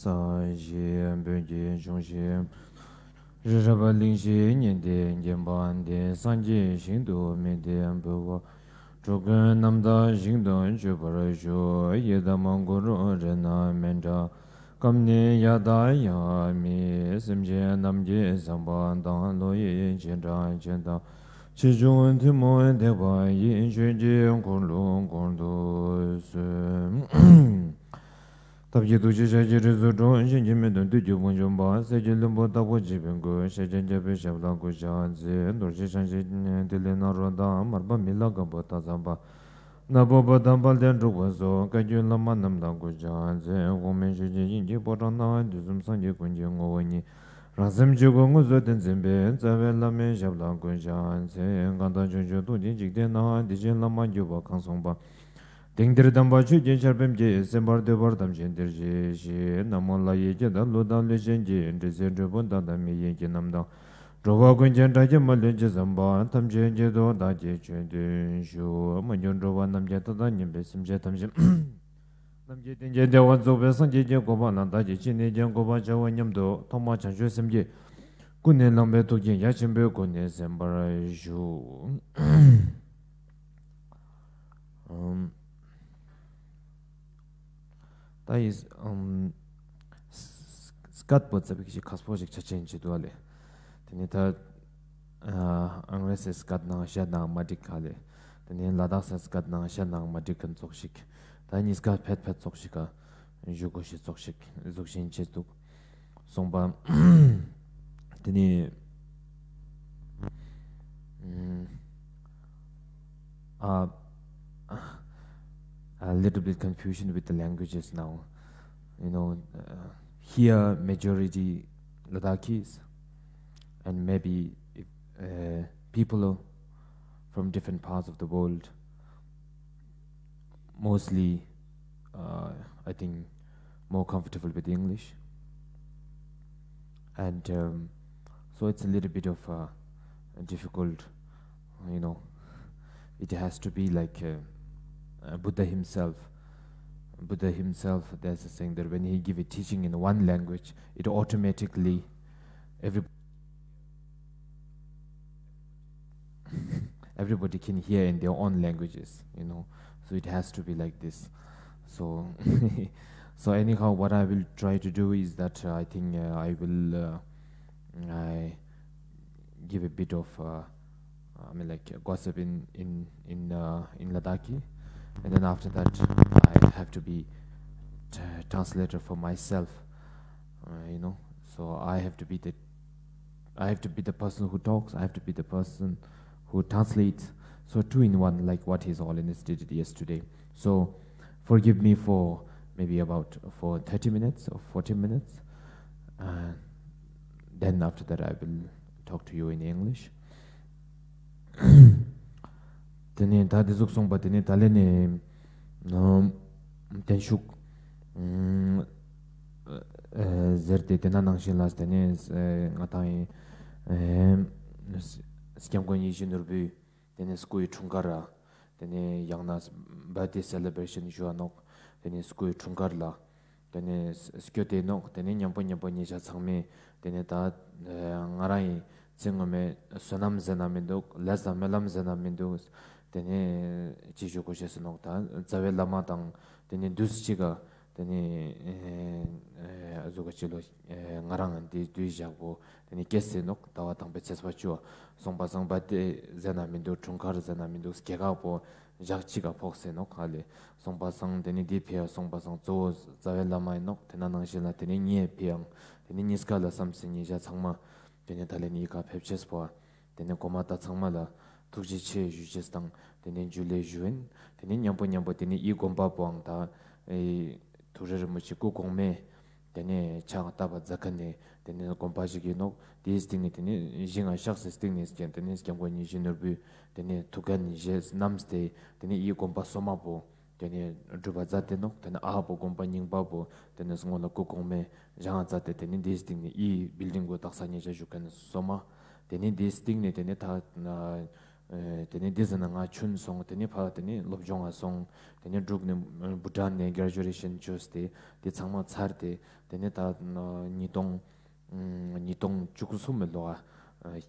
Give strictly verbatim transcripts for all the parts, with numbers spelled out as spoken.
ས་གཞི་བོན་གྱི་འབྱུང་བཞི། རི་རབ་གླིང་བཞི་ཉི་ཟླའི་བརྒྱན་པ་འདི། སངས་རྒྱས་ཞིང་དུ་མི་འདའ་འབུལ་བ། འགྲོ་ཀུན་རྣམ་དག་ཞིང་དུ་སྤྱོད་པར་ཞུ། ཡི་དམ་གུ་རུ་རཏྣ་མཉྫ། སྐུ་ནི་ཡ་ཏ་ཡ་མི། སེམས་ཅན་རྣམས་ཀྱི་བསམ་པ་དང་། བློ་ཡི་ཅི་འདྲ་ཅི་དང་། ཆེ་ཆུང་ཐུན་མོང་འདོད་པ་ཡི། ཆོས་ཀྱི་འཁོར་ལོ་བསྐོར་དུ་གསོལ། ཐབས་མཁས་ཐུགས་རྗེས་ཤཱཀྱ་རིགས་སུ་འཁྲུངས། གཞན་གྱིས་མི་ཐུབ་བདུད་ཀྱི་དཔུང་འཇོམས་པ། གསེར་གྱི་ལྷུན་པོ་ལྟ་བུ་འཇིགས་པའི་མགོན། ཤཱཀྱ་རྒྱལ་པོའི་ཞབས་ལ་གུས་ཕྱག་འཚལ། རྡོ་རྗེ་འཆང་ཆེན་ཏི་ལི་ནཱ་རོ་དང་། མར་པ་མི་ལ་ག་པོ་ཏ་ཛམ་པ། ནག་པོ་པ་དང་དཔལ་ལྡན་འབྲུག་པ་སོགས། བཀའ་བརྒྱུད་བླ་མ་རྣམས་ལ་གུས་ཕྱག་འཚལ། གོང་མའི་ཆོས་ཀྱི་དབྱིངས་ཀྱི་ཕོ་བྲང་ན། དུས་གསུམ་སངས་རྒྱས་ཀུན་གྱི་ངོ་བོ་ཉིད། རང་སེམས་ཆོས་སྐུ་དངོས་སུ་བསྟན་ཟིན་པའི། རྩ་བའི་བླ་མའི་ཞབས་ལ་གུས་ཕྱག་འཚལ། གང་དག་བྱང་ཆུབ་ཏུ་འཇུག་འཇིག་རྟེན་ན། དེ་བཞིན་བླ་མ་གུས་པས་གང་གསུངས་པ། དེང་འདིར་དམ་པ་ཆོས་ཀྱི་ཆར་འབེབས་ཀྱིས། གསན་པར་འདོད་པར་དམ་ཆོས་འདིར་གཤེགས་ཤིག། ན་མོ་ལྷ་ཡི་སྐད་དང་ཀླུ་དང་ཀླུ་གཅིག་གི། འདྲེ་སྲིན་གྲུལ་བུམ་དག་དང་མི་ཡི་སྐད་རྣམས་དང་། འགྲོ་བ་ཀུན་གྱི་སྒྲ་སྐད་མ་ལུས་ཇི་ཙམ་པ། ཐམས་ཅད་སྐད་དུ་བདག་གིས་ཆོས་བསྟན་ཞུ། མ་གྱུར་འགྲོ་བ་རྣམས་ཀྱི་མཐའ་དང་མཉམ་པའི་སེམས་ཅན་ཐམས་ཅད་རྣམས་ཀྱི་དོན་གྱི་བདེ་བ་རྫོགས་པའི་སངས་རྒྱས་ཀྱི་གོ་འཕང་ལ་བདག་གིས་ཅི་ནས་ཀྱང་འགོད་པར་བྱའོ་སྙམ་དུ་ཐོག་མར་བྱང་ཆུབ་སེམས་ཀྱིས་ཀུན་ནས་བསླངས་པའི་ཐུགས་རྒྱུད་ཡ་ཆེན་པོའི་སྒོ་ནས་གསན་པར་ཞུ། ཨམ། ད་ཨིས་ཨམ། སྐད་པོ་ཙ་པིག་ཞིག་ཁག་པོ་ཞིག་ཆ་ཅན་ཅིག་འདུག་ཨ་ལེ། དེ་ནས་ད་ཨ་ཨང་རེ་སི་སྐད་ནང་བཤད་ན་མ་འགྲིག་ག་ལེ། དེ་ནས་ལ་དྭགས་སི་སྐད་ནང་བཤད་ན་མ་འགྲིག་མཁན་ཙོགས་ཤིག། ད་གཉིས་ཀ་ཕེད་ཕེད་ཙོགས་ཤིག་ག་ཞུ་དགོས་ཤེས་ཙོགས་ཤིག་ཟུག་བཞིན་ཅིག་འདུག། སོང་པ། དེ་ནས་ཨ། A little bit confusion with the languages now. You know, uh, here majority Ladakhis and maybe uh, people from different parts of the world, mostly, uh, I think, more comfortable with English. And um, so it's a little bit of a, a difficult, you know, it has to be like uh, uh, Buddha himself. Buddha himself, there's a saying that when he give a teaching in one language, it automatically every everybody can hear in their own languages, you know. So it has to be like this. So, so anyhow, what I will try to do is that uh, I think uh, I will uh, I give a bit of uh, I mean, like uh, gossip in in in uh, in Ladakhi, and then after that, I have to be t- translator for myself. Uh, you know, so I have to be the I have to be the person who talks. I have to be the person who translates. So two in one, like what his holiness did it yesterday. So forgive me for maybe about for thirty minutes or forty minutes. Uh, then after that, I will talk to you in English. དེ་ནས་ད་དེ་ཟུག་སོང་པ་དེ་ནས་ད་ལན་ནས་བརྟན་བཞུགས་ཟེར་ཏེ་དེ་ན་ནང་བཞིན་ལ་དེ་ནས་ང་དང་ཡིན་སྐྱབས་མགོན་ཡིད་བཞིན་ནོར་བུའི་དེ་ནས་སྐུའི་འཁྲུངས་སྐར་ར་དེ་ནས་ཡང་ན་བར་ཐ་ཌེ་སེ་ལེ་བྲེ་ཤན་ཞུ་བ་ནོག། དེ་ནས་སྐུའི་འཁྲུངས་སྐར་ལ། དེ་ནས་སྐྱོད་དེ་ནོག། དེ་ནས་མཉམ་པོ་མཉམ་པོ་ཉེ་ཆ་ཚང་མས་དེ་ནས་ད་ང་རང་ཡི་ཚེ་སྔོན་མའི་བསོད་ནམས་ཟེར་ན་མི་འདུག། ལས་དང་སྨོན་ལམ་ཟེར་ན་མི་འདུག། དེ་ནས་ཅི་ཞུ་དགོས་ཤེས་སུ་ནོག། ད་རྩ་བའི་བླ་མ་དང་དེ་ནས་དུས་གཅིག་ག་དེ་ནས་ཨ་ཟུག་ག་ཅི་ལོ་ང་རང་དེ་དུས་ཞག་པོ་དེ་ནས་སྐྱེས་སེ་ནོག། ཟླ་བ་དང་པོའི་ཚེས་པ་བཅུ་བ་སོང་པ་སང་བར་ཐ་ཌེ་ཟེར་ན་མི་འདུག། འཁྲུངས་སྐར་ཟེར་ན་མི་འདུག། སྐྱེས་སྐར་པོ་ཞག་གཅིག་ག་ཕོག་སེ་ནོག། ཧ་ལེ། སོང་པ་སང་དེ་ནས་དེ་ཕི་ཡ་སོང་པ་སང་གཙོ་བོ་རྩ་བའི་བླ་མ་ཡིན་ནོག། དེ་ན་ནང་བཞིན་ལ་དེ་ནས་ངའི་ཕི་ཡང་དེ་ནས་གཉིས་ཀ་ལ་བསམ་སེ་ཉེ་ཆ་ཚང་མ་དེ་ནས་ད་ལན་ཡི་ག་ཕེབས་ཅེས་པོ་དེ་ནས་གོ་མ་ད་ཚང་མ་ལ་ཐུགས་རྗེ་ཆེ་ཞུ་ཅེས་དང་དེ་ནས་འཇུ་ལེ་ཞུ་ཡིན། དེ་ནས་མཉམ་པོ་མཉམ་པོ་དེ་ནས་ཡི་དགོན་པ་པོའང་ད་ཐུགས་རྗེ་རིན་པོ་ཆེ་སྐུ་གོང་མའི་དེ་ནས་ཕྱག་བཏབ་པ་མཛད་མཁན་ནི་དེ་ནས་དགོན་པ་ཞིག་ཡིན་ནོག། དེའི་སྟེང་ནས་དེ་ནས་ཞིང་ང་གཤེགས་སེ་སྟེང་ནས་ཀྱང་དེ་ནས་སྐྱབས་མགོན་ཡིད་བཞིན་ནོར་བུའི་དེ་ནས་ཐུགས་འགན་བཞེས་གནང་སྟེ་དེ་ནས་ཡི་དགོན་པ་སོ་མ་པོ་དེ་ནས་སྒྲུབ་པ་མཛད་དེ་ནོག། དེ་ནས་ཨ་བོ་དགོན་པ་རྙིང་པ་པོ་དེ་ནས་སྔོན་ལ་སྐུ་གོང་མའི་བཞེངས་མཛད་དེ་དེ་ནས་དེའི་སྟེང་ནས་ཡི་བིལ་ཌིང་གོ་དག་ས་ཉེ་ཆ་བཞུགས་མཁན་སོ་མ་དེ་ནས་དེའི་སྟེང་ནས་དེ་ནས་ད་ ཨེ་དེ་ནས་འདི་ཟེར་ན་ང་ཆུན་སོང་། དེ་ནས་ཕ་དེ་ནས་སློབ་སྦྱོང་ང་སོང་། དེ་ནས་འབྲུག་ནས་ཨེ་བྷུ་ཊན་ནས་གྲེ་ཇུ་ཨེ་ཤན་བཅོས་ཏེ་དེ་ཚང་མ་ཚར་ཏེ་དེ་ནས་ད་ཨེ་ཉིས་སྟོང་ཨེ་ཉིས་སྟོང་བཅུ་གསུམ་མི་ལོ་ཨ་ཨེ་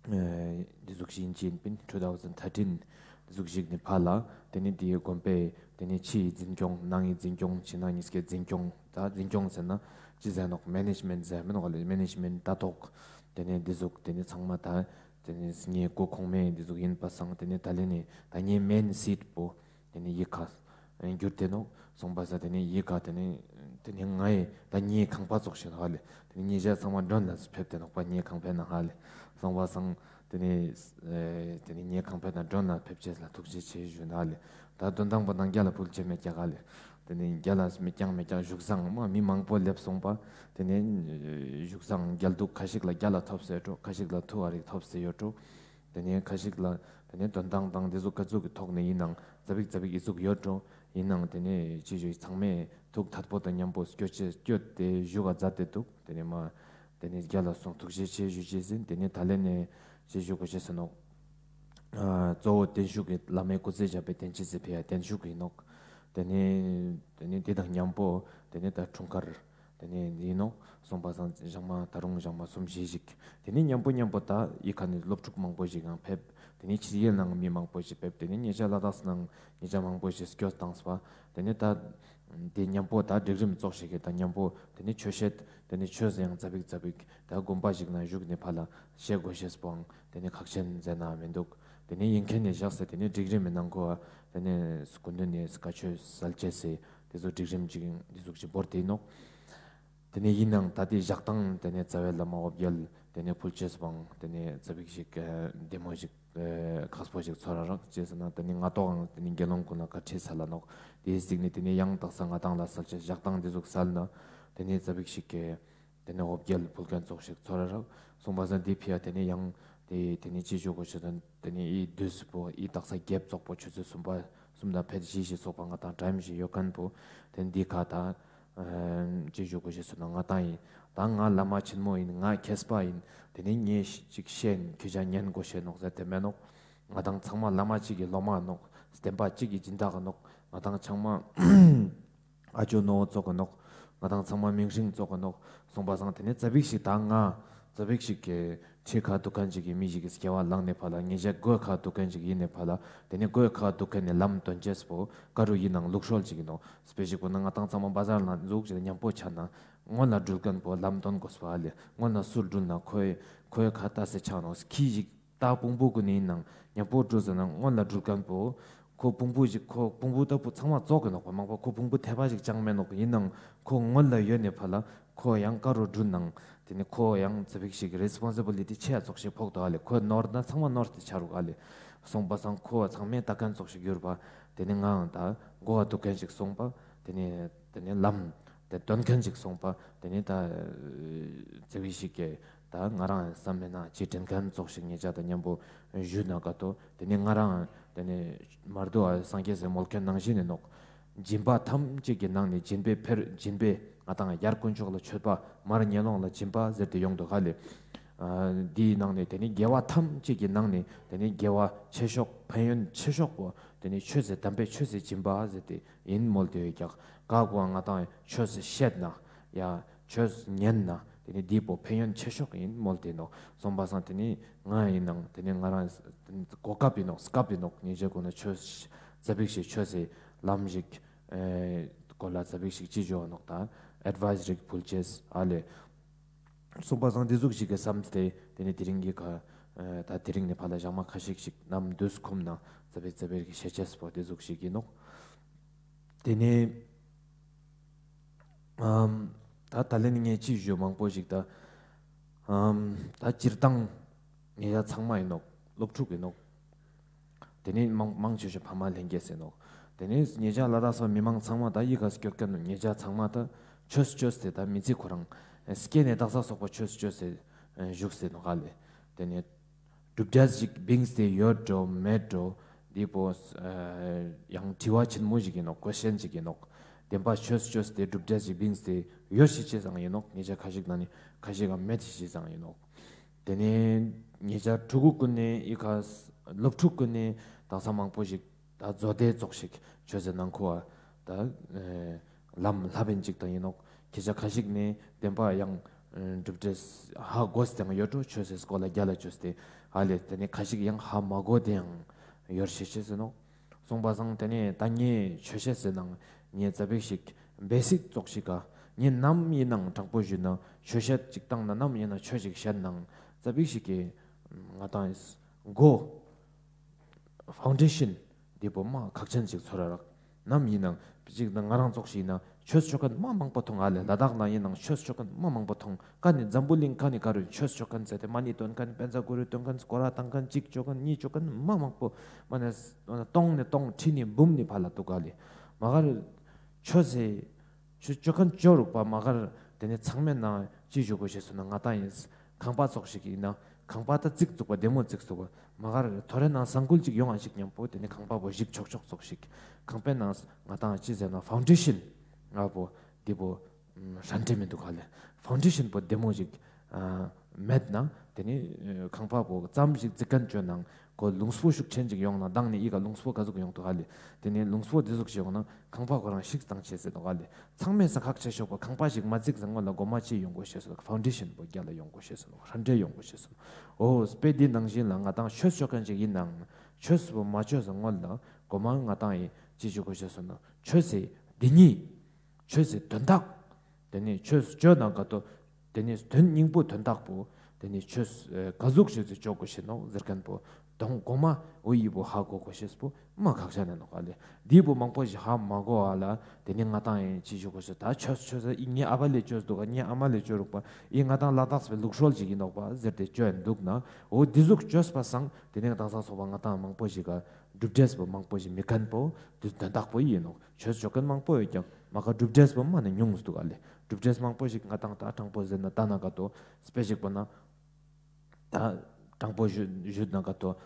འདི་ཟུག་ཞིག་ཡིན་ཅིན་པིན་two thousand thirteen འདི་ཟུག་ཞིག་ནས་ཕ་ལ་དེ་ནས་དེའི་དགོན་པའི་དེ་ནས་ཕྱིའི་འཛིན་སྐྱོང་ནང་གི་འཛིན་སྐྱོང་ཕྱི་ནང་གཉིས་ཀའི་འཛིན་སྐྱོང་ད་འཛིན་སྐྱོང་ཟེར་ན་ཅི་ཟེར་ནོག་མེ་ནེཇ་མེན་ཊ་ཟེར་མི་ནོག་ལེ། མེ་ནེཇ་མེན་ཊ་ལྟ་རྟོག་དེ་ནས་འདི་ཟུག་དེ་ནས་ཚང་མ་ད་དེ་ནས་ངའི་མགོ་ཁུངས་མེད་འདི་ཟུག་ཡིན་པ་སང་དེ་ནས་ད་ལེ་ནས་ད་ངའི་མེན་སིཊ་པོ་དེ་ནས་ཡི་ག་འགྱུར་ཏེ་ནོག་སོང་པ་ས་དེ་ནས་ཡི་ག་དེ་ནས་དེ་ནས་ང་ཡི་ད་ངའི་ཁང་པ་ཙོགས་ཤིག་ནོག་ལེ། དེ་ནས་ཉེ་ཞ་ཚང་མ་མགྲོན་ལ་ཕེབས་ཏེ་ནོག་པ་ངའི་ཁང་པའི་ནང་ཧ་ལེ། སོང་པ་སང་དེ་ནས་ཨེ་དེ་ནས་ངའི་ཁང་པའི་ནང་མགྲོན་ལ་ཕེབས་ཅེས་ལ་ཐུགས་རྗེ་ཆེ་ཞུ་ན་ལེ། ད་དོན་དང་པོ་ནང་རྒྱ་ལ་ཕུལ་ཅེས་མེད་ཀྱག་ཧ་ལེ། དེ་ནས་རྒྱ་ལ་མེད་ཀྱང་མེད་ཀྱང་བཞུགས་བཟང་མ་མི་མང་པོ་སླེབས་སོང་པ། དེ་ནས་བཞུགས་བཟང་རྒྱལ་དུ་ཁ་ཤིག་ལ་རྒྱ་ལ་ཐོབ་སེ་འགྲོ། ཁ་ཤིག་ལ་ཐུ་བ་རིག་ཐོབ་སེ་ཡོད་འགྲོ། དེ་ནས་ཁ་ཤིག་ལ་དེ་ནས་དོན་དང་དང་དེ་ཟུག་ག་ཟུག་གི་ཐོག་ནས་ཡིན་ནང་ཙ་པིག་ཙ་པིག་ཨི་ཟུག་ཡོད་འགྲོ། ཡིན་ནང་དེ་ནས་ཅི་ཞུ་ཚང་མས་ཐུགས་ཐད་པོ་དང་མཉམ་པོ་སྐྱོད་ཅེས་སྐྱོད་དེ་བཞུགས་ག་མཛད་དེ་འདུག་དེ་ནས་མ་དེ་ནས་རྒྱ་ལ་སོང་ཐུགས་རྗེ་ཆེ་ཞུ་ཅེས་ཟིན། དེ་ནས་ད་ལེ་ནས་ཅི་ཞུ་གོ་ཤེས་སོ་ནོག་ཨ་གཙོ་བོ་བརྟན་བཞུགས་ཀྱི་བླ་མའི་སྐུ་ཚེ་ཞབས་པད་བརྟན་ཅེས་སི་ཕི་ཡ་བརྟན་བཞུགས་ཡིན་ནོག་དེ་ནས་དེ་ནས་དེ་དང་མཉམ་པོ་དེ་ནས་ད་འཁྲུངས་སྐར་དེ་ནས་ཡིན་ནོག་སོང་པ་སང་ཞག་མ་ད་རུང་ཞག་མ་གསུམ་བཞི་ཞིག་དེ་ནས་མཉམ་པོ་མཉམ་པོ་ད་ཡི་ག་ནས་སློབ་ཕྲུག་མང་པོ་ཞིག་ཡང་ཕེབས། དེ་ནས་ཕྱི་རྒྱལ་ནང་མི་མང་པོ་ཞིག་ཕེབས། དེ་ནས་ཉེ་ཞ་ལ་དྭགས་ནང་ཉེ་ཞ་མང་པོ་ཞིག་སྐྱོད་བཏངས་པ། དེ་ནས་ད་དེ་མཉམ་པོ་ད་སྒྲིག་རིམ་ཙོགས་ཤིག་གི་ད་མཉམ་པོ་དེ་ནས་ཆོས་བཤད་དེ་ནས་ཆོས་ཡང་ཙ་པིག་ཙ་པིག་ད་དགོན་པ་ཞིག་ན་བཞུགས་ནས་ཕ་ལ་བཤད་དགོས་ཤེས་པོའང་དེ་ནས་ཁག་ཆེན་མཛད་ན་མི་འདུག་དེ་ནས་ཡིན་མཁན་ནས་བཞག་སེ་དེ་ནས་སྒྲིག་རིམ་མི་ནང་གོ་བ་དེ་ནས་སྐུ་མདུན་ནས་བཀའ་ཆོས་སལ་ཅེས་སེ་དེ་ཚོ་སྒྲིག་རིམ་ཅིག་དེ་ཟུག་ཅིག་བོར་ཏེ་ཡིན་ནོག་དེ་ནས་ཡིན་ནང་ད་དེ་ཞག་དང་དེ་ནས་རྩ་བའི་བླ་མ་འོབ་རྒྱལ་དེ་ནས་ཕུལ་ཅེས་པོའང་དེ་ནས་ཙ་པིག་ཞིག་བདེ་མོ་ཞིག་ཁག་པོ་ཞིག་ཚོར་ར་རག་ཅེས་ཟེར་ན་དེ་ནི་ང་ཏོག་ཨང་དེ་ནི་དགེ་སློང་ཀུན་ལ་བཀའ་ཁྲིད་སལ་ལ་ནོག་དེའི་སྟིང་ནས་དེ་ནི་ཡང་དག་ས་ང་ཏང་ལ་སལ་ཅེས་ཞག་དང་དེ་ཟུག་སལ་ན་དེ་ནི་ཙ་པིག་ཞིག་གི་དེ་ནི་འོབ་རྒྱལ་ཕུལ་མཁན་ཙོགས་ཤིག་ཚོར་ར་རག་སོང་པ་སང་དེ་ཕི་ཡ་དེ་ནི་ཡང་དེ་དེ་ནི་ཅི་ཞུ་གོ་ཤེས་དོན་དེ་ནི་ཨི་དུས་པོ་ཨི་དག་ས་རྒྱལ་ཙོགས་པོ་ཆུ་ཚོད་གསུམ་པ་གསུམ་དང་ཕེད་བཞི་ཞིག་སོགས་པ་ང་ཏང་ཊའིམ་ཞིག་ཡོད་མཁན་པོ་དེ་ནི་འདི་ཁ་ད། ཅི་ཞུ་གོ་ཤེས་སོ་ན་ང་ཏང་ཡིན། ད་ང་བླ་མ་ཆེན་མོ་ཡིན། ང་མཁས་པ་ཡིན། དེ་ནས་ངས་ཅིག་བཤད་ཡིན། ཁྱེད་ཅག་ཉན་དགོས་ཤེས་ནོག་ཟེར་དེ་མེད་ནོག་ང་ཏང་ཚང་མ་བླ་མ་གཅིག་གི་སློབ་མ་ནོག་བསྟན་པ་གཅིག་གི་སྦྱིན་བདག་གི་ནོག་ང་ཏང་ཚང་མ་ཨ་ཇོ་ནོ་ཙོགས་གི་ནོག་ང་ཏང་ཚང་མ་མིང་སྲིང་ཙོགས་གི་ནོག་སོང་པ་སང་དེ་ནས་ཙ་པིག་ཞིག་ད་ང་ཙ་པིག་ཞིག་གི་ཁྲིད་ཁ་འདུག་མཁན་ཅིག་གི་མི་ཞིག་གི་སྐྱེ་བ་བླངས་ནས་ཕ་ལ་ངེད་ཅག་དགོས་ཁ་འདུག་མཁན་ཅིག་ཡིན་ནས་ཕ་ལ་དེ་ནས་དགོས་ཁ་འདུག་མཁན་ནས་ལམ་སྟོན་ཅེས་པོ་ཀ་རུ་ཡིན་ནང་ལུགས་སྲོལ་ཅིག་ཡིན་ནོག་དཔེ་ཞིག་པོ་ན་ང་ཏང་ཚང་མ་བ་ཟར་ལ་འཛུགས་ཅིག་མཉམ་པོ་ཆ་ན་སྔོན་ལ་འགྲུལ་མཁན་པོ་ལམ་སྟོན་དགོས་པ་ལེ། སྔོན་ལ་སུར་འགྲུལ་ན་ཁོའི་ཁོའི་ཁ་ལྟ་སེ་ཆ་ནོག་ཁྱི་ཞིག་ད་ཕུང་པོ་ཀུན་ནས་ཡིན་ནང་མཉམ་པོ་འགྲུལ་ཟེར་ན་སྔོན་ལ་འགྲུལ་མཁན་པོ་ཁོ་ཕུང་པོ་ཞིག་ཁོ་ཕུང་པོ་ལྟ་བུ་ཚང་མ་ཙོགས་གི་ནོག་པ་མང་པོ་ཁོ་ཕུང་པོ་ཐེ་བ་ཞིག་ཅང་མེད་ནོག་ཡིན་ནང་ཁོ་སྔོན་ལ་ཡོད་ནས་ཕ་ལ་ཁོ་ཡང་ཀ་རུ་འགྲུལ་ནང་དེ་ནི་ཁོ་ཡང་ཙ་པིག་ཞིག་རེ་སི་པོན་སི་བི་ལི་ཊི་ཆེ་ཡ་ཙོགས་ཤིག་ཕོག་འདུག་ཨ་ལེ། ཁོ་ནོར་ན་ཚང་མ་ནོར་ཏེ་ཆ་རུག་ཨ་ལེ། སོང་པ་སང་ཁོ་ཚང་མས་ལྟ་མཁན་ཙོགས་ཤིག་གྱུར་པ། དེ་ནི་ངའང་ད་དགོས་པ་འདུག་མཁན་ཞིག་སོང་པ། དེ་ནི་དེ་ནི་ལམ་དེ་སྟོན་མཁན་ཞིག་སོང་པ། དེ་ནི་ད་ཙ་པིག་ཞིག་གི་ད་ང་རང་བསམ་མེད་ན་ཅི་དྲན་མཁན་ཙོགས་ཤིག་ངེད་ཅག་དང་མཉམ་པོ་བཞུགས་ན་དགའ་ཏོ། དེ་ནི་ང་རང་དེ་ནི་མར་དུ་ཨ་སངས་རྒྱས་སི་མོལ་མཁན་ནང་བཞིན་ནི་ནོག་སྦྱིན་པ་ཐམས་ཅད་ཀྱི་ནང་ནས་སྦྱིན་པའི་ཕེར་སྦྱིན་པའི་ང་ཏང་ཡར་དཀོན་མཆོག་ལ་མཆོད་པ་མར་ངན་སློང་ལ་སྦྱིན་པ་ཟེར་ཏེ་ཡོང་འདུག་ག་ལེ། ཨ་འདིའི་ནང་ནས་དེ་ནི་དགེ་བ་ཐམས་ཅད་ཀྱི་ནང་ནས་དེ་ནི་དགེ་བ་ཆེ་ཤོས་ཕན་ཡོན་ཆེ་ཤོས་པོ་དེ་ནི་ཆོས་སི་དམ་པའི་ཆོས་སི་སྦྱིན་པ་ཟེར་ཏེ་ཡིན་མོལ་ཏེ་ཡོད་ཀྱག་ཀ་གོ་ང་ཏང་ཆོས་སི་བཤད་ན་ཡ་ཆོས་ཉན་ན་དེ་ནི་འདི་པོ་ཕན་ཡོན་ཆེ་ཤོས་ཡིན་མོལ་ཏེ་ནོག་སོང་པ་སང་དེ་ནི་ང་ཡིན་ནང་དེ་ནི་ང་རང་གོ་སྐབས་ཡིན་ནོག་སྐབས་ཡིན་ནོག་ངེད་ཅག་གོ་ན་ཆོས་ཙ་པིག་ཞིག་ཆོས་སི་ལམ་ཞིག་ཨེ་སྐོར་ལ་ཙ་པིག་ཞིག་ཅི་བྱོ་ནོག་ད་ཨེཌ་ཝའིས་རིགས་ཕུལ་ཅེས་ཨ་ལེ། སོང་པ་སང་དེ་ཟུག་ཞིག་གི་བསམ་སྟེ་དེ་ནི་དེ་རིང་གི་ཁ་ཨེ་ད་དེ་རིང་ནི་ཕ་ལ་ཞག་མ་ཁ་ཤིག་ཞིག་ནམ་དུས་ཁོམ་ན་ཙ་པིག་ཙ་པིག་གི་ཤེས་ཅེས་པོ་དེ་ཟུག་ཞིག་ཡིན་ནོག་དེ་ནས་ཨམ་ད་ད་ལན་ངས་ཅི་ཞུ་མང་པོ་ཞིག་ད་ཨམ་ད་སྤྱིར་བཏང་ངེད་ཅག་ཚང་མ་ཡིན་ནོག་སློབ་ཕྲུག་ཡིན་ནོག་དེ་ནས་མང་མང་ཆེ་ཤོས་ཕ་མ་ལྷན་རྒྱས་ཟེར་ནོག་དེ་ནས་ངེད་ཅག་ལ་དྭགས་སི་མི་མང་ཚང་མ་ད་ཡི་ག་སྐྱོད་མཁན་ནོག་ངེད་ཅག་ཚང་མ་ད་ཆོས་ཆོས་ཟེར་ད་མི་ཚེ་ཁོ་རང་སྐྱེས་ནས་འདག་ས་སོགས་པ་ཆོས་ཆོས་ཟེར་བཞུགས་ཟེར་ནོག་ག་ལེ། དེ་ནས་གྲུབ་འབྲས་ཞིག་བིངས་ཏེ་ཡོད་འགྲོ་མེད་འགྲོ་འདི་པོ་ཡང་དྲི་བ་ཆེན་མོ་ཞིག་ཡིན་ནོག་ཀོ་ཤན་ཞིག་ཡིན་ནོག་བདེན་པ་ཆོས་ཆོས་ཏེ་གྲུབ་འབྲས་ཞིག་བིངས་ཏེ་ཡོད་ཤེས་ཅེས་ཙང་ཡིན་ནོག་ངེད་ཅག་ཁ་ཤིག་ན་ནི་ཁ་ཤིག་ག་མེད་ཤེས་ཅེས་ཙང་ཡིན་ནོག་དེ་ནས་ངེད་ཅག་ཕྲུ་གུ་ཀུན་ནས་ཨི་ཁ་ སློབ་ཕྲུག་གུན་ནི་དག་ས་མང་པོ་ཞིག་ད་མཛོད་དེ་ཙོགས་ཤིག་ཆོས་སི་ནང་ཁུལ་བ་ད་ལམ་ལྷབ་ཨིན་ཅིག་དང་ཨིན་ནོག། ཁྱེད་ཅག་ཁ་ཤིག་ནི་བདེན་པ་ཡང་གྲུབ་འབྲས་ཧ་གོ་སྟེ་ཡང་ཡོད་འགྲོ། ཆོས་སི་སྐོར་ལ་རྒྱལ་ལ་ཅོས་ཏེ་ཧ་ལེ། དེ་ནི་ཁ་ཤིག་ཡང་ཧ་མ་གོ་སྟེ་ཡང་ཡོད་ཤེས་ཤེས་ཨིན་ནོག། སོང་པ་སང་དེ་ནས་ད་ངས་ཆོས་བཤད་ཟེར་ནང་ངས་ཙ་པིག་ཞིག་བེ་སིག་ཙོགས་ཤིག་ག་ངས་ནམ་ཡིན་ནང་དྲང་པོ་ཞུས་ན་ཆོས་བཤད་ཅིག་བཏང་ན་ནམ་ཡིན་ན་ཆོས་ཞིག་བཤད་ནང་ཙ་པིག་ཞིག་གི་ང་དང་གོ་ཕའུན་ཌེ་ཤན་འདི་པོ་མ་ཁག་ཅན་ཞིག་ཚོར་ར་རག། ནམ་ཡིན་ནང་ཅིག་ང་རང་ཙོགས་ཤིག་ཡིན་ན་ཆོས་ཅོ་མཁན་མ་མང་པོ་མཐོང་ཨ་ལེ། ལ་དྭགས་ནང་ཡིན་ནང་ཆོས་ཅོ་མཁན་མ་མང་པོ་མཐོང་། ཀ་ནི་འཛམ་བུ་གླིང་ཀ་ནི་ཀ་རུ་ཆོས་ཅོ་མཁན་ཟེར་ཏེ་མ་ཎི་འདོན་མཁན་བཛྲ་གུ་རུ་འདོན་མཁན་སྐོར་ར་བཏང་མཁན་གཅིག་ཅོ་མཁན་གཉིས་ཅོ་མཁན་མ་མང་པོ་མ་ནས་སྟོང་ནས་སྟོང་ཁྲི་ནས་འབུམ་ནས་ཕར་ལ་འདུག་ག་ལེ། མ་གར་ཆོས་སེ་ཆོས་ཅོ་མཁན་ཅོ་རུག་པ་མ་གར་དེ་ནས་ཚང་མའི་ནང་ཅི་ཞུ་དགོས་ཤེས་སོང་ན་ང་ཏང་ཡིན། ཁང་པ་ཙོགས་ཤིག་ཡིན་ན་ཁང་པ་ད་རྩིག་འདུག་པ་བདེ་མོ་རྩིག་འདུག་པ། མ་གར་ཐོ་རེ་ནང་ས་འགུལ་ཅིག་ཡོང་ང་ཞིག་མཉམ་པོ་དེ་ནས་ཁང་པ་པོ་ཞིག་ཆོག་ཆོག་ཙོགས་ཤིག། ཁང་པའི་ནང་ང་ཏང་ཅི་ཟེར་ན་ཕའུན་ཌེ་ཤན་ང་པོ་འདི་པོ་ཧྲན་ཏེ་མི་འདུག་ག་ལེ། ཕའུན་ཌེ་ཤན་པོ་བདེ་མོ་ཞིག་མེད་ན་དེ་ནས་ཁང་པ་པོ་ཙམ་ཞིག་རྩིག་མཁན་ཅོ་ནང་ཁོ་རླུང་སྤོ་ཤུགས་ཆེན་ཅིག་ཡོང་ན་མདང་ནས་ཡི་ག་རླུང་སྤོ་ག་ཟུག་ཡོང་འདུག་ག་ལེ། དེ་ནས་རླུང་སྤོ་དེ་ཟུག་ཞིག་ཡོང་ན་ཁང་པ་ཁོ་རང་ཤིག་བཏང་ཆེས་ཟེར་འདུག་ག་ལེ། ཚང་མས་ས་ཁག་ཆེ་ཤོག་པ་ཁང་པ་ཞིག་མ་རྩིག་ཟེར་སྔོན་ལ་གོ་མ་ཅི་ཡོང་དགོས་ཤེས་སོ། ཕའུན་ཌེ་ཤན་པོ་རྒྱལ་ལ་ཡོང་དགོས་ཤེས་སོ། ཧྲན་ཏེ་ཡོང་དགོས་ཤེས་སོ། འོ་དཔེ་འདི་ནང་བཞིན་ལ་ང་ཏང་ཆོས་ཅོ་མཁན་ཅིག་ཡིན་ནང་ཆོས་པོ་མ་ཅོས་ཟེར་སྔོན་ལ་གོ་མ་ང་ཏང་ཡིན་ཅི་ཅོ་དགོས་ཤེས་སོ་ན་ཆོས་སི་དེ་ཉིད། ཆོས་སི་དོན་དག། དེ་ནས་ཆོས་ཅོ་ན་ག་ཏོ། དེ་ནས་དོན་སྙིང་པོ་དོན་དག་པོ། དེ་ནས་ཆོས་ག་ཟུག་ཞིག་ཏུ་ཅོ་དགོས་ཤེས་ནོག་ཟེར་མཁན་པོ། དོན་གོ་མ་འོ་ཡི་པོ་ཧ་གོ་དགོས་ཤེས་པོ་མ་ཁག་ཆེན་ནོག་ག་ལེ། འདི་པོ་མང་པོ་ཞིག་ཧ་མ་གོ་བ་ལ་དེ་ནས་ང་ཏང་ཡིན་ཅི་ཞུ་དགོས་ཤེས། ད་ཆོས་ཆོས་ཟེར་ངའི་ཨ་བ་ལེ་ཅོས་འདུག་ག་ངའི་ཨ་མ་ལེ་ཅོ་རུག་པ་ཡིན་ང་ཏང་ལ་དྭགས་པའི་ལུགས་སྲོལ་ཅིག་ཡིན་ནོག་པ་ཟེར་ཏེ་ཅོ་ཡིན་འདུག་ན་འོ་འདི་ཟུག་ཅོས་པ་སང་དེ་ནས་དེང་སང་སོང་པ་ང་ཏང་མང་པོ་ཞིག་ག་གྲུབ་འབྲས་པོ་མང་པོ་ཞིག་མི་མཁན་པོ་དེ་དོན་དག་པོ་ཡིན་ནོག་ཆོས་ཅོ་མཁན་མང་པོ་ཡོད་ཀྱང་མ་ག་གྲུབ་འབྲས་པོ་མ་ནི་ཉུང་སུ་འདུག་ག་ལེ། གྲུབ་འབྲས་མང་པོ་ཞིག་ང་ཏང་ད་དྲང་པོ་ཟེར་ན་ད་ན་ག་ཏོ་དཔེ་ཞིག་པོ་ན་ད་དྲང་པོ་ཞུ་ཞུ་ན་ག་ཏོ་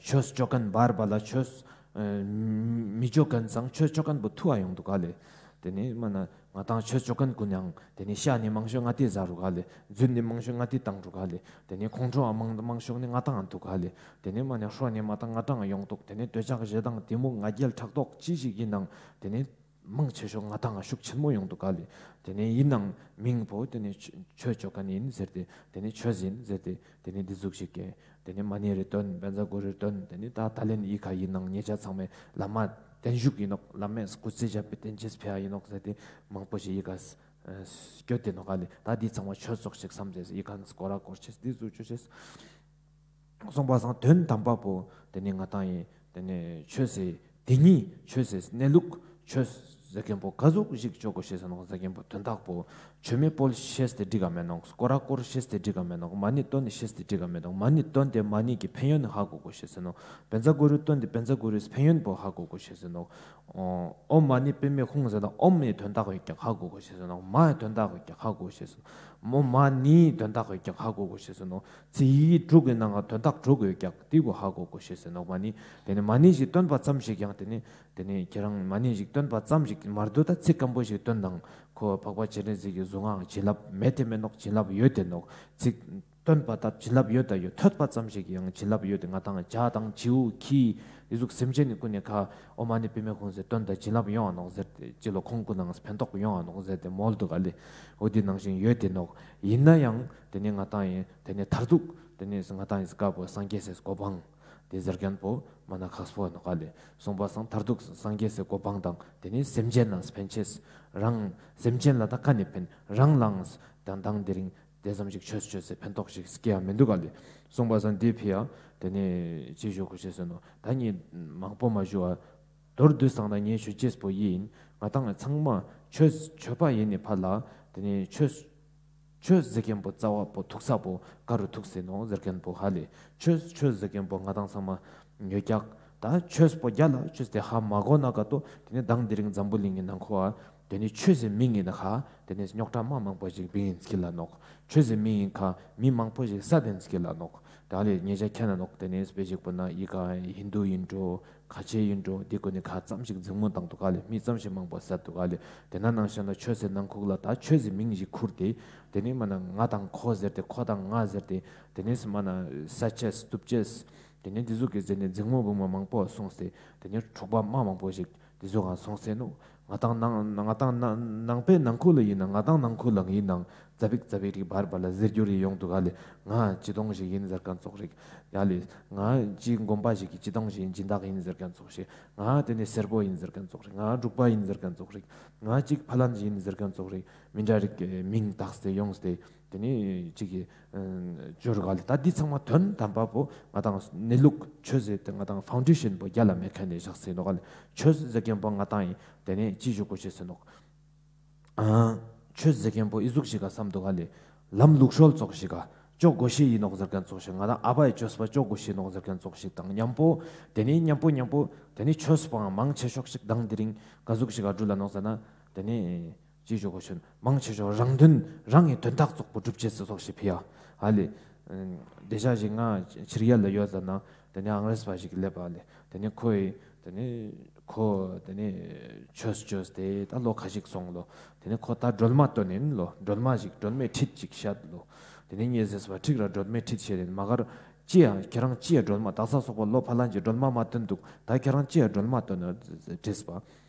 ཆོས་ཅོ་མཁན་བར་བ་ལ་ཆོས་མི་ཅོ་མཁན་སང་ཆོས་ཅོ་མཁན་པོ་ཐུ་བ་ཡོང་འདུག་ག་ལེ། དེ་ནས་མ་ན་ང་ཏང་ཆོས་ཅོ་མཁན་ཀུན་ཡང་དེ་ནས་ཤ་ནི་མང་ཤོས་ང་ཏི་ཟ་རུག་ག་ལེ། རྫུན་ནི་མང་ཤོས་ང་ཏི་བཏང་རུག་ག་ལེ། དེ་ནས་ཁོང་ཁྲོ་མང་མང་ཤོས་ནི་ང་ཏང་འདུག་ག་ལེ། དེ་ནས་མ་ནས་ཧྲོ་ནི་མ་ཏང་ང་ཏང་ཡོང་འདུག་དེ་ནས་འདོད་ཆགས་ཞེ་སྡང་གཏི་མུག་ང་རྒྱལ་ཕྲག་དོག་ཅི་ཞིག་ཡིན་ནང་དེ་ནས་མང་ཆེ་ཤོས་ང་ཏང་ང་ཤུགས་ཆེན་མོ་ཡོང་འདུག་ག་ལེ། དེ་ནས་ཡིན་ནང་མིང་པོ་དེ་ནས་ཆོས་ཆོས་ཅོ་མཁན་ཡིན་ཟེར་ཏེ་དེ་ནས་ཆོས་ཡིན་ཟེར་ཏེ་དེ་ནས་འདི་ཟུག་ཞིག་གི་དེ་ནས་མ་ཎི་རེ་འདོན་བཛྲ་གུ་རུ་རེ་འདོན་དེ་ནས་ད་ད་ལན་ཡི་ག་ཡིན་ནང་ཉེ་ཆ་ཚང་མས་བླ་མ་བརྟན་བཞུགས་ཡིན་ནོག་བླ་མས་སྐུ་ཚེ་ཞབས་པད་བརྟན་ཅེས་ཕེ་ཡ་ཡིན་ནོག་ཟེར་ཏེ་མང་པོ་ཞིག་ཡི་ག་སྐྱོད་དེ་ནོག་ག་ལེ། ད་འདི་ཚང་མ་ཆོས་ཙོགས་ཤིག་བསམ་ཏེ་ཡི་ག་སྐོར་ར་སྐོར་ཆེས་འདི་ཟུག་ཆོས་ཆེས། སོང་པ་སང་དོན་དམ་པ་པོ་དེ་ནི་ང་ཏང་ཡིན། དེ་ནི་ཆོས་སི་དེ་ཉིད་ཆོས་སི་གནས་ལུགས་ཆོས་ཟེར་མཁན་པོ་ག་ཟུག་ཞིག་ཅོ་དགོས་ཤེས་ཟེར་ནོག་ཟེར་མཁན་པོ་དོན་དག་པོ་ཆོས་མེད་པོ་ཤེས་ཏེ་འགྲིག་ག་མེད་ནོག་སྐོར་ར་སྐོར་ཤེས་ཏེ་འགྲིག་ག་མེད་ནོག་མ་ཎི་འདོན་ཏེ་ཤེས་ཏེ་འགྲིག་ག་མེད་ནོག་མ་ཎི་འདོན་ཏེ་མ་ཎི་གི་ཕན་ཡོན་ཧ་གོ་དགོས་ཤེས་ཟེར་ནོག་བཛྲ་གུ་རུ་འདོན་ཏེ་བཛྲ་གུ་རུའི་ཕན་ཡོན་པོ་ཧ་གོ་དགོས་ཤེས་ཟེར་ནོག་ཨོཾ་མ་ཎི་པདྨེ་ཧཱུྃ་ཟེར་ན་ཨོཾ་ཡི་དོན་དག་ཡོད་ཀྱག་ཧ་གོ་དགོས་ཤེས་ཟེར་ནོག་མ་ཡི་དོན་དག་ཡོད་ཀྱག་ཧ་གོ་དགོས་ཤེས་ཟེར་ནོག་མོ་མ་ཎི་ཡི་དོན་དག་ཡོད་ཀྱག་ཧ་གོ་དགོས་ཤེས་ཟེར་ནོག་ཚིག་ཡིག་དྲུག་གི་ནང་ང་དོན་དག་དྲུག་ཡོད་ཀྱག་དེ་གོ་ཧ་གོ་དགོས་ཤེས་ཟེར་ནོག་མ་ཎི་དེ་ནི་མ་ཎི་ཞིག་འདོན་པ་ཙམ་ཞིག་ཡང་དེ་ནི་དེ་ནི་ཁྱེད་རང་མ་ཎི་ཞིག་འདོན་པ་ཙམ་ཞིག་མ་རྡོ་ད་ཚིག་སྐམ་པོ་ཞིག་འདོན་ནང་ཁོ་འཕགས་པ་སྤྱན་རས་གཟིགས་ཀྱི་གཟུངས་སྔགས་བྱིན་རླབས་མེད་དེ་མེད་ནོག་བྱིན་རླབས་ཡོད་དེ་ནོག་ཚིག་འདོན་པ་ད་བྱིན་རླབས་ཡོད་ད་ཡོད། ཐོས་པ་ཙམ་ཞིག་ཡང་བྱིན་རླབས་ཡོད་དེ། ང་ཏང་བྱ་དང་བྱིའུ་ཁྱི་འདི་ཟུག་སེམས་ཅན་ནི་ཀུན་ནས་ཁ་ཨོཾ་མ་ཎི་པདྨེ་ཧཱུྃ་ཟེར་འདོན་ད་བྱིན་རླབས་ཡོང་ང་ནོག་ཟེར་ཏེ་སྤྱི་ལོ་ཁོང་ཀུན་ནང་ཕན་ཐོགས་ཡོང་ང་ནོག་ཟེར་ཏེ་མོལ་འདུག་ག་ལེ། འོ་དེ་ནང་བཞིན་ཡོད་དེ་ནོག་ཡིན་ན་ཡང་དེ་ནི་ང་ཏང་ཡིན་དེ་ནི་མཐར་ཐུག་དེ་ནི་ང་ཏང་ཡིན་སྐབས་སངས་རྒྱས་སི་གོ་འཕང་དེ་ཟེར་མཁན་པོ་མ་ན་ཁག་པོ་ནོག་ག་ལེ། སོང་པ་སང་མཐར་ཐུག་སངས་རྒྱས་སི་གོ་འཕང་དང་དེ་ནི་སེམས་ཅན་ལ་ཕན་ཆེས་རང་སེམས་ཅན་ལ་ད་ཀ་ནི་ཕན་རང་ལའང་དང་དང་དེ་རིང་དེ་ཙམ་ཞིག་ཆོས་ཆོས་སི་ཕན་ཐོགས་ཤིག་སྐྱེ་ཡ་མི་འདུག་ག་ལེ། སོང་པ་སང་འདི་ཕི་ཡ་དེ་ནས་ཅི་ཞུ་དགོས་ཤེས་ཟེར་ནོག་ད་ངས་མང་པོ་མ་ཞུ་བ་མདོར་བསྡུས་སང་ད་ངས་ཞུ་ཅེས་པོ་ཡིན། ང་ཏང་ཚང་མ་ཆོས་ཆོས་པ་ཡིན་ནི་ཕ་ལ་དེ་ནས་ཆོས་ཆོས་ཟེར་མཁན་པོ་རྩ་བ་པོ་ཐུག་ས་པོ་ག་རུ་ཐུག་སེ་ནོག་ཟེར་མཁན་པོ་ཧ་ལེ། ཆོས་ཆོས་ཟེར་མཁན་པོ་ང་ཏང་ཚང་མ་ཉོ་རྒྱག་ད་ཆོས་པོ་རྒྱ་ལ་ཆོས་དེ་ཧ་མ་གོ་ན་ག་ཏོ་དེ་ནས་དང་དེ་རིང་འཛམ་བུ་གླིང་གི་ནང་ཁོ་ཨ། དེ་ནི་ཆོས་སི་མིང་ཡིན་ན་ཁ་དེ་ནི་རྙོག་དྲ་མ་མང་པོ་ཞིག་བིང་ཡིན་སྐྱིད་ལ་ནོག་ཆོས་སི་མིང་ཡིན་ཁ་མི་མང་པོ་ཞིག་ས་དེ་ཡིན་སྐྱིད་ལ་ནོག་ད་ལེ་ཉེ་ཆ་ཁྱེད་ན་ནོག་དེ་ནི་དཔེ་ཞིག་པོ་ན་ཡི་ག་ཧིན་དུ་ཡིན་འགྲོ་ཁ་ཆེ་ཡིན་འགྲོ་དེ་ཀུན་ནི་ཁ་ཙམ་ཞིག་འཛིང་མོ་བཏང་འདུག་ག་ལེ། མི་ཙམ་ཞིག་མང་པོ་ས་འདུག་ག་ལེ། དེ་ན་ནང་བཞིན་ལ་ཆོས་སི་ནང་ཁུག་ལ་ད་ཆོས་སི་མིང་ཞིག་ཁུར་ཏེ་དེ་ནི་མ་ན་ང་དང་ཁོ་ཟེར་ཏེ་ཁོ་དང་ང་ཟེར་ཏེ་དེ་ནི་མ་ན་ས་ཆེས་སྟུབ་ཆེས། དེ་ནས་འདི་ཟུག་གི་ཟེར་ནས་འཛིང་མོ་བུ་མོ་མང་པོ་སོང་སྟེ་དེ་ནས་འཁྲུག་པ་མ་མང་པོ་ཞིག་འདི་ཟུག་ག་སོང་སྟེ་ནོག། ང་དང་ནང་ང་དང་ནང་ནང་པའི་ནང་ཁུལ་ལ་ཡིན་ན་ང་དང་ནང་ཁུལ་ལ་ཡིན་ནང་ཙ་པིག་ཙ་པིག་རིག་བར་བར་ལ་ཟེར་རྒྱུ་རིག་ཡོང་འདུག་ག་ལེ། ང་སྤྱི་དོང་ཞིག་ཡིན་ཟེར་མཁན་ཙོགས་རིག་ཡ་ལེ། ང་སྤྱི་དགོན་པ་ཞིག་གི་སྤྱི་དོང་ཞིག་ཡིན་སྦྱིན་བདག་ཡིན་ཟེར་མཁན་ཙོགས་ཤིག། ང་དེ་ནས་སེར་པོ་ཡིན་ཟེར་མཁན་ཙོགས་རིག། ང་འབྲུག་པ་ཡིན་ཟེར་མཁན་ཙོགས་རིག། ང་ཅིག་ཕ་ལན་ཡིན་ཟེར་མཁན་ཙོགས་རིག། མི་འདྲ་རིག་མིང་བཏགས་ཏེ་ཡོངས་ཏེ་དེ་ནས་ཅིག་གི་སྦྱོར་ག་ལེ། ད་འདི་ཚང་མ་དོན་དམ་པ་པོ་ང་དང་གནས་ལུགས་ཆོས་ཟེར་ཏེ་ང་དང་ཕའུན་ཌེ་ཤན་པོ་རྒྱ་ལ་མེད་མཁན་ནས་བཞག་སེ་ནོག་ག་ལེ། ཆོས་ཟེར་མཁན་པོ་ང་དང་ཡིན་དེ་ནས་ཅི་ཞུ་དགོས་ཤེས་སེ་ནོག། ཨ་ཆོས་ཟེར་མཁན་པོ་ཨི་ཟུག་ཞིག་ག་བསམ་འདུག་ག་ལེ། ལམ་ལུགས་སྲོལ་ཙོགས་ཤིག་ག་ཅོ་དགོས་ཤེས་ཡིན་ནོག་ཟེར་མཁན་ཙོགས་ཤིག། ང་དང་ཨ་བའི་ཆོས་པ་ཅོ་དགོས་ཤེས་ནོག་ཟེར་མཁན་ཙོགས་ཤིག་དང་མཉམ་པོ་དེ་ནས་མཉམ་པོ་མཉམ་པོ་དེ་ནས་ཆོས་པའང་མང་ཆེ་ཤོས་ཤིག་དང་དེ་རིང་ག་ཟུག་ཞིག་ག་འགྲུལ་ལ་ནོག་ཟེར་ན་དེ་ནས་ཅི་ཞུ་དགོས་ཤེས་མང་ཆེ་ཤོས་རང་དོན་རང་གི་དོན་དག་ཙོགས་པོ་སྒྲུབ་ཅེས་སུ་ཙོགས་ཤིག་ཕི་ཡ་ཧ་ལེ། དེ་ཤ་ཞིག་ང་ཕྱི་རྒྱལ་ལ་ཡོད་ཟེར་ན་དེ་ནས་ཨང་རེས་པ་ཞིག་སླེབས་པ་ལེ། དེ་ནས་ཁོ་ཡི་དེ་ནས་ཁོ་དེ་ནས་ཆོས་ཅོས་ཏེ་ད་ལོ་ཁ་ཞིག་སོང་ལོ། དེ་ནས་ཁོ་ད་སྒྲོལ་མ་སྟོན་ཡིན་ལོ། སྒྲོལ་མ་ཞིག་སྒྲོལ་མའི་ཁྲིད་ཅིག་བཤད་ལོ། དེ་ནས་ངས་ཟེར་བ་ཁྲིད་ར་སྒྲོལ་མའི་ཁྲིད་བཤད་ཡིན་མ་གར་ཅི་ཡ་ཁྱེད་རང་ཅི་ཡ་སྒྲོལ་མ་དག་ས་སོག་པོ་ལོ་ཕ་ལན་གྱི་སྒྲོལ་མ་མ་སྟོན་འདུག། ད་ཁྱེད་རང་ཅི་ཡ་སྒྲོལ་མ་སྟོན་ནོ་དྲིས་པ།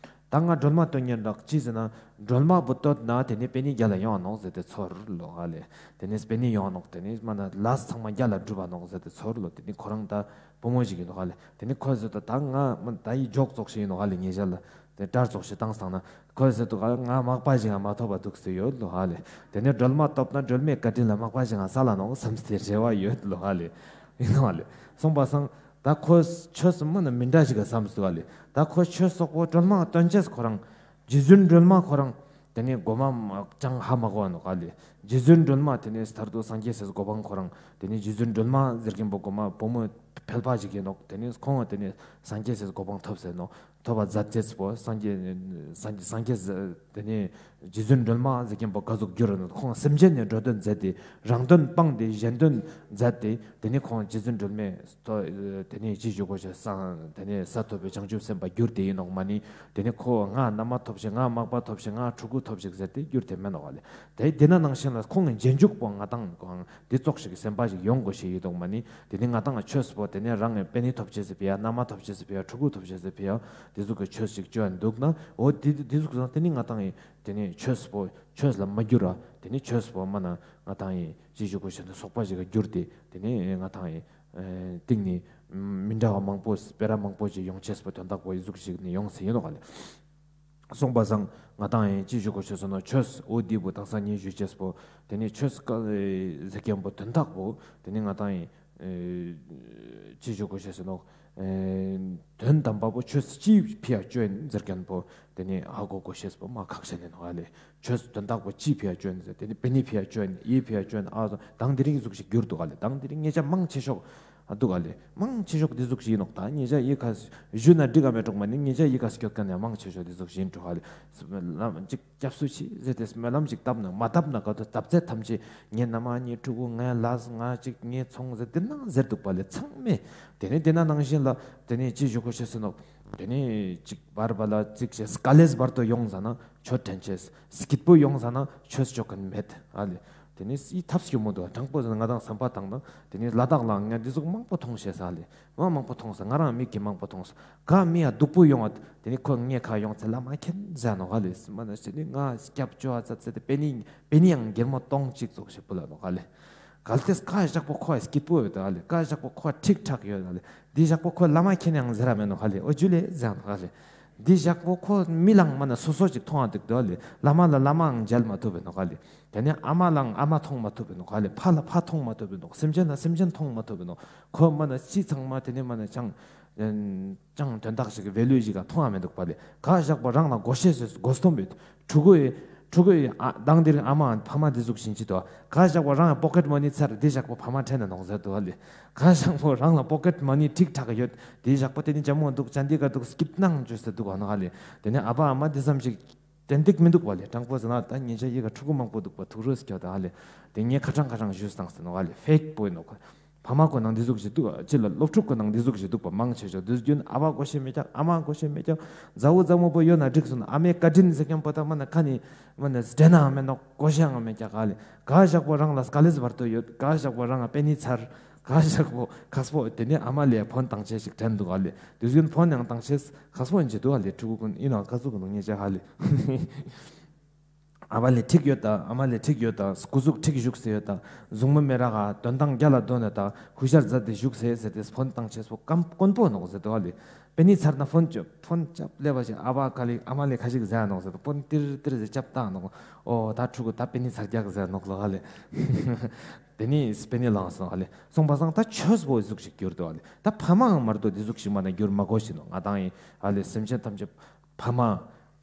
ད་ང་སྒྲོལ་མ་སྟོན་ཉན་རག་ཅི་ཟེར་ན་སྒྲོལ་མ་བུ་སྟོད་ན་དེ་ནས་པེ་ནི་རྒྱ་ལ་ཡོང་ནོག་ཟེར་ཏེ་ཚོར་ལོ་ཧ་ལེ། དེ་ནས་པེ་ནི་ཡོང་ནོག། དེ་ནས་མ་ན་ལས་ཚང་མ་རྒྱ་ལ་འགྲུབ་པ་ནོག་ཟེར་ཏེ་ཚོར་ལོ། དེ་ནས་ཁོ་རང་ད་བུ་མོ་ཞིག་ཡིན་ནོག་ཧ་ལེ། དེ་ནས་ཁོ་ཟེར་ཏོ་ད་ང་མ་ད་ཡི་འཇོག་ཙོགས་ཤིག་ཡིན་ནོག་ཧ་ལེ། ངེད་ཅག་ལ་དེ་སྐྲ་ཙོགས་ཤིག་བཏང་སྟངས་ན་ཁོ་ཟེར་ཏོ་ང་མག་པ་ཞིག་ང་མ་ཐོབ་པ་འདུག་ཟེར་ཡོད་ལོ་ཧ་ལེ། དེ་ནས་སྒྲོལ་མ་ཐོབ་ན་སྒྲོལ་མའི་བཀའ་དྲིན་ལ་མག་པ་ཞིག་ང་ས་ལ་ནོག་བསམ་སྟེ་རེ་བ་ཡོད་ལོ་ཧ་ལེ། ཡིན་ནོག་ཧ་ལེ། སོང་པ་སང་ད་ཁོ་ཆོས་སུ་མ་ན་མི་འདྲ་ཞིག་ག་བསམ་སྟེ་ཧ་ལེ། ད་ཁོ་ཆོས་སོག་པོ་སྒྲོལ་མ་སྟོན་ཅེས་ཁོ་རང་རྗེ་བཙུན་སྒྲོལ་མ་ཁོ་རང་དེ་ནས་གོ་མ་ཅང་ཧ་མ་གོ་བ་ནོག་ཧ་ལེ། རྗེ་བཙུན་སྒྲོལ་མ་དེ་ནས་མཐར་ཐུག་སངས་རྒྱས་སི་གོ་འཕང་ཁོ་རང་དེ་ནས་རྗེ་བཙུན་སྒྲོལ་མ་ཟེར་མཁན་པོ་གོ་མ་བུ་མོ་ཕལ་པ་ཞིག་ཡིན་ནོག། དེ་ནས་ཁོང་དེ་ནས་སངས་རྒྱས་སི་གོ་འཕང་ཐོབ་ཟེར་ནོག། ཐོབ་པ་མཛད་ཅེས་པོ་སངས་རྒྱས་སངས་རྒྱས་སངས་རྒྱས་དེ་ནས་རྗེ་བཙུན་སྒྲོལ་མ་ཟེར་མཁན་པོ་ག་ཟུག་གྱུར་ནོག། ཁོང་སེམས་ཅན་ནི་འགྲོ་དོན་མཛད་དེ་རང་དོན་སྤངས་ཏེ་གཞན་དོན་མཛད་དེ་དེ་ནས་ཁོང་རྗེ་བཙུན་སྒྲོལ་མའི་ཐོ་དེ་ནས་ཅི་ཞུ་དགོས་ཤེས་སང་དེ་ནས་ས་ཐོབ་པའི་བྱང་ཆུབ་སེམས་དཔའ་གྱུར་ཏེ་ཡིན་ནོག་མ་ནི། དེ་ནས་ཁོ་ང་མནའ་མ་ཐོབ་ཤིག། ང་མག་པ་ཐོབ་ཤིག། ང་ཕྲུ་གུ་ཐོབ་ཤིག་ཟེར་ཏེ་གྱུར་ཏེ་མེད་ནོག་ཧ་ལེ། དེ་དེ་ན་ནང་བཞིན་ལ་ཁོང་གི་རྗེས་འཇུག་པོ་ང་དང་ཁོང་དེ་ཙོགས་ཤིག་སེམས་པ་ཞིག་ཡོང་དགོས་ཤེས་ཡིན་ནོག་མ་ནི། དེ་ནས་ང་དང་ཆོས་པོ་དེ་ནས་རང་གི་པེ་ནི་ཐོབ་ཅེས་སི་ཕི་ཡ་མནའ་མ་ཐོབ་ཅེས་སི་ཕི་ཡ་ཕྲུ་གུ་ཐོབ་ཅེས་སི་ཕི་ཡ་དེ་ཟུག་གི་ཆོས་ཤིག་ཅོ་ཡ་འདུག་ན་འོ་དེ་དེ་ཟུག་སང་དེ་ནི་ང་དང་ཡིན་དེ་ནས་ཆོས་པོ་ཆོས་ལ་མ་གྱུར་ར། དེ་ནས་ཆོས་པོ་མ་ན་ང་དང་ཡིན་ཅི་ཞུ་དགོས་ཤེས་ནི་སོག་པ་ཞིག་ག་གྱུར་ཏེ་དེ་ནས་ང་དང་ཡིན་སྟེང་ནས་མི་འདྲ་བ་མང་པོ་སྤེ་ར་མང་པོ་ཞིག་ཡོང་ཅེས་པོ་དོན་དག་པོ་ཨི་ཟུག་ཞིག་ནས་ཡོང་སེ་ཡིན་ནོག་ཧ་ལེ། སོང་པ་སང་ང་དང་ཡིན་ཅི་ཞུ་དགོས་ཤེས་སོ་ན་ཆོས་འོ་དེ་པོ་དག་ས་ཉིན་ཞུ་ཅེས་པོ་དེ་ནས་ཆོས་ཀ་ཟེར་མཁན་པོ་དོན་དག་པོ་དེ་ནས་ང་དང་ཡིན་ཨེ་ཅི་ཞུ་དགོས་ཤེས་སོ་ན་ཨེ་དོན་དམ་པ་པོ་ཆོས་ཅི་ཕི་ཡ་ཅོ་ཡིན་ཟེར་མཁན་པོ་དེ་ནས་ཧ་གོ་དགོས་ཤེས་པོ་མ་ཁག་ཆེན་ཡིན་ནོག་ཧ་ལེ། ཆོས་དོན་དག་པོ་ཅི་ཕི་ཡ་ཅོ་ཡིན་ཟེར་དེ་ནས་པེ་ནི་ཕི་ཡ་ཅོ་ཡིན་ཨི་ཕི་ཡ་ཅོ་ཡིན་ཨ་དང་དེ་རིང་ཟུག་ཞིག་གྱུར་འདུག་ཧ་ལེ། དང་དེ་རིང་ངེད་ཅག་མང་ཆེ་ཤོས་ཨ་འདུག་ག་ལེ། མང་ཆེ་ཤོས་འདི་ཟུག་ཞིག་ཡིན་ནོག། ད་ངེད་ཅག་ཡི་ག་ཞུ་ན་འགྲིག་ག་མེད་འགྲོག་མ་ནི་ངེད་ཅག་ཡི་ག་སྐྱོད་མཁན་ཡང་མང་ཆེ་ཤོས་འདི་ཟུག་ཞིག་ཡིན་འགྲོ་ཧ་ལེ། ལམ་ཅིག་སྐྱབས་སུ་མཆི་ཟེར་ཏེ་སྨོན་ལམ་ཅིག་བཏབ་ན་མ་བཏབ་ན་ག་དོ་བཏབ་ཚེ་ཐམས་ཅད་ངའི་མནའ་མ་ངའི་ཕྲུ་གུ་ངའི་ལས་ང་ཅིག་ངའི་ཚོང་ཟེར་ཏེ་ནང་ཟེར་འདུག་པ་ལེ་ཚང་མས། དེ་ནས་དེ་ན་ནང་བཞིན་ལ་དེ་ནས་ཅི་ཞུ་དགོས་ཤེས་སོ་ནོག། དེ་ནས་ཅིག་བར་བར་ལ་ཅིག་ཞེས་དཀའ་ལས་བར་དོ་ཡོང་ཟ་ན་ཆོས་དྲན་ཅེས། སྐྱིད་པོ་ཡོང་ཟ་ན་ཆོས་ཅོ་མཁན་མེད་ཨ་ལེ། དེ་ནས་སི་ཐབས་སྐྱོ་མོ་འདུག། དྲང་པོ་ཟེར་ན་ང་དང་བསམ་པ་བཏང་ན་དེ་ནས་ལ་དྭགས་ལ་ང་འདི་ཟུག་མང་པོ་མཐོང་ཤེས་ཨ་ལེ། མ་མང་པོ་མཐོང་ས་ང་རང་མིག་གིས་མང་པོ་མཐོང་ས། ག་མི་ཡ་སྡུག་པོ་ཡོང་བ་དེ་ནས་ཁོ་ངའི་ཁ་ཡོང་ཚེ་བླ་མ་མཁྱེན་ཟེར་ནོག་ཨ་ལེ། མ་ན་ཞེ་ནི་ང་སྐྱབས་བཅོལ་བ་ཙ་ཙེ་དེ་པེ་ནི་པེ་ནི་ཡང་སྒེར་མོ་སྟོང་གཅིག་ཙོགས་ཤིག་པོ་ལ་ནོག་ཨ་ལེ། གལ་ཏེ་ཀ་ཞག་པོ་ཁོ་ཡ་སྐྱིད་པོ་ཡོད་ཨ་ལེ། ཀ་ཞག་པོ་ཁོ་ཁྲིག་ཁྲག་ཡོད་ཨ་ལེ། འདི་ཞག་པོ་ཁོ་བླ་མ་མཁྱེན་ཡང་ཟེར་ར་མེད་ནོག་ཨ་ལེ། འོ་ཇུ་ལེ་ཟེར་ནོག་ཨ་ལེ། འདི་ཞག་པོ་ཁོ་མི་ལང་མ་ན་སོ་སོ་ཅིག་མཐོང་ཨ་འདུག་དོ་ཨ་ལེ། བླ་མ་ལ་བླ་མའང་མཇལ་མ་ཐུབ་པའི་ནོག་ཨ་ལེ། དེ་ནས་ཨ་མ་ལའང་ཨ་མ་མཐོང་མ་ཐུབ་པའི་ནོག་ཨ་ལེ། ཕ་ལ་ཕ་མཐོང་མ་ཐུབ་པའི་ནོག། སེམས་ཅན་ལ་སེམས་ཅན་མཐོང་མ་ཐུབ་པའི་ནོག། ཁོ་མ་ན་ཅི་ཚང་མ་དེ་ནས་མ་ན་ཅང་ཅང་དོན་དག་ཞིག་གི་ཝེ་ལུ་ཞིག་ག་མཐོང་ཡ་མི་འདུག་པ་ལེ། ག་ཞག་པོ་རང་ལ་དགོས་ཤེས་སུ་དགོས་སྟོན་པའི་ཕྲུ་གུ་ཡི་ཕྲུ་གུ་ཡི་ཨ་དང་དེ་རིང་ཨ་མ་ཕ་མ་འདི་ཟུག་ཞིག་ཅི་དོ། ག་ཞག་པོ་རང་ལ་པོ་ཀེཊ་མ་ནི་ཚར་འདི་ཞག་པོ་ཕ་མ་ཁྲེན་ན་ནོག་ཟེར་དོ་ལེ། ག་ཞག་པོ་རང་ལ་པོ་ཀེཊ་མ་ནི་ཁྲིག་ཁྲག་ཡོད་འདི་ཞག་པོ་དེ་ནི་ཇ་མོ་འདུག་ཅན་འདི་ག་འདུག་སྐྱིད་སྣང་བཅོས་ཏེ་འདུག་ཨ་ནོག་ཨ་ལེ། དེ་ནི་ཨ་ཕ་ཨ་མ་འདི་ཙམ་ཞིག་ཏན་ཏིག་མི་འདུག་པ་ལེ། དྲང་པོ་ཟེར་ན་ད་ཉེ་ཆར་ཡི་ག་ཕྲུ་གུ་མང་པོ་འདུག་པ་ཐུགས་རོས་སྐྱོ་ད་ཨ་ལེ། དེ་ངས་ཁ་གྲངས་ཁ་གྲངས་ཞུས་བཏང་སྟེ་ནོག་ཨ་ལེ། ཕེག་པོ་ཡིན་ནོག། ཕ་མ་ཁོ་ནང་འདི་ཟུག་ཞིག་འདུག། ཅི་ལ་སློབ་ཕྲུག་ཁོ་ནང་འདི་ཟུག་ཞིག་འདུག་པ་མང་ཆེ་ཤོས་དུས་རྒྱུན་ཨ་བ་གོ་ཤེས་མེད་ཀྱག། ཨ་མ་གོ་ཤེས་མེད་ཀྱག། མཛའ་བོ་མཛའ་མོ་པོ་ཡོད་ན་འགྲིག་སོང་། ཨ་མའི་བཀའ་དྲིན་ཟེར་མཁན་པོ་ད་མ་ན་ཁ་ནི་མ་ན་དྲན་ན་མེད་ནོག། གོ་ཤེས་ཡང་མེད་ཀྱག་ཨ་ལེ། ག་ཞག་པོ་རང་ལ་དཀའ་ལས་བར་དོ་ཡོད། ག་ཞག་པོ་རང་ལ་པེ་ནི་ཚར། ཁ་ཞག་པོ་ཁ་སྤོ་དེ་ནས་ཨ་མ་ལེ་ཕོན་བཏང་ཆེ་ཞིག་དྲན་འདུག་ཧ་ལེ། དུས་རྒྱུན་ཕོན་ཡང་བཏང་ཆེ་ཁ་སྤོ་ཡིན་ཆེ་འདུག་ཧ་ལེ། ཕྲུ་གུ་ཀུན་ཡིན་ནའང་ཁ་ཟུག་གི་འདུག་ཉེ་ཆ་ཧ་ལེ། ཨ་མ་ལེ་འགྲིག་ཡོད་ད། ཨ་མ་ལེ་འགྲིག་ཡོད་ད། སྐུ་གཟུགས་འགྲིག་བཞུགས་ཟེར་ཡོད་ད། གཟུགས་མི་མེ་རག་ག་དོན་ཐང་རྒྱ་ལ་འདོན་ནས་ད། ཧུ་ཤར་མཛད་དེ་བཞུགས་ཟེར་ཟེར་ཏེ་ཕོན་བཏང་ཆེ་སོ་ཀམ་དཀོན་པོ་ནོག་ཟེར་དུ་ཧ་ལེ། པེ་ནི་ཚར་ན་ཕོན་བཅོ་ཕོན་ཅབ་ལེ་བ་ཞིག་ཨ་བ་ཀ་ལི་ཨ་མ་ལེ་ཁ་ཞིག་ཟེར་ནོག་ཟེར་དུ་ཕོན་ཏིར་ཏིར་ཟེར་ཅབ་བཏང་ནོག། ཨོ་ད་ཕྲུ་གུ་ད་པེ་ནི་ཚར་རྒྱག་ཟེར་ནོག་ལོ་ཧ་ལེ། དེ་ནས་པེ་ནི་ལངས་སོང་ཧ་ལེ། སོང་པ་སང་ད་ཆོས་པོ་ཟུག་ཞིག་གྱུར་དུ་ཧ་ལེ། ད་ཕ་མའང་མར་དོ་དེ་ཟུག་ཞིག་མ་ན་གྱུར་མ་དགོས་ཤེས་ནོག། ང་དང་ཡིན་ཧ་ལེ་སེམས་ཅན་ཐམས་ཅད་ཕ་མ་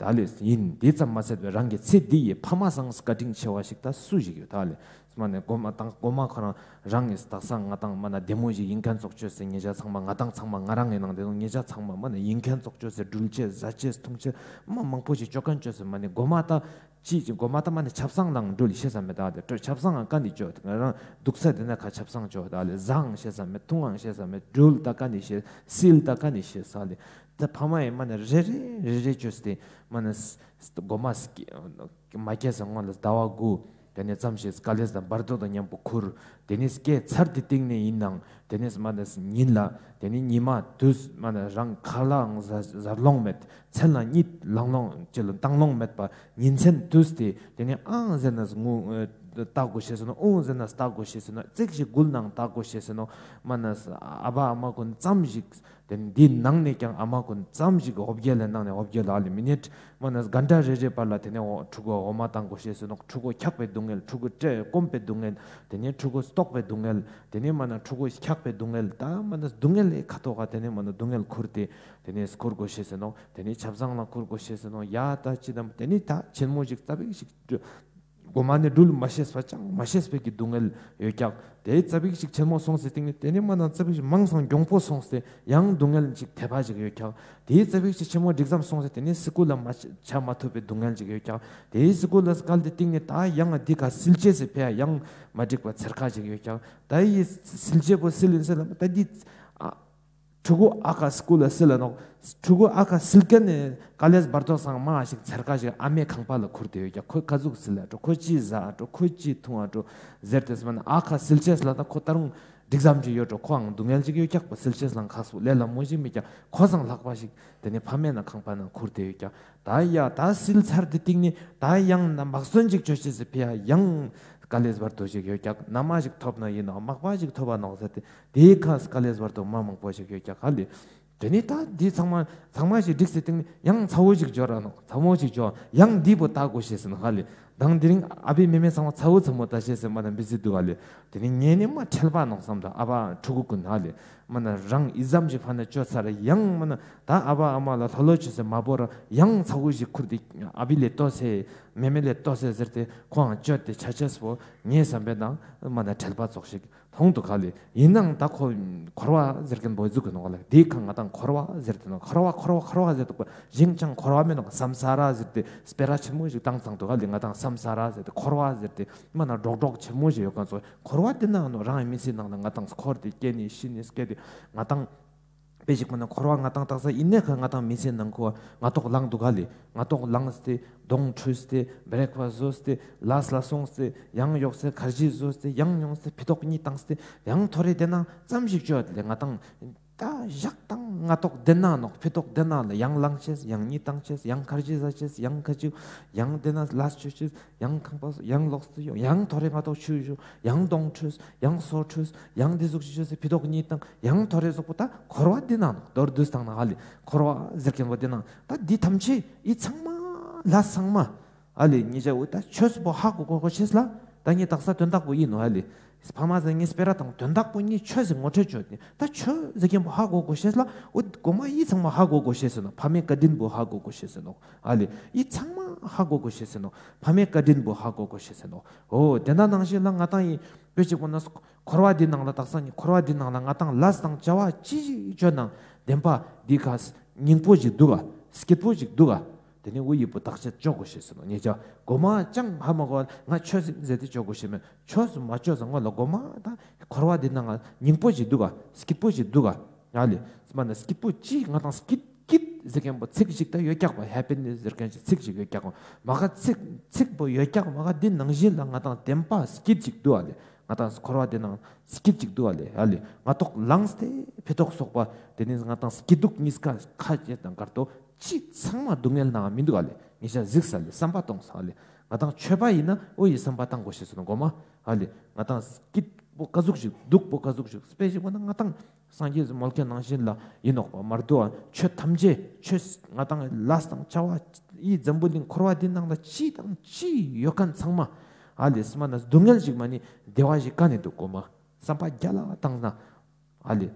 ད་ལེ་ཡིན། དེ་ཙམ་མ་ཟད་པའི་རང་གི་ཚེ་འདི་ཡི་ཕ་མ་སང་བཀའ་དྲིན་ཆེ་བ་ཞིག་ད་སུ་ཞིག་ཡོད་ད་ལེ། མ་ནས་གོ་མ་དང་གོ་མ་ཁོ་རང་རང་གི་དག་ས་ང་དང་མ་ན་བདེ་མོ་ཞིག་ཡིན་མཁན་ཙོགས་བཅོས་སེ་ཉེ་ཆ་ཚང་མ་ང་དང་ཚང་མ་ང་རང་ངི་ནང་དེ་ནོ་ཉེ་ཆ་ཚང་མ་མ་ན་ཡིན་མཁན་ཙོགས་བཅོས་སེ་འགྲུལ་ཆེ་ཟ་ཆེ་འཐུང་ཆེ་མ་མང་པོ་ཞིག་བཅོ་མཁན་བཅོས་སེ་མ་ནས་གོ་མ་ད། ཅི་ཅི་གོ་མ་ད་མ་ནི་ཆབ་གསང་ལང་འགྲུལ་ཤེས་ས་མེད་ད་དེ་ཆབ་གསང་ང་ཀ་ནི་ཅོ་ང་རང་འདུག་ས་དེ་ན་ཁ་ཆབ་གསང་ཅོ་ད་ལེ་ཟའང་ཤེས་ས་མེད་འཐུང་ངང་ཤེས་ས་མེད་འགྲུལ་ད་ཀ་ནི་ཤེས་སིལ་ད་ཀ་ནི་ཤེས་ས་ལེ། ད་ཕ་མ་ཡི་མ་ནི་རེ་རེ་རེ་རེ་ཅོས་ཏེ་མ་ནི་གོ་མ་སྐྱེ་མ་སྐྱེས་ས་སྔོན་ལ་ཟླ་བ་དགུ་དེ་ནས་ཙམ་ཞིག་དཀའ་ལས་དང་བར་དོ་དང་མཉམ་པོ་ཁུར། དེ་ནས་སྐྱེས་ཚར་དེ་སྟེང་ནས་ཡིན་ནང་དེ་ནས་མ་ནི་ཉིན་ལ་དེ་ནས་ཉི་མ་དུས་མ་ནི་རང་ཁ་ལའང་ཟ་ཟ་ལོང་མེད། མཚན་ལ་གཉིད་ལང་ལོང་ཅི་ལ་བཏང་ལོང་མེད་པ། ཉིན་མཚན་དུས་ཏེ་དེ་ནས་ཨང་ཟེར་ན་ངུ་ལྟ་དགོས་ཤེས་སོ་ནོ། ཨོང་ཟེར་ན་ལྟ་དགོས་ཤེས་སོ་ནོ། ཙིག་ཞིག་འགུལ་ནང་ལྟ་དགོས་ཤེས་སོ་ནོ། མ་ན་ཨ་བ་ཨ་མ་ཀུན་ཙམ་ཞིག་དེ་ནས་འདི་ནང་ནས་ཀྱང་ཨ་མ་ཀུན་ཙམ་ཞིག་འོ་བརྒྱལ་ལ་ནང་ནས་འོ་བརྒྱལ་ལ་ཨ་ལི་མི་ནེ་ཊི་མ་ན་གན་ཊ་རེ་རེ་བར་ལ་དེ་ནས་འོ་ཕྲུ་གུ་འོ་མ་བཏང་དགོས་ཤེས་སོ་ནོ། ཕྲུ་གུ་འཁྱག་པའི་སྡུག་བསྔལ། ཕྲུ་གུ་སྐྲ་སྐོམ་པའི་སྡུག་བསྔལ། དེ་ནས་ཕྲུ་གུ་ལྟོགས་པའི་སྡུག་བསྔལ། དེ་ནས་མ་ན་ཕྲུ་གུ་འཁྱག་པའི་སྡུག་བསྔལ། ད་མ་ན་སྡུག་བསྔལ་ལས་ཁ་ཐོག་ག་དེ་ནས་མ་ན་སྡུག་བསྔལ་ཁུར་ཏེ་དེ་ནས་ཁུར་དགོས་ཤེས་སོ་ནོ། དེ་ནས་ཆབ་གསང་ལ་ཁུར་དགོས་ཤེས་སོ་ནོ། ཡ་ད་ཅི་དམ་དེ་ནས་ད་ཆེན་མོ་ཞིག་ཙ་པིག་ཞིག་གོ་མ་ནས་འགྲུལ་མ་ཤེས་པ་ཅང་མ་ཤེས་པའི་གི་སྡུག་བསྔལ་ཡོད་ཀྱག། དེ་ཙ་པིག་ཞིག་ཆེན་མོ་སོང་སྟེ་སྟེང་ནས་དེ་ནས་མ་ན་ཙ་པིག་ཞིག་མང་སང་གྱོང་པོ་སོང་སྟེ་ཡང་སྡུག་བསྔལ་ཅིག་ཐེབས་པ་ཞིག་ཡོད་ཀྱག། དེ་ཙ་པིག་ཞིག་ཆེན་མོ་འགྲིག་ཙམ་སོང་སྟེ་དེ་ནས་སི་ཀུལ་ལ་མ་ཆ་མ་ཐུབ་པའི་སྡུག་བསྔལ་ཅིག་ཡོད་ཀྱག། དེ་སི་ཀུལ་ལ་སྐལ་དེ་སྟེང་ནས་ད་ཡང་འདི་ག་སིལ་ཅེས་སི་ཕེ་ཡང་མ་འགྲིག་པ་ཚེར་ཁ་ཞིག་ཡོད་ཀྱག། ད་ཡི་སིལ་ཅེས་པོ་སིལ་ཡིན་སིལ་ལ་ད་འདི་ཨ། ཕྲུ་གུ་ཨ་ཁ་སི་ཀུལ་ལ་སིལ་ལ་ནོག། ཕྲུ་གུ་ཨ་ཁ་སིལ་མཁན་ནི་དཀའ་ལས་བར་དོ་སང་མ་ཞིག་ཚེར་ཁ་ཞིག་ཨ་མའི་ཁང་པ་ལ་ཁུར་ཏེ་ཡོད་ཀྱག། ཁོ་ཀ་ཟུག་སིལ་ལ་འགྲོ། ཁོ་ཅི་ཟ་འགྲོ། ཁོ་ཅི་འཐུང་ཨ་འགྲོ་ཟེར་ཏེ་སི་མ་ན་ཨ་ཁ་སིལ་ཅེས་ལ་ད་ཁོ་ད་རུང་འགྲིག་ཙམ་ཅིག་ཡོད་འགྲོ། ཁོའང་སྡུག་བསྔལ་ཅིག་ཡོད་ཀྱག་པ། སིལ་ཅེས་ལ་ཁ་སུ་ལས་ལ་མོ་ཞིག་མི་ཀྱག། ཁོ་སང་ལྷག་པ་ཞིག་དེ་ནས་ཕ་མའི་ན་ཁང་པ་ན་ཁུར་ཏེ་ཡོད་ཀྱག། ད་ཡ་ད་སིལ་ཚར་དེ་སྟེང་ནས་ད་ཡང་ན་མག་སོན་ཅིག་ཅོ་ཅེས་སི་ཕི་ཡ་ཡང་དཀའ་ལས་བར་དོ་ཞིག་ཡོད་ཀྱག། ན་མ་ཞིག་ཐོབ་ན་ཡིན་ནོག། མག་པ་ཞིག་ཐོབ་པ་ནོག་ཟེར་ཏེ་དེའི་ཁ་དཀའ་ལས་བར་དོ་མ་མང་པོ་ཞིག་ཡོད་ཀྱག་ཧ་ལེ། དེ་ནས་ད་འདི་ཚང་མ་ཚང་མ་ཞིག་འགྲིག་སྟེ་སྟེང་ནས་ཡང་ཚ་བོ་ཞིག་འབྱོར་ར་ནོག། ཚ་མོ་ཞིག་འབྱོར་ཡང་འདི་པོ་ལྟ་དགོས་ཤེས་སི་ནོག་ཧ་ལེ། དང་དེ་རིང་ཨ་བི་མེ་མེ་ཚང་མ་ཚ་བོ་ཚ་མོ་ལྟ་ཤེས་སི་མ་ན་མི་ཟི་འདུག་ཧ་ལེ། དེ་ནས་ངས་ནི་མ་ཁྲེལ་པ་ནོག་བསམ་ད་ཨ་བ་ཕྲུ་གུ་ཀུན་ཧ་ལེ། མ་ན་རང་ཨི་ཙམ་ཞིག་ཕ་ན་ཅོ་ཚར་ཡང་མ་ན་ད་ཨ་བ་ཨ་མ་ལ་ལྷོ་ལོ་ཅོ་སེ་མ་བོར་ཡང་ཚ་བོ་ཞིག་ཁུར་ཏེ་ཨ་བི་ལེ་ལྟོས་སེ་མེ་མེ་ལེ་ལྟོས་སེ་ཟེར་ཏེ་ཁོའང་ཅོ་སྟེ་ཆ་ཅེས་པོ་ངའི་བསམ་པའི་ནང་མ་ན་ཁྲེལ་པ་ཙོགས་ཤིག་མཐོང་འདུག་ག་ལེ། ཡིན་ནའང་ད་ཁོ་འཁོར་བ་ཟེར་མཁན་པོ་ཟུག་གི་ནོག་ལེ། དེའི་ཁ་ང་དང་འཁོར་བ་ཟེར་ཏེ་ནོག། འཁོར་བ་འཁོར་བ་འཁོར་བ་ཟེར་འདུག་པ། ཞིང་ཅང་འཁོར་བ་མེད་ནོག། སམ་ས་ར་ཟེར་ཏེ་སྤེ་ར་ཆེན་མོ་ཞིག་བཏང་ཚང་འདུག་ག་ལེ། ང་དང་སམ་ས་ར་ཟེར་ཏེ་འཁོར་བ་ཟེར་ཏེ་མ་ན་སྒྲོག་སྒྲོག་ཆེན་མོ་ཞིག་ཡོད་མཁན་ཙོགས། འཁོར་བ་དེ་ན་ནོ་རང་མི་ཚེའི་ནང་ལ་ང་དང་འཁོར་ཏེ་སྐྱེ་ནི་ཤི་ནི་སྐྱེ་ཏེ་ང་དང་དཔེ་ཞིག་མ་ན་འཁོར་བ་ང་དང་དག་ས་ཡིན་ནའི་ཁ་ང་དང་མི་ཚེའི་ནང་ཁོ་ང་ཏོག་ལངས་འདུག་ག་ལེ། ང་ཏོག་ལངས་ཏེ་གདོང་འཁྲུས་ཏེ་བྲེག་ཕ་སི་ཟོས་ཏེ་ལས་ལ་སོང་སྟེ་ཡང་ཡོག་སེ་ཁར་ཇི་ཟོས་ཏེ་ཡང་ཡོང་སྟེ་ཕི་ཏོག་གཉིས་བཏང་སྟེ་ཡང་ཐོ་རེ་དེ་ན་ཙམ་ཞིག་བཅོས་ལེ། ང་དང་ད་ཞག་དང་ང་ཏོག་དེ་ན་ནོག། ཕི་ཏོག་དེ་ན་ལ་ཡང་ལངས་ཅེས་ཡང་གཉིད་བཏང་ཅེས་ཡང་ཁར་ཇི་ཟ་ཅེས་ཡང་ཁར་ཇི་ཡང་དེ་ན་ལས་ཅོ་ཅེས། ཡང་ཁང་པ་སོ་ཡང་ལོག་སྟེ་ཡོང་། ཡང་ཐོ་རེ་ང་ཏོག་ཆུ་ཞུ། ཡང་གདོང་འཁྲུས། ཡང་སོ་འཁྲུས། ཡང་འདི་ཟུག་ཅིག་བཅོས་སེ་ཕི་ཏོག་གཉིས་བཏང་། ཡང་ཐོ་རེ་ཟུག་པོ་ད་འཁོར་བ་འདི་ནང་མདོར་བསྡུས་བཏང་ན་ཧ་ལེ། འཁོར་བ་ཟེར་མཁན་པོ་འདི་ནང་ད་འདི་ཐམས་ཅད་འི་ཚང་མ་ལས་ཚང་མ་ཧ་ལེ་ཉེ་ཆ་འོ་ད་ཆོས་པོ་ཧ་གོ་གོ་གོ་ཤེས་ལ་ད་ངས་དག་ས་དོན་དག་པོ་ཡིན་ནོ་ཧ་ལེ། ཕ་མ་ཟེར་ངས་སྤེ་ར་དང་དོན་དག་པོ་གཉིས་ཆོས་ཟེར་ངོ་སྤྲོད་བཅོས་ཏེ་ད་ཆོས་ཟེར་མཁན་པོ་ཧ་གོ་གོ་ཤེས་ལ་འོ་གོ་མ་འི་ཚང་མ་ཧ་གོ་གོ་ཤེས་ཟེར་ནོ། ཕ་མའི་བཀའ་དྲིན་པོ་ཧ་གོ་གོ་ཤེས་ཟེར་ནོ། ཨ་ལེ། འི་ཚང་མ་ཧ་གོ་གོ་ཤེས་ཟེར་ནོ། ཕ་མའི་བཀའ་དྲིན་པོ་ཧ་གོ་གོ་ཤེས་ཟེར་ནོ། འོ་དེ་འདྲ་ནང་བཞིན་ལ་ང་དང་ཡིན་པོ་ཅིག་པོ་ན་འཁོར་བ་འདི་ནང་ལ་དག་ས་ནི་འཁོར་བ་འདི་ནང་ལ་ང་དང་ལས་དང་བྱ་བ་ཅི་ཞིག་བཅོས་ནང་བདེན་པ་འདི་ཁ་སྙིང་པོ་ཞིག་འདུག་ག། སྐྱིད་པོ་ཞིག་འདུག་ག། དེ་ནི་འུ་ཡི་པོ་བརྟག་དཔྱད་བཅོ་གོ་ཤེས་ཟེར་ནོ། ཉེ་ཆ་གོ་མ་ཅང་ཧ་མ་གོ་ང་ཆོས་ཟེར་ཏེ་བཅོ་གོ་ཤེས་མེད། ཆོས་མ་བཅོས་ས་ངོ་ལ་གོ་མ་ད་འཁོར་བ་འདི་ནང་ང་སྙིང་པོ་ཞིག་འདུག་ག། སྐྱིད་པོ་ཞིག་འདུག་ག། ཨ་ལེ། སྨ་ན་སྐྱིད་པོ་ཅི་ང་དང་སྐྱིད་སྐྱིད་ཟེར་མཁན་པོ་ཚིག་ཞིག་ད་ཡོད་ཀྱག་པ། ཧེ་པི་ནེས་ཟེར་མཁན་ཞིག་ཚིག་ཞིག་ཡོད་ཀྱག་པ། མ་ག་ཚིག་ཚིག་པོ་ཡོད་ཀྱག་མ་ག་འདི་ནང་བཞིན་ལ་ང་དང་བདེན་པ་སྐྱིད་ཅིག་འདུག་ཨ་ལེ། ང་དང་འཁོར་བ་དེ་ནང་སྐྱིད་ཅིག་འདུག་ཨ་ལེ། ཨ་ལེ། ང་ཏོག་ལངས་ཏེ་ཕེ་ཏོག་སོག་པ་དེ་ནི་ང་དང་སྐྱིད་སྡུག་གཉིས་ཀ་ཁ་ཅེ་དང་དཀར་ཏོ་ཅི་ཚང་མ་སྡུག་བསྔལ་ནང་མི་འདུག་ཨ་ལེ། ཉེ་ཞ་གཟིགས་ས་ལེ། བསམ་པ་གཏོང་ས་ལེ། ང་དང་ཆོས་པ་ཡིན་ན་འོ་ཡི་བསམ་པ་བཏང་དགོས་ཤེས་སོ་ནོ་གོ་མ། ཨ་ལེ། ང་དང་སྐྱིད་པོ་ཀ་ཟུག་ཞིག་སྡུག་པོ་ཀ་ཟུག་ཞིག་དཔེ་ཞིག་པོ་ན་ང་དང་སངས་རྒྱས་མོལ་ཁན་ནང་བཞིན་ལ་ཡིན་ནོག་པ་མར་དུ་ཨ་ཆོས་ཐམས་ཅད་ཆོས་ང་དང་ལས་དང་བྱ་བ་ཡི་འཛམ་བུ་གླིང་འཁོར་བ་འདི་ནང་ལ་ཅི་དང་ཅི་ཡོད་ཁན་ཚང་མ་ཨ་ལེ་སྨ་ན་སྡུག་བསྔལ་ཞིག་མ་ནི་བདེ་བ་ཞིག་ག་ནས་འདུག་གོ་མ། བསམ་པ་རྒྱལ་ལ་བཏང་ན་ཨ་ལེ།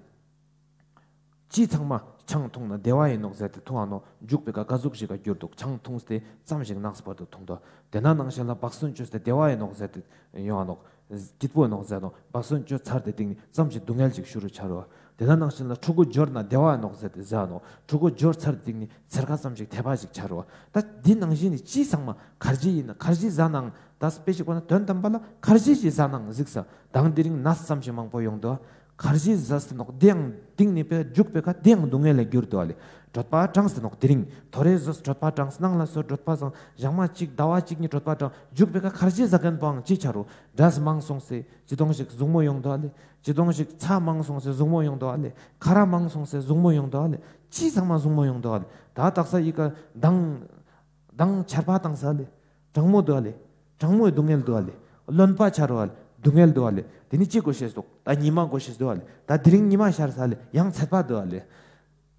ཅི་ཚང་མ་ཆང་འཐུང་ན་བདེ་བ་ཡིན་ནོག་ཟེར་ཏེ་འཐུང་ང་ནོག་འཇུག་པའི་ཀ་ཀ་ཟུག་ཞིག་ག་གྱུར་འདུག་ཆང་འཐུངས་ཏེ་ཙམ་ཞིག་ནགས་བར་དུ་འཐུང་དོ། དེ་ན་ནང་བཞིན་ལ་བག་ཟོན་བཅོས་ཏེ་བདེ་བ་ཡིན་ནོག་ཟེར་ཏེ་ཡོང་ང་ནོག་སྐྱིད་པོ་ཡིན་ནོག་ཟེར་ནོག་བག་ཟོན་བཅོས་ཚར་ཏེ་སྟིང་ནི་ཙམ་ཞིག་སྡུག་བསྔལ་ཞིག་ཞུ་རུ་ཆ་རུ། དེ་ན་ནང་བཞིན་ལ་ཕྲུ་གུ་འབྱོར་ན་བདེ་བ་ཡིན་ནོག་ཟེར་ཏེ་ཟ་ནོག་ཕྲུ་གུ་འབྱོར་ཚར་ཏེ་སྟིང་ནི་ཚེར་ཁ་ཙམ་ཞིག་ཐེ་བ་ཞིག་ཆ་རུ། ད་འདི་ནང་བཞིན་ནི་ཅི་ཚང་མ་ཁར་ཇི་ཡིན་ན་ཁར་ཇི་ཟ་ནང་ད་དཔེ་ཞིག་པོ་ན་དོན་དམ་པ་ལ་ཁར་ཇི་ཞིག་ཟ་ནང་གཟིགས་ས་དང་དེ་རིང་ནས་ཙམ་ཞིག་མང་པོ་ཡོང་དོ། ཁར་ཇི་ཟ་སྟེ་ནོག་དེའང་སྟིང་ནི་པའི་འཇུག་པའི་ཀ་དེའང་སྡུག་བསྔལ་ལ་གྱུར་དོ་ཨ་ལེ། གྲོད་པ་གྲངས་ཏེ་ནོག་དེ་རིང་ཐོ་རེ་ཟོས་གྲོད་པ་གྲངས་ནང་ལ་སོ་གྲོད་པ་སང་ཞག་མ་གཅིག་ཟླ་བ་གཅིག་གཉིས་གྲོད་པ་གྲངས་འཇུག་པའི་ཀ་ཁར་ཇི་ཟ་ཁན་པོའང་ཅི་ཆ་རུ་འབྲས་མང་སོང་སེ་ཅི་དོང་ཞིག་ཟུག་མོ་ཡོང་དོ་ཨ་ལེ། ཅི་དོང་ཞིག་ཚྭ་མང་སོང་སེ་ཟུག་མོ་ཡོང་དོ་ཨ་ལེ། ཁ་ར་མང་སོང་སེ་ཟུག་མོ་ཡོང་དོ་ཨ་ལེ། ཅི་ཚང་མ་ཟུག་མོ་ཡོང་དོ་ཨ་ལེ། ད་དག་ས་ཡི་ཀ་མདང་མདང་ཆར་པ་བཏང་ས་ལེ། གྲང་མོ་འདུག་ཨ་ལེ། གྲང་མོའི་སྡུག་བསྔལ་འདུག་ཨ་ལེ། རློན་པ་ཆ་རུ་ཨ་ལེ། སྡུག་བསྔལ་འདུག་ཨ་ལེ། དེ་ནི་ཅི་དགོས་ཤེས་འདུག་ད་ཉི་མ་དགོས་ཤེས་འདུག་ཨ་ལེ། ད་དེ་རིང་ཉི་མ་ཤར་ས་ལེ། ཡང་ཚད་པ་འདུག་ཨ་ལེ།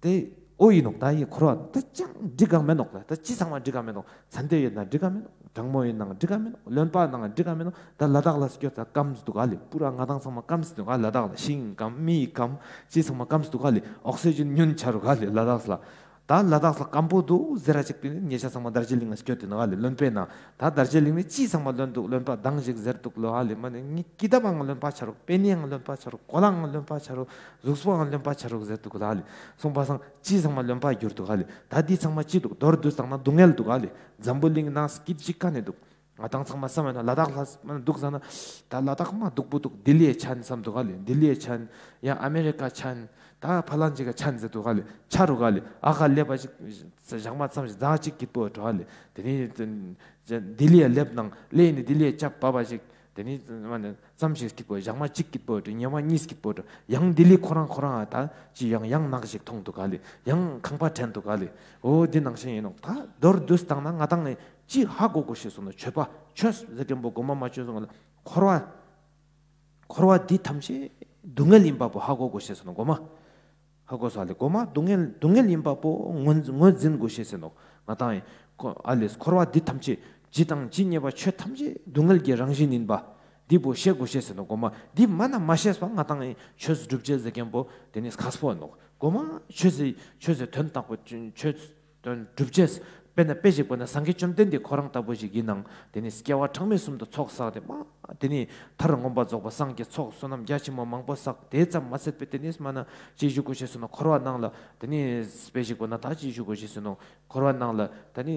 དེ་འོ་ཡིན་ནོག་ད་ཡི་འཁོར་བ་ད་ཅང་འགྲིག་ག་མེད་ནོག་ད་ཅི་ཚང་མ་འགྲིག་ག་མེད་ནོག་ཚན་ཏེ་ཡོད་ན་འགྲིག་ག་མེད་ནོག་གྲང་མོ་ཡིན་ནང་འགྲིག་ག་མེད་ནོག་རློན་པ་ནང་འགྲིག་ག་མེད་ནོག་ད་ལ་དྭགས་ལ་སྐྱོད་ད་སྐམ་འདུག་ཨ་ལེ། པུ་ར་ང་དང་ཚང་མ་སྐམ་འདུག་ཨ། ལ་དྭགས་ལ་ཤིང་སྐམ་མི་སྐམ་ཅི་ཚང་མ་སྐམ་འདུག་ཨ་ལེ། ཨོག་སི་ཇན་ཉུང་ཆ་རུ་ཨ་ལེ་ལ་དྭགས་ལ། ད་ལ་དྭགས་ལ་སྐམ་པོ་འདུག་ཟེར་ར་ཅིག་པིན་ཉེ་ཞ་ཚང་མ་དར་ཇི་ལིང་ང་སྐྱོད་དེ་ནོག་ཨ་ལེ། རློན་པའི་ནང་ད་དར་ཇི་ལིང་ནི་ཅི་ཚང་མ་རློན་འདུག་རློན་པ་དྭངས་ཞིག་ཟེར་འདུག་ལོ་ཨ་ལེ། མ་ནི་ངི་ཀི་ཏ་བའང་རློན་པ་ཆ་རུ་པེ་ནིའང་རློན་པ་ཆ་རུ་གོ་ལའང་རློན་པ་ཆ་རུ་གཟུགས་པོའང་རློན་པ་ཆ་རུ་ཟེར་འདུག་ལ་ཨ་ལེ། སོང་པ་སང་ཅི་ཚང་མ་རློན་པ་གྱུར་འདུག་ཨ་ལེ། ད་འདི་ཚང་མ་ཅི་འདུག་མདོར་བསྡུས་བཏང་ན་སྡུག་བསྔལ་འདུག་ཨ་ལེ། འཛམ་བུ་གླིང་ནང་སྐྱིད་ཅིག་ག་ནས་འདུག་ང་དང་ཚང་མ་བསམ་ཡོད་ན་ལ་དྭགས་ལ་མ་འདུག་ཟེར་ན་ད་ལ་དྭགས་མ་སྡུག་པོ་འདུག་ལྡི་ལི་ཡ་ཆན་བསམ་འདུག་ག་ལེ། ལྡི་ལི་ཡ་ཆན་ཡང་ཨ་མེ་རི་ཀ་ཆན་ད་ཕ་ལན་ཅིག་ག་ཆན་ཟེར་འདུག་ག་ལེ། ཆ་རུག་ག་ལེ། ཨ་ཁ་ལེབ་པ་ཞིག་ཞག་མ་ཙམ་ཞིག་ཟ་ཅིག་སྐྱིད་པོ་འགྲོ་ག་ལེ། དེ་ནི་ལྡི་ལི་ཡ་ལེབ་ནང་ལེ་ནི་ལྡི་ལི་ཡ་ཅབ་བབ་པ་ཞིག་དེ་ནི་མ་ནི་ཙམ་ཞིག་སྐྱིད་པོ་ཞག་མ་གཅིག་སྐྱིད་པོ་འགྲོ། ཉི་མ་གཉིས་སྐྱིད་པོ་འགྲོ། ཡང་ལྡི་ལི་ཁོ་རང་ཁོ་རང་ཨ་ད་ཅི་ཡང་ཡང་ནག་ཞིག་མཐོང་འདུག་ག་ལེ། ཡང་ཁང་པ་དྲན་འདུག་ག་ལེ། འོ་འདི་ནང་བཞིན་ཡིན་ནོག་ད་མདོར་བསྡུས་བཏང་ན་ང་དང་ངི་ཅི་ཧ་གོ་དགོས་ཤེས་སོང་ན་ཆོས་པ་ཆོས་ཟེར་མཁན་པོ་གོ་མ་མ་ཆོས་སོང་ན་འཁོར་བ་འཁོར་བ་འདི་ཐམས་ཅད་སྡུག་བསྔལ་ཡིན་པ་པོ་ཧ་གོ་དགོས་ཤེས་སོང་ན་གོ་མ། ཧ་གོ་སོང་ཨ་ལེ། གོ་མ་སྡུག་བསྔལ་སྡུག་བསྔལ་ཡིན་པ་པོ་ངོས་ངོས་འཛིན་དགོས་ཤེས་སོང་ནོག་ང་དང་ངི་ཨ་ལེ་འཁོར་བ་འདི་ཐམས་ཅད་ཇི་དང་ཇི་སྙེད་པ་ཆོས་ཐམས་ཅད་སྡུག་བསྔལ་གྱི་རང་བཞིན་ཡིན་པ་འདི་པོ་ཤེས་དགོས་ཤེས་སོང་ནོག་གོ་མ་འདི་མ་ན་མ་ཤེས་པ་ང་དང་ངི་ཆོས་སྒྲུབ་བྱེད་ཟེར་མཁན་པོ་དེ་ནི་ཁག་པོ་ཡིན་ནོག་གོ་མ་ཆོས་སི་ཆོས་སི་དོན་དག་པོ་ཆོས་དོན་སྒྲུབ་བྱེད། དཔེར་ན་དཔེ་ཞིག་པོ་ན་སངས་རྒྱས་བཅོམ་ལྡན་འདས་ཁོ་རང་ལྟ་བུ་ཞིག་ཡིན་ནང་དེ་ནི་སྐྱེ་བ་གྲངས་མེད་གསུམ་དུ་ཚོགས་བསགས་ཏེ་མ་དེ་ནི་མཐར་མངོན་པར་རྫོགས་པ་སངས་རྒྱས་ཚོགས་བསོད་ནམས་རྒྱ་ཆེན་པོ་མང་པོ་བསགས་དེ་ཙམ་མ་ཟད་པའི་དེ་ནི་མ་ན་ཅི་ཞུ་དགོས་ཤེས་སོང་ན་འཁོར་བ་ནང་ལ་དེ་ནི་དཔེ་ཞིག་པོ་ན་ད་ཅི་ཞུ་དགོས་ཤེས་སོང་ན་འཁོར་བ་ནང་ལ་དེ་ནི་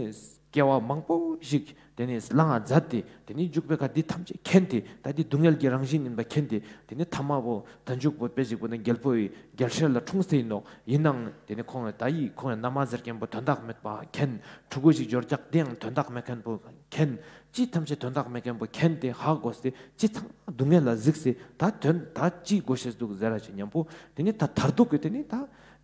སྐྱེ་བ་མང་པོ་ཞིག་དེ་ནི་བླངས་མཛད་དེ་དེ་ནི་འཇུག་པའི་ཁ་འདི་ཐམས་ཅད་མཁྱེན་ཏེ་ད་འདི་སྡུག་བསྔལ་གྱི་རང་བཞིན་ཡིན་པ་མཁྱེན་ཏེ་དེ་ནི་ཐ་མ་བོ་མཐའ་མཇུག་པོ་དཔེ་ཞིག་པོ་ན་རྒྱལ་པོ་ཡི་རྒྱལ་སྲས་ལ་འཁྲུངས་ཏེ་ཡིན་ནོག་ཡིན་ནང་དེ་ནི་ཁོང་ད་ཡི་ཁོང་ཡང་མནའ་མ་ཟེར་མཁན་པོ་དོན་དག་མེད་པ་མཁྱེན། ཕྲུ་གུ་ཞིག་འབྱོར་རྒྱག་དེའང་དོན་དག་མེད་མཁན་པོ་མཁྱེན། ཅི་ཐམས་ཅད་དོན་དག་མེད་མཁན་པོ་མཁྱེན་ཏེ་ཧ་གོ་སྟེ་ཅི་ཚང་སྡུག་བསྔལ་ལ་གཟིགས་སེ་ད་དོན་ད་ཅི་དགོས་ཤེས་འདུག་ཟེར་ར་ཅིག་མཉམ་པོ་དེ་ནི་ད་མཐར་ཐུག་གི་དེ་ནི་ད་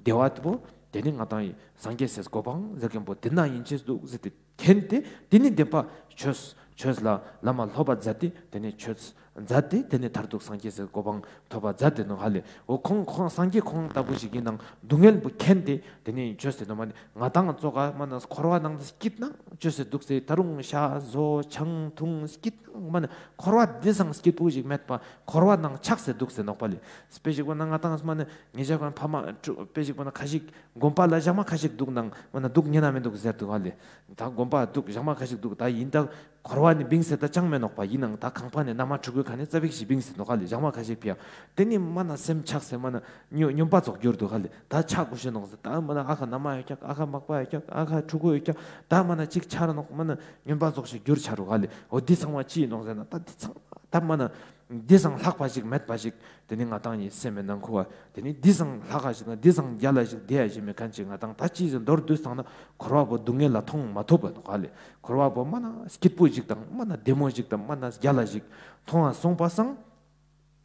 བདེ་བ་དེ་པོ་དེ་ནི་ང་དང་ངི་སངས་རྒྱས་སི་གོ་འཕང་ཟེར་མཁན་པོ་དེ་ན་ཡིན་ཅེས་འདུག་ཟེར་ཏེ་མཁྱེན་ཏེ་དེ་ནི་བདེན་པ་ཆོས་ཆོས་ལ་བླ་མ་སློབ་པ་མཛད་དེ་དེ་ནི་ཆོས་མཛད་དེ་དེ་ནི་མཐར་ཐུག་སངས་རྒྱས་སི་གོ་འཕང་ཐོབ་པ་མཛད་དེ་ནོག་ཧ་ལེ། འོ་ཁོང་ཁོང་སངས་རྒྱས་ཁོང་ལྟ་བུ་ཞིག་ཡིན་ནང་སྡུག་བསྔལ་པོ་མཁྱེན་ཏེ་དེ་ནི་ཆོས་དེ་ནོ་མ་ནི་ང་དང་ཙོགས་ཀ་མ་ན་འཁོར་བ་ནང་དུ་སྐྱིད་ནང་ཆོས་སེ་འདུག་སེ་ད་རུང་ཤ་ཟོ་ཆང་འཐུང་སྐྱིད་ནང་མ་ནི་འཁོར་བ་འདི་སང་སྐྱིད་པོ་ཞིག་མེད་པ་འཁོར་བ་ནང་ཆགས་སེ་འདུག་སེ་ནོག་པ་ལེ། དཔེ་ཞིག་པོ་ན་ང་དང་མ་ནི་ངེད་ཅག་གི་ཕ་མ་དཔེ་ཞིག་པོ་ན་ཁ་ཞིག་དགོན་པ་ལ་ཞག་མ་ཁ་ཞིག་འདུག་ནང་མ་ན་འདུག་ཉན་ན་མི་འདུག་ཟེར་འདུག་ཧ་ལེ། ད་དགོན་པ་འདུག་ཞག་མ་ཁ་ཞིག་འདུག་ད་ཡིན་ད། འཁོར་བ་ནི་བིང་སེ་ད་ཅང་མེད་ནོག་པ་ཡིན་ནང་ད་ཁང་པ་ནས་མནའ་མ་ཕྲུ་གུའི་ཁ་ནས་ཙ་པིག་ཞིག་བིང་སེ་ནོག་ཧ་ལེ། ཞག་མ་ཁ་ཞིག་ཕི་ཡ། དེ་ནི་མ་ན་སེམས་ཆགས་སེ་མ་ན་སྨྱོ་སྨྱོན་པ་ཙོགས་གྱུར་འདུག་ཧ་ལེ། ད་ཆགས་དགོས་ཤེས་ནོག་ཟེར་ད་མ་ན་ཨ་ཁ་མནའ་མ་ཡོད་ཀྱག་ཨ་ཁ་མག་པ་ཡོད་ཀྱག་ཨ་ཁ་ཕྲུ་གུ་ཡོད་ཀྱག་ད་མ་ན་ཅིག་ཆ་ར་ནོག་མ་ན་སྨྱོན་པ་ཙོགས་ཤིག་གྱུར་ཆ་རུག་ཧ་ལེ། འོ་འདི་ཚང་མ་ཅི་ཡིན་ནོག་ཟེར་ན་ད་འདི་ཚང་མ་ད་མ་ན་འདི་སང་ལྷག་པ་ཞིག་མེད་པ་ཞིག་དེ་ནི་ང་དང་ངི་སེམས་མི་ནང་ཁུ་བ་དེ་ནི་འདི་སང་ལྷག་ག་ཞིག་ན་འདི་སང་རྒྱལ་ལ་ཞིག་བདེ་ཡ་ཞིག་མེད་མཁན་ཅིག་ང་དང་ད་ཅི་ཟེར་མདོར་བསྡུས་བཏང་ན་འཁོར་བ་པོ་སྡུག་བསྔལ་ལ་མཐོང་མ་ཐུབ་པ་ནོག་ཧ་ལེ། འཁོར་བ་པོ་མ་ན་སྐྱིད་པོ་ཞིག་དང་མ་ན་བདེ་མོ་ཞིག་དང་མ་ན་རྒྱལ་ལ་ཞིག་མཐོང་ང་སོང་པ་སང་།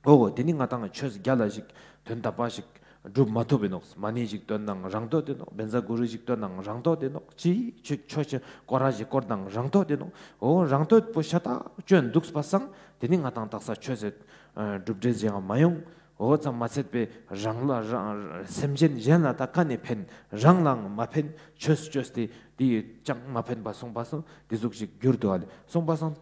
འོ་འོ་དེ་ནི་ང་ཏང་ཆོས་རྒྱལ་ལ་ཞིག་དོན་དམ་པ་ཞིག་སྒྲུབ་མ་ཐུབ་ཨིན་ནོག། མ་ཎི་ཞིག་བཏོན་ནའང་རང་འདོད་དེ་ནོག། བཛྲ་གུ་རུ་ཞིག་བཏོན་ནའང་རང་འདོད་དེ་ནོག། ཅི་ཆོས་ཆོས་ཆོས་སྐོར་ར་ཞིག་སྐོར་ནའང་རང་འདོད་དེ་ནོག། འོ་རང་འདོད་པོ་ཤ་སྟག་ཅོ་འདུག་པ་སང་དེ་ནི་ང་ཏང་དག་ས་ཆོས་སི་ཨ་གྲུབ་འབྲས་ཅི་ཡང་མ་ཡོང་། འོ་ཙམ་མ་ཚད་པའི་རང་ལ་རང་སེམས་ཅན་གཞན་ལ་ད་ག་ནས་ཕན། རང་ལའང་མ་ཕན། ཆོས་ཆོས་ཏེ་དེ་ཡི་ཅང་མ་ཕན་པ་སོང་པ་སང་དེ་ཟུག་ཞིག་གྱུར་འདུག་ཨ་ལེ། སོང་པ་སང་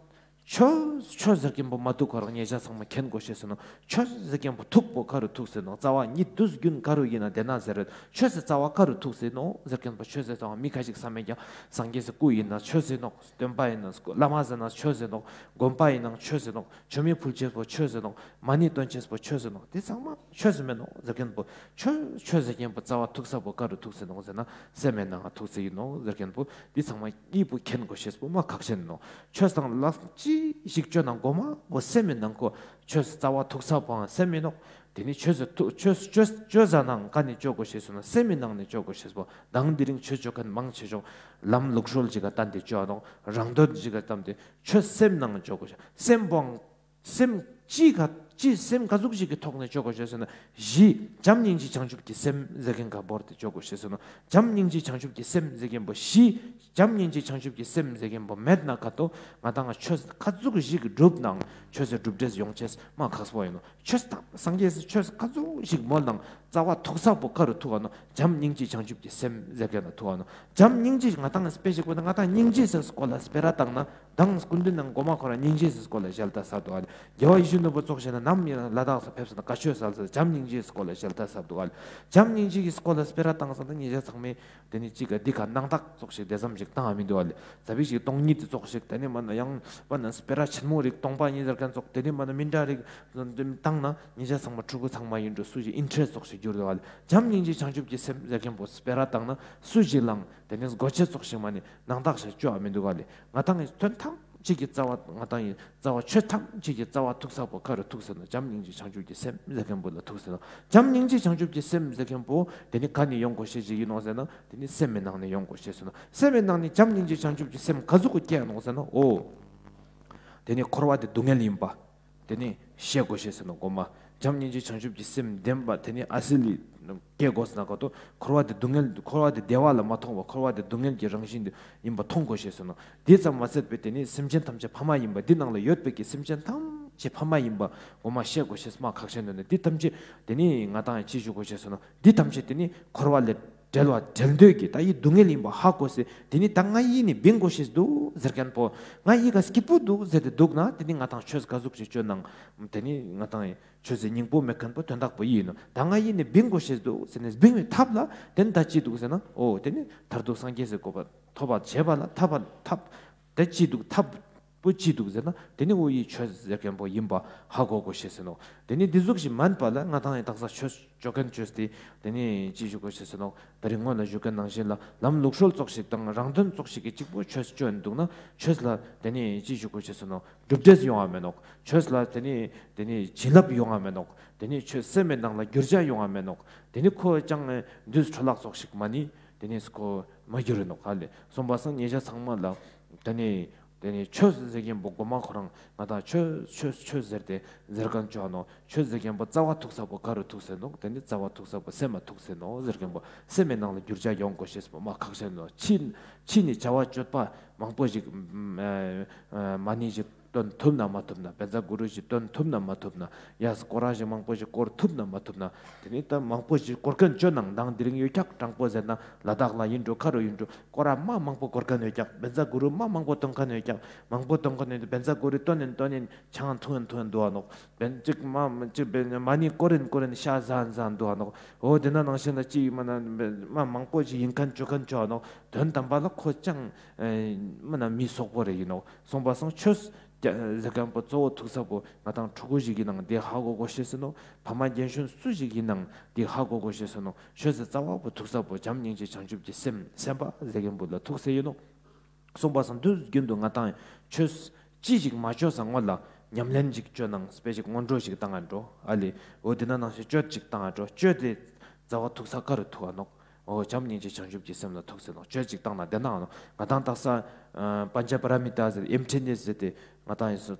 ཆོས་ཆོས་ཟེར་མཁན་པོ་མ་ཐུག་ཁོ་རང་ཉེ་ཞ་ཚང་མ་མཁྱེན་དགོས་ཤེས་སོང་ནོག། ཆོས་ཟེར་མཁན་པོ་ཐུག་པོ་ག་རུ་ཐུག་སེ་ནོག། རྩ་བ་ཉིད་དུས་རྒྱུན་ག་རུ་ཡིན་ན་དེ་ན་ཟེར་རེད། ཆོས་སི་རྩ་བ་ག་རུ་ཐུག་སེ་ནོག་ཟེར་མཁན་པོ་ཆོས་སི་རྩ་བ་མི་ཁ་ཅིག་བསམ་མེད་ཀྱང་སངས་རྒྱས་སི་སྐུ་ཡིན་ན་ཆོས་ཡིན་ནོག། སྟོན་པ་ཡིན་ན་བླ་མ་ཟེར་ན་ཆོས་ཡིན་ནོག། དགོན་པ་ཡིན་ན་ཆོས་ཡིན་ནོག། མཆོད་མེ་ཕུལ་ཅེས་པོ་ཆོས་ཡིན་ནོག། མ་ཎི་འདོན་ཅེས་པོ་ཆོས་ཡིན་ནོག། དེ་ཚང་མ་ཆོས་མེད་ནོག་ཟེར་མཁན་པོ་ཆོས་ཆོས་ཟེར་མཁན་པོ་རྩ་བ་ཐུག་ས་པོ་ག་རུ་ཐུག་སེ་ནོག་ཟེར་ན་སེམས་མེད་ནང་ཐུག་སེ་ཡིན་ནོག་ཟེར་མཁན་པོ་དེ་ཚང་མ་ཡིད་པོ་མཁྱེན་དགོས་ཤེས་པོ་མ་ཁག་ཆེན་ནོག། ཆོས་དང་ལག་ཅི་ཞིག་ཅོ་ནའང་གོ་མ་གོ་སེམས་མེད་ནང་ཁོ་ཆོས་རྩ་བ་ཐུག་ས་པོའང་སེམས་མེད་ནོག། དེ་ནི་ཆོས་སུ་ཐུག་ཆོས་ཆོས་ཆོས་ཟ་ནའང་ག་ནས་ཅོ་དགོས་ཤེས་སོང་ན་སེམས་མེད་ནང་ནས་ཅོ་དགོས་ཤེས་པོ། དང་དེ་རིང་ཆོས་ཅོ་མཁན་མང་ཆེ་ཆུང་ལམ་ལུགས་སྲོལ་ཅིག་ག་བསྟན་ཏེ་ཅོ་ནོག། རང་འདོད་ཅིག་ག་བསྟན་ཏེ་ཆོས་སེམས་ནང་ཅོ་དགོས་ཤེས་སེམས་པོའང་སེམས་ཅི་ག་ཅི་སེམས་ག་ཟུག་ཞིག་གི་ཐོག་ནས་ཅོ་དགོས་ཤེས་སོང་ན་བཞི་བྱམས་སྙིང་རྗེ་བྱང་ཆུབ་ཀྱི་སེམས་ཟེར་མཁན་ག་བོར་ཏེ་ཅོ་དགོས་ཤེས་སོང་ན་བྱམས་སྙིང་རྗེ་བྱང་ཆུབ་ཀྱི་སེམས་ཟེར་མཁན་པོ་བཞི་བྱམས་སྙིང་རྗེ་བྱང་ཆུབ་ཀྱི་སེམས་ཟེར་མཁན་པོ་མེད་ན་ག་ཏོ་ང་ཏང་ཆོས་ག་ཟུག་ཞིག་སྒྲུབ་ནའང་ཆོས་སི་གྲུབ་འབྲས་ཡོང་ཅེས་མ་ཁག་པོ་ཡིན་ནོག། ཆོས་དང་སངས་རྒྱས་སི་ཆོས་ག་ཟུག་ཞིག་མོལ་ནའང་རྩ་བ་ཐུག་ས་པོ་ག་རུ་ཐུག་ག་ནོག། བྱམས་སྙིང་རྗེ་བྱང་ཆུབ་ཀྱི་སེམས་ཟེར་མཁན་ལ་ཐུག་ག་ནོག། བྱམས་སྙིང་རྗེ་ང་ཏང་དཔེ་ཞིག་པོ་ན་ང་ཏང་སྙིང་རྗེ་ཟེར་སྐོར་ལ་སྤེ་ར་བཏང་ན་དང་སྐུ་མདུན་ནང་གོ་མ་ཁོ་རང་སྙིང་རྗེ་ཟེར་སྐོར་ལ་ཞལ་ཏ་ཟབ་འདུག་ཨ་ལེ། རྒྱལ་བ་ཡིད་བཞིན་ནོར་བུ་ཙོགས་བྱས་ན་ནམ་ཡིན་ན་ལ་དྭགས་སུ་ཕེབས་སོང་ན་བཀའ་ཆོས་སལ་ཟེར་བྱམས་སྙིང་རྗེ་ཟེར་སྐོར་ལ་ཞལ་ཏ་ཟབ་འདུག་ཨ་ལེ། བྱམས་སྙིང་རྗེ་གི་སྐོར་ལ་སྤེ་ར་བཏང་སོང་ན་ཉེ་ཞ་ཚང་མས་དེ་ནི་ཅིག་ག་འདི་ག་སྣང་དག་ཙོགས་ཤིག་དེ་ཙམ་ཞིག་བཏང་བ་མི་འདུག་ཨ་ལེ། ཟ་བི་ཞིག་སྟོང་ཉིད་དེ་ཙོགས་ཤིག་དེ་ནི་མ་ན་ཡང་པ་ན་སྤེ་ར་ཆེན་མོ་རིགས་སྟོང་པ་ཉིད་ཟེར་མཁན་ཙོགས་དེ་ནི་མ་ན་མི་འདྲ་རིགས་བཏང་ན་ཉེ་ཞ་ཚང་མ་ཕྲུ་གུ་ཚང་མ་ཡིན་འགྲོ་སུ་ཞིག་ཨིན་ཊ་རེ་སི་ཊི་ཙོགས་ཤིག་གྱུར་འདུག་ཨ་ལེ། བྱམས་སྙིང་རྗེ་བྱང་ཆུབ་ཀྱི་སེམས་ཟེར་མཁན་པོ་སྤེ་ར་བཏང་ན་སུ་ཞིག་ལའང་དེ་ནི་སྒོ་ཆེ་ཙོགས་ཤིག་མ་ནི་སྣང་དག་ཞིག་ཅོ་བ་མི་འདུག་ག་ལེ། ང་ཏང་ཡི་དོན་ཐམས་ཅད་ཀྱི་རྩ་བ་ང་ཏང་ཡི་རྩ་བ་ཆོས་ཐམས་ཅད་ཀྱི་རྩ་བ་ཐུག་ས་པོ་ག་རུ་ཐུག་ཟེར་ན་བྱམས་སྙིང་རྗེ་བྱང་ཆུབ་ཀྱི་སེམས་ཟེར་མཁན་པོ་ལ་ཐུག་ཟེར་ན། བྱམས་སྙིང་རྗེ་བྱང་ཆུབ་ཀྱི་སེམས་ཟེར་མཁན་པོ་དེ་ནི་ག་ནས་ཡོང་དགོས་ཤེས་ཅིག་ཡིན་ནོག་ཟེར་ན་དེ་ནི་སེམས་མི་ནང་ནས་ཡོང་དགོས་ཤེས་ཟེར་ན། སེམས་མི་ནང་ནས་བྱམས་སྙིང་རྗེ་བྱང་ཆུབ་ཀྱི་སེམས་ག་ཟུག་གི་སྐྱེ་ཡ་ནོག་ཟེར་ན། འོ། དེ་ནི་འཁོར་བ་དེ་སྡུག་བསྔལ་ཡིན་པ། དེ་ནི་ཤེས་དགོས་ཤེས་ཟེར་ན་གོ་མ། བྱམས་སྙིང་རྗེ་བྱང་ཆུབ་ཀྱི་སེམས་ལྡན་པ་དེ་ནི་ཨ་སི་ལི་སྐྱེ་དགོས་ཟེར་ན་ག་ཏོ་འཁོར་བ་དེ་སྡུག་བསྔལ་འཁོར་བ་དེ་བདེ་བ་ལ་མ་མཐོང་བ་འཁོར་བ་དེ་སྡུག་བསྔལ་གྱི་རང་བཞིན་དེ་ཡིན་པ་མཐོང་དགོས་ཤེས་ཟེར་ན། དེ་ཙམ་མ་ཟད་པའི་དེ་ནི་སེམས་ཅན་ཐམས་ཅད་ཕ་མ་ཡིན་པ་འདི་ནང་ལ་ཡོད་པའི་གི་སེམས་ཅན་ཐམས་ཅད་ཕ་མ་ཡིན་པ་གོ་མ་ཤེས་དགོས་ཤེས་མ་ཁག་ཆེན་འདུག་ནི་འདི་ཐམས་ཅད་དེ་ནི་ང་ཏང་ཅི་ཞུ་དགོས་ཤེས་ཟེར་ན་འདི་ཐམས་ཅད་དེ་ནི་འཁོར་བ་ལས་བྲལ་བ་བྲལ་འདོད་ཀྱི་ད་ཡི་སྡུག་བསྔལ་ཡིན་པ་ཧ་གོ་སེ་དེ་ནི་ད་ང་ཡི་ནི་བིང་དགོས་ཤེས་འདུག་ཟེར་མཁན་པོ་ང་ཡི་ག་སྐྱིད་པོ་འདུག་ཟེར་ཏེ་འདུག་ན་དེ་ནི་ང་ཏང་ཆོས་ག་ཟུག་ཅིག་ཅོ་ནའང་དེ་ནི་ང་ཏང་ཡི་ཆོས་སི་སྙིང་པོ་མེད་མཁན་པོ་དོན་དག་པོ་ཡིན་ནོག། ད་ང་ཡི་ནི་བིང་དགོས་ཤེས་འདུག་ཟེར་ནས་བིང་བའི་ཐབས་ལ་དེ་ནི་ད་ཅི་འདུག་ཟེར་ན་འོ་དེ་ནི་མཐར་ཐུག་སངས་རྒྱས་སི་གོ་འཕང་ཐོབ་པ་བྱེད་པ་ལ་ཐབས་ཐབས་དེ་ཅི་འདུག་ཐབས་པོ་ཅི་འདུག་ཟེར་ན་དེ་ནི་འོ་ཡི་ཆོས་ཟེར་མཁན་པོ་ཡིན་པ་ཧ་གོ་དགོས་ཤེས་ཟེར་ནོག། དེ་ནི་འདི་ཟུག་ཞིག་མན་པ་ལ་ང་ཏང་ཡི་དག་ས་ཆོས་ཅོ་མཁན་ཆོས་དེ་དེ་ནི་ཅི་ཞུ་དགོས་ཤེས་ཟེར་ནོག། ད་རིང་སྔོན་ལ་ཞུ་མཁན་ནང་བཞིན་ལ་ལམ་ལུགས་སྲོལ་ཙོགས་ཤིག་དང་རང་དོན་ཙོགས་ཤིག་གི་གཅིག་པོ་ཆོས་ཅོ་ཡིན་འདུག་ན་ཆོས་ལ་དེ་ནི་ཅི་ཞུ་དགོས་ཤེས་ཟེར་ནོག། གྲུབ་འབྲས་ཡོང་བ་མེད་ནོག། ཆོས་ལ་དེ་ནི་དེ་ནི་བྱིན་རླབས་ཡོང་བ་མེད་ནོག། དེ་ནི་ཆོས་སེམས་མི་ནང་ལ་འགྱུར་བྱ་ཡོང་བ་མེད་ནོག། དེ་ནི་ཁོ་ཅང་དུས་འཕྲོ་བརླག་ཙོགས་ཤིག་མ་ནི་དེ་ནི་ཁོ་མ་འགྱུར་རེ་ནོག་ག་ལེ། སོང་པ་སང་ཉེ་ཞ་ཚང་མ་ལ་དེ་ནི་དེ་ནི་ཆོས་ཟེར་མཁན་པོ་གོ་མ་ཁོ་རང་ང་ཏང་ཆོས་ཆོས་ཆོས་ཟེར་ཏེ་ཟེར་མཁན་ཅོ་ནོག། ཆོས་ཟེར་མཁན་པོ་རྩ་བ་ཐུག་ས་པོ་ག་རུ་ཐུག་སེ་ནོག། དེ་ནི་རྩ་བ་ཐུག་ས་པོ་སེམས་མ་ཐུག་སེ་ནོག་ཟེར་མཁན་པོ་སེམས་མི་ནང་ལ་འགྱུར་བྱ་ཡོང་དགོས་ཤེས་པོ་མ་ཁག་ཆེན་ནོག། ཕྱི་ཕྱི་ནི་བྱ་བ་སྤྱོད་པ་མང་པོ་ཞིག་མ་ནི་ཞིག་བཏོན་ཐུབ་ན་མ་ཐུབ་ན་བཛྲ་གུ་རུ་ཞིག་བཏོན་ཐུབ་ན་མ་ཐུབ་ན་ཡ་སྐོར་ར་ཞིག་མང་པོ་ཞིག་སྐོར་ཐུབ་ན་མ་ཐུབ་ན་དེ་ནི་ད་མང་པོ་ཞིག་སྐོར་མཁན་ཅོ་ནའང་དང་དེ་རིང་ཡོད་ཀྱག་དྲང་པོ་ཟེར་ན་ལ་དྭགས་ལ་ཡིན་འགྲོ་ག་རུ་ཡིན་འགྲོ་སྐོར་ར་མ་མང་པོ་སྐོར་མཁན་ཡོད་ཀྱག། བཛྲ་གུ་རུ་མ་མང་པོ་བཏོན་མཁན་ཡོད་ཀྱག། མང་པོ་བཏོན་མཁན་ཡོད་བཛྲ་གུ་རུ་བཏོན་ཡིན་བཏོན་ཡིན་ཆང་འཐུང་ཡིན་འཐུང་ཡིན་འདུག་ཨ་ནོག། བན་ཅིག་མ་ཅིག་བན་མ་ནི་སྐོར་ཡིན་སྐོར་ཡིན་ཤ་ཟ་ཡིན་ཟ་ཡིན་འདུག་ཨ་ནོག། འོ་དེ་ན་ནང་བཞིན་ལ་ཅི་མ་ན་མ་མང་པོ་ཞིག་ཡིན་མཁན་ཅོ་མཁན་ཅོ་ཨ་ནོག། དོན་དམ་པ་ལ་ཁོ་ཅང་མ་ན་མི་སོག་པོ་རེ་ཡིན་ནོག། སོང་པ་སང་ཆོས་ཟེར་མཁན་པོ་གཙོ་བོ་ཐུག་ས་པོ་ང་ཏང་ཕྲུ་གུ་ཞིག་གི་ནང་དེ་ཧ་གོ་དགོས་ཤེས་ཟེར་ནོག། ཕ་མ་རྒན་གཞོན་སུ་ཞིག་གི་ནང་དེ་ཧ་གོ་དགོས་ཤེས་ཟེར་ནོག། ཆོས་ཟེར་རྩ་བ་པོ་ཐུག་ས་པོ་བྱམས་སྙིང་རྗེ་བྱང་ཆུབ་ཀྱི་སེམས་སེམས་པ་ཟེར་མཁན་པོ་ལ་ཐུག་སེ་ཡིན་ནོག། སོང་པ་སང་དུས་རྒྱུན་དུ་ང་ཏང་ཆོས་ཅི་ཞིག་མ་ཅོ་ས་སྔོན་ལ་ཉམས་ལེན་ཅིག་ཅོ་ནང་དཔེ་ཞིག་སྔོན་འགྲོ་ཞིག་བཏང་ང་འགྲོ་ཨ་ལེ། འོ་དེ་ན་ནང་བཞིན་སྤྱོད་ཅིག་བཏང་ང་འགྲོ་སྤྱོད་དེ་རྩ་བ་ཐུག་ས་ག་རུ་ཐུག་ག་ནོག། འོ་བྱམས་སྙིང་རྗེ་བྱང་ཆུབ་ཀྱི་སེམས་ལ་ཐུག་སེ་ནོག། སྤྱོད་ཅིག་བཏང་ན་དེ་ན་ནོག། ང་ཏང་དག་ས་ཨ་པཉྩ་པཱ་ར་མི་ཏཱ་ཟེར་ཨེམ་ཁྲི་ནི་ཟེར་ཏེ་ ང་ཏང་ཡིན་སོ་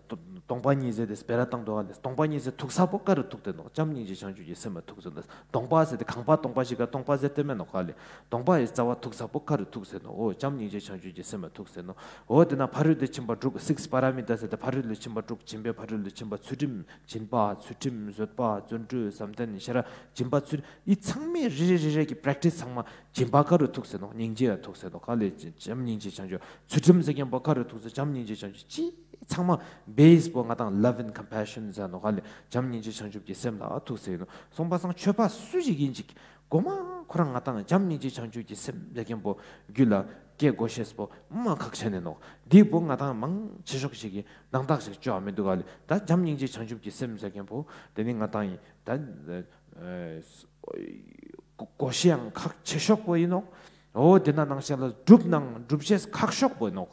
སྟོང་པ་ཉིད་ཟེར་ཏེ་སྤེ་ར་བཏང་འདུག་ག་ལེ། སྟོང་པ་ཉིད་ཟེར་ཐུག་ས་པོ་ཀ་རུ་ཐུག་སྟེ་ནོག་བྱམས་སྙིང་རྗེ་བྱང་ཆུབ་ཀྱི་སེམས་ལ་ཐུག་སྟེ་ནོག་སྟོང་པ་ཟེར་ཏེ་ཁང་པ་སྟོང་པ་ཞིག་ག་སྟོང་པ་ཟེར་ཏེ་མེད་ནོག་ག་ལེ། སྟོང་པ་ཡི་རྩ་བ་ཐུག་ས་པོ་ཀ་རུ་ཐུག་སྟེ་ནོག་འོ་བྱམས་སྙིང་རྗེ་བྱང་ཆུབ་ཀྱི་སེམས་ལ་ཐུག་སྟེ་ནོག་འོ་དེ་ན་ཕ་རོལ་ཏུ་ཕྱིན་པ་དྲུག six པ་ར་མི་ཏ་ཟེར་ཏེ་ཕ་རོལ་ཏུ་ཕྱིན་པ་དྲུག་སྦྱིན་པའི་ཕ་རོལ་ཏུ་ཕྱིན་པ་ཚུལ་ཁྲིམས། སྦྱིན་པ། ཚུལ་ཁྲིམས། བཟོད་པ། བརྩོན་འགྲུས། བསམ་གཏན། ཤེས་རབ། སྦྱིན་པ་ཚུལ་འི་ཚང་མའི་རེ་རེ་རེ་རེ་གི་པྲེག་ཊིས་ཚང་མ་སྦྱིན་པ་ཀ་རུ་ཐུག་སྟེ་ནོག་སྙིང་རྗེ་ཡ་ཐུག་སྟེ་ནོག་ག་ལེ། བྱམས་སྙིང་རྗེ་བྱང་ཆུབ། ཚུལ་ཁྲིམས་ཟེར་མཁན་པོ་ཀ་རུ་ཐུག་སྟེ་བྱམས་སྙིང་རྗེ་བྱང་ཆུབ་ཅི་ཚང་མ་བེས་པོ་ང་ཏང་love and compassion ཟེར་ནོག་ག་ལེ། བྱམས་སྙིང་རྗེ་བྱང་ཆུབ་ཀྱི་སེམས་ལ་ཐུག་སྟེ་ནོག་སོང་པ་སང་ཆོས་པ་སུ་ཞིག་ཡིན་ཅིག་གོ་མ་ཁོ་རང་ང་ཏང་བྱམས་སྙིང་རྗེ་བྱང་ཆུབ་ཀྱི་སེམས་ཟེར་མཁན་པོ་རྒྱུད་ལ་སྐྱེ་དགོས་ཤེས་པོ་མ་ཁག་ཆེན་ནོག་འི་པོ་ང་ཏང་མང་ཆེ་ཤོས་ཤིག་གི་སྣང་དག་ཞིག་ཅོ་འ་མི་འདུག་ག་ལེ། ད་བྱམས་སྙིང་རྗེ་བྱང་ཆུབ་ཀྱི་སེམས་ཟེར་མཁན་པོ་དེ་ནི་ང་ཏང་ཡིན་ད། ཨ་གོ་ཤེས་ཡང་ཁག་ཆེ་ཤོས་པོ་ཡིན་ནོག་འོ་དེ་ན་ནང་བཞིན་ལ་སྒྲུབ་ནང་སྒྲུབ་ཤེས་ཁག་ཤོས་པོ་ཡིན་ནོག་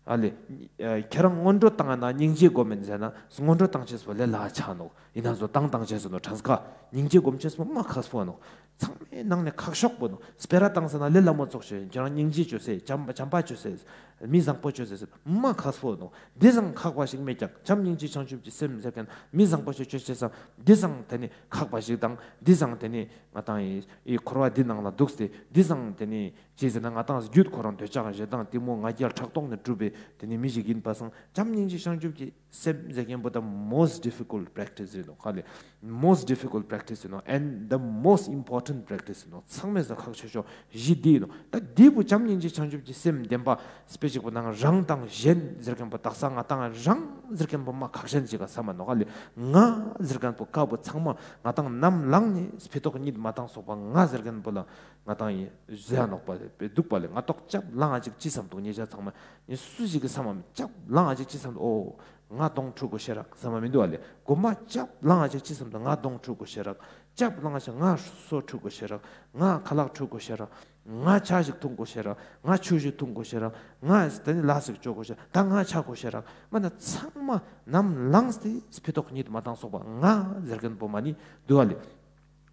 ཨ་ལེ། ཨ་ཁྱེད་རང་སྔོན་འགྲོ་བཏང་ན་སྙིང་རྗེ་སྒོམ་མིན་ཟེར་ན་སྔོན་འགྲོ་བཏང་ཤེས་པོ་ལས་སླ་ཆ་ནོག་ཡིན་ན་བཟོ་བཏང་བཏང་ཤེས་སོ་ནོ་གྲངས་ཀ་སྙིང་རྗེ་སྒོམ་ཤེས་པོ་མ་ཁག་པོ་ནོག་ཚང་མའི་ནང་ནས་ཁག་ཤོས་པོ་ནོག་སྤེ་ར་བཏང་ཟེར་ན་ལས་སླ་མོ་ཙོགས་ཤིག་ཁྱེད་རང་སྙིང་རྗེ་ཅོས་སེ་བྱམས་བྱམས་པ་ཅོས་སེ་མི་བཟང་པོ་ཅོས་སེ་མ་ཁག་པོ་ནོག་འི་སང་ཁག་པ་ཞིག་མེད་ཀྱག་བྱམས་སྙིང་རྗེ་བྱང་ཆུབ་ཀྱི་སེམས་ཟེར་མཁན་མི་བཟང་པོ་ཞིག་ཅོ་ཅེས་སང་འི་སང་དེ་ནི་ཁག་པ་ཞིག་དང་འི་སང་དེ་ནི་ང་ཏང་ཡི་འི་འཁོར་བ་འདི་ནང་ལ་འདུག་སྟེ་འི་སང་དེ་ནི་ཅི་ཟེར་ན་ང་ཏང་རྒྱུད་ཁོ་རང་འདོད་ཆགས་ཞེ་སྡང་གཏི་མུག་ང་རྒྱལ་ཕྲག་དོག་ནས་གྲུབ་པའི་དེ་ནི་མི་ཞིག་ཡིན་པ་སང་བྱམས་སྙིང་རྗེ་བྱང་ཆུབ་ཀྱི་སེམས་ཟེར་མཁན་པོ་the most difficult practice ཡིན་ནོག་ག་ལེ། most difficult practice ཡིན་ནོག and the most important practice ཡིན་ནོག་ཚང་མའི་སང་ཁག་ཆེ་ཤོས་བཞི་འདི་ཡིན་ནོག་ད་འདི་པོ་བྱམས་སྙིང་རྗེ་བྱང་ཆུབ་ཀྱི་སེམས་ལྡན་པ་དཔེ་ཅིག་པོ་ནང་རང་དང་གཞན་ཟེར་མཁན་པོ་དག་ས་ང་ཏང་རང་ཟེར་མཁན་པོ་མ་ཁག་ཆེན་ཅིག་ག་ས་མ་ནོག་ག་ལེ། ང་ཟེར་མཁན་པོ་ཀ་པོ་ཚང་མ་ང་ཏང་ནམ་ལངས་ནས་ཕི་ཏོག་གཉིད་མ་བཏང་སོག་པ་ང་ཟེར་མཁན་པོ་ལ་ང་ཏང་ཡིན་ཟེར་ནོག་པ་ལེ། འདུག་པ་ལེ། ང་ཏོག་ཅབ་ལངས་ཨ་ཅིག་ཅི་བསམ་འདུག་ཉེ་ཆ་ཚང་མ་ཡིན་སུ་ཞིག་གི་བསམ་མ་མི་ཅབ་ལངས་ཨ་ཅིག་ཅི་བསམ་འདུག་ཨོ། ང་གདོང་འཁྲུ་དགོས་ཤེས་རག་བསམ་མ་མི་འདུག་ཨ་ལེ། གོ་མ་ཅབ་ལངས་ཨ་ཅིག་ཅི་བསམ་འདུག་ང་གདོང་འཁྲུ་དགོས་ཤེས་རག་ཅབ་ལངས་ཨ་ཅིག་ང་སོ་འཁྲུ་དགོས་ཤེས་རག་ང་ཁ་ལག་འཁྲུ་དགོས་ཤེས་རག་ང་ཇ་ཞིག་འཐུང་དགོས་ཤེས་རག་ང་ཆུ་ཞིག་འཐུང་དགོས་ཤེས་རག་ང་དེ་ནི་ལ་ཞིག་འཇོ་དགོས་ཤེས་རག་ད་ང་ཆ་དགོས་ཤེས་རག་མ་ན་ཚང་མ་ནམ་ལངས་ཏེ་ཕི་ཏོག་གཉིད་མ་བཏང་སོག་པ་ང་ཟེར་མཁན་པོ་མ་ནི་འདུག་ཨ་ལེ།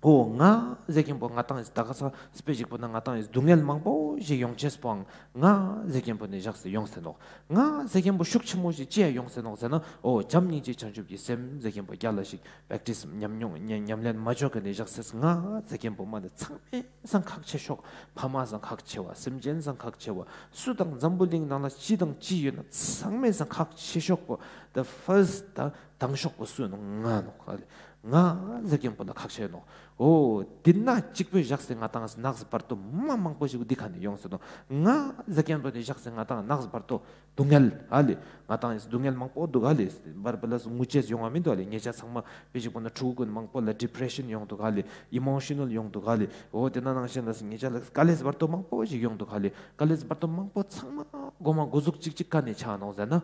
ཨོ་ང་ཟེར་མཁན་པོ་ང་ཏང་ཡིས་ད་ག་ས་དཔེ་ཞིག་པོ་ན་ང་ཏང་ཡིས་སྡུག་བསྔལ་མང་པོ་ཞིག་ཡོང་ཅེས་པོའང་ང་ཟེར་མཁན་པོ་ནི་བཞག་སྟེ་ཡོང་སྟེ་ནོག་ང་ཟེར་མཁན་པོ་ཤུགས་ཆེན་མོ་ཞིག་ཅི་ཡ་ཡོང་སྟེ་ནོག་ཟེར་ན་ཨོ་བྱམས་སྙིང་རྗེ་བྱང་ཆུབ་ཀྱི་སེམས་ཟེར་མཁན་པོ་རྒྱ་ལ་ཞིག་པྲེག་ཊིས་ཉམས་མྱོང་ཉམས་ཉམས་ལེན་མ་ཅོ་མཁན་ནི་བཞག་སྟེ་ང་ཟེར་མཁན་པོ་མ་ནི་ཚང་མའི་སང་ཁག་ཆེ་ཤོས་ཕ་མ་སང་ཁག་ཆེ་བ་སེམས་ཅན་སང་ཁག་ཆེ་བ་སུ་དང་འཛམ་བུ་གླིང་ནང་ལ་ཅི་དང་ཅི་ཡོད་ན་ཚང་མའི་སང་ཁག་ཆེ་ཤོས་པོ་the first དང་དང་ཤོས་པོ་སུ་ཡིན་ནོག་ང་ནོག་ཨ་ལེ། ང་ཟེར་མཁན་པོ་ལ་ཁག་ཆེ་ནོག་ཨོ་དེ་ན་གཅིག་པོ་བཞག་སྟེ་ང་ཏང་ནགས་བར་དོ་མ་མང་པོ་ཞིག་འདི་ཁ་ནས་ཡོང་སྟེ་ནོག་ང་ཟེར་མཁན་པོ་དེ་བཞག་སྟེ་ང་ཏང་ནགས་བར་དོ་སྡུག་བསྔལ་ཨ་ལེ། ང་ཏང་སྡུག་བསྔལ་མང་པོ་འདུག་ཨ་ལེ། བར་བར་ལ་ངུ་ཅེས་ཡོང་བ་མི་འདུག་ཨ་ལེ། ཉེ་ཆ་ཚང་མ་དཔེ་ཞིག་པོ་ན་ཕྲུ་གུ་ཀུན་མང་པོ་ལ་ཌི་པྲེ་ཤན་ཡོང་འདུག་ཨ་ལེ། ཨི་མོ་ཤ་ནལ་ཡོང་འདུག་ཨ་ལེ། ཨོ་དེ་ན་ནང་བཞིན་ལ་ཉེ་ཆ་ལ་དཀའ་ལས་བར་དོ་མང་པོ་ཞིག་ཡོང་འདུག་ཨ་ལེ། དཀའ་ལས་བར་དོ་མང་པོ་ཚང་མ་མགོ་མ་འགོ་ཟུག་གཅིག་གཅིག་ཀ་ནས་ཆ་ནོག་ཟེར་ན།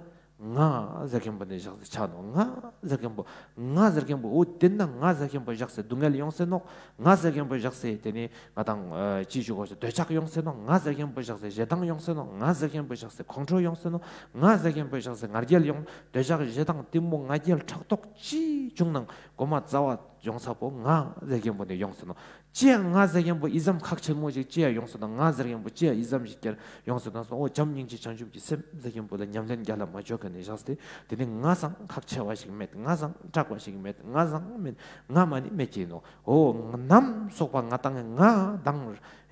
ང་ཟེར་མཁན་པོ་ནི་བཞག་སྟེ་ཆ་ནོག་ང་ཟེར་མཁན་པོ། ང་ཟེར་མཁན་པོ་འོ་དེ་ན་ང་ཟེར་མཁན་པོ་བཞག་སྟེ་སྡུག་བསྔལ་ཡོང་སྟེ་ནོག་ང་ཟེར་མཁན་པོ་བཞག་སྟེ་དེ་ནི་ང་ཏང་ཨ་ཅི་ཞུ་དགོས་ཤེས་འདོད་ཆགས་ཡོང་སྟེ་ནོག་ང་ཟེར་མཁན་པོ་བཞག་སྟེ་ཞེ་སྡང་ཡོང་སྟེ་ནོག་ང་ཟེར་མཁན་པོ་བཞག་སྟེ་ཁོང་ཁྲོ་ཡོང་སྟེ་ནོག་ང་ཟེར་མཁན་པོ་བཞག་སྟེ་ང་རྒྱལ་ཡོང་འདོད་ཆགས་ཞེ་སྡང་གཏི་མུག་ང་རྒྱལ་ཕྲག་དོག་ཅི་བྱུང་ནང་མགོ་མ་རྩ་བ་ཡོང་ས་པོ་ང་ཟེར་མཁན་པོ་ནི་ཡོང་སྟེ་ནོག་ཅི་ཡང་ང་ཟེར་མཁན་པོ་ཨི་ཙམ་ཁག་ཆེན་མོ་ཞིག་ཅི་ཡང་ཡོང་སོང་ན་ང་ཟེར་མཁན་པོ་ཅི་ཡང་ཨི་ཙམ་ཞིག་ཀྱང་ཡོང་སོང་ན་སོང་འོ་བྱམས་སྙིང་རྗེ་བྱང་ཆུབ་ཀྱི་སེམས་ཟེར་མཁན་པོ་ལ་ཉམས་ལེན་རྒྱ་ལ་མ་བཅོ་མཁན་ནི་བཞག་སྟེ་དེ་ནི་ང་སང་ཁག་ཆེ་བ་ཞིག་མེད། ང་སང་དྲག་པ་ཞིག་མེད། ང་སང་མེད། ང་མ་ནི་མེད་ཀྱི་ནོག་འོ་ནམ་སོགས་པ་ང་དང་ང་དང་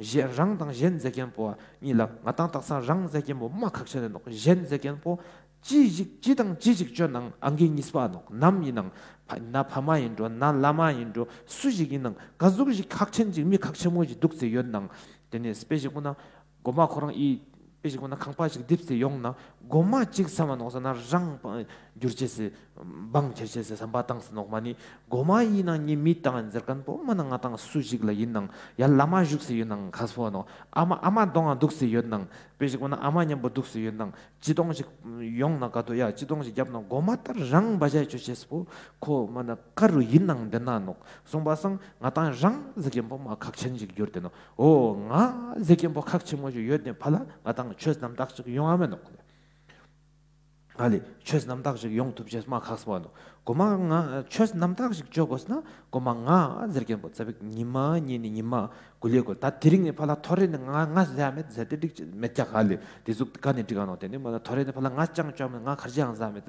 གཞན་རང་དང་གཞན་ཟེར་མཁན་པོ་གཉིས་ལ་ང་དང་དག་ས་རང་ཟེར་མཁན་པོ་མ་ཁག་ཆེ་ནི་ནོག་གཞན་ཟེར་མཁན་པོ་ཅི་ཞིག་ཅི་དང་ཅི་ཞིག་བཅོ་ནང་ཨང་ཀི་གཉིས་པ་ནོག་ནམ་ཡིན་ནང་ཕ་ན་ཕ་མ་ཡིན་འགྲོ་ན་བླ་མ་ཡིན་འགྲོ་སུ་ཞིག་ཡིན་ནང་ག་ཟུག་ཞིག་ཁག་ཆེན་ཞིག་མི་ཁག་ཆེན་མོ་ཞིག་འདུག་སེ་ཡོད་ནང་དེ་ནས་དཔེ་ཞིག་པོ་ན་གོ་མ་ཁོ་རང་ཨི་དཔེ་ཞིག་པོ་ན་ཁང་པ་ཞིག་རྡིབ་སེ་ཡོང་ན་གོ་མ་གཅིག་བསམ་མ་ནོག་ས་ན་རང་འགྱུར་ཆེ་སེ་བང་ཁྱེར་ཆེ་སེ་བསམ་པ་བཏང་སེ་ནོག་མ་ནི་གོ་མ་ཡིན་ནང་ངའི་མི་བཏང་ཡིན་ཟེར་མཁན་པོ་མ་ན་ང་དང་སུ་ཞིག་ལ་ཡིན་ནང་ཡ་བླ་མ་བཞུགས་སེ་ཡོད་ནང་ཁ་སོ་ནོག་ཨ་མ་ཨ་མ་གདོང་ང་འདུག་སེ་ཡོད་ནང་དཔེ་ཞིག་པོ་ན་ཨ་མ་མཉམ་པོ་འདུག་སེ་ཡོད་ནང་། ཅི་གཏོང་ཞིག་ཡོང་ན་ག་དོ་ཡ་ཅི་གཏོང་ཞིག་རྒྱབ་ན་གོ་མ་ལྟར་རང་བ་ཞའི་ཆོས་ཅེས་པོ་ཁོ་མ་ན་ཀ་རུ་ཡིན་ནང་བདེན་ན་ནོག་གསུངས་པ་སང་ང་དང་རང་ཟེར་མཁན་པོ་མ་ཁག་ཆེན་ཞིག་གྱུར་ཏེ་ནོག་འོ་ང་ཟེར་མཁན་པོ་ཁག་ཆེན་མོ་ཞིག་ཡོད་ནས་ཕ་ལ་ང་དང་ཆོས་རྣམ་དག་ཞིག་ཡོང་ཨ་མེ་ནོག་ཨ་ལེ་ཆོས་རྣམ་དག་ཞིག་ཡོང་ཐུབ་ཅེས་མ་ཁག་པོ་ནོག། གོ་མ་ང་ཆོས་རྣམ་དག་ཞིག་ཅོ་དགོས་ན་གོ་མ་ང་ཟེར་མཁན་པོ་ཙ་པིག་ཉི་མ་གཉིས་ནི་ཉི་མ་ཀུ་ལེ་ཀུ་ལེ། ད་དེ་རིང་ནི་ཕར་ལ་ཐོ་རེ་ནི་ང་ང་ཟ་མེད་ཟེར་ཏེ་འགྲིག་མེད་ཀྱག། ཨ་ལེ་དེ་ཟུག་ག་ནི་འགྲིག་ག་ནོག། དེ་ནི་མ་ན་ཐོ་རེ་ནི་ཕར་ལ་ང་ཅང་ཅོ་མེད། ང་ཁར་ཅང་ཟ་མེད་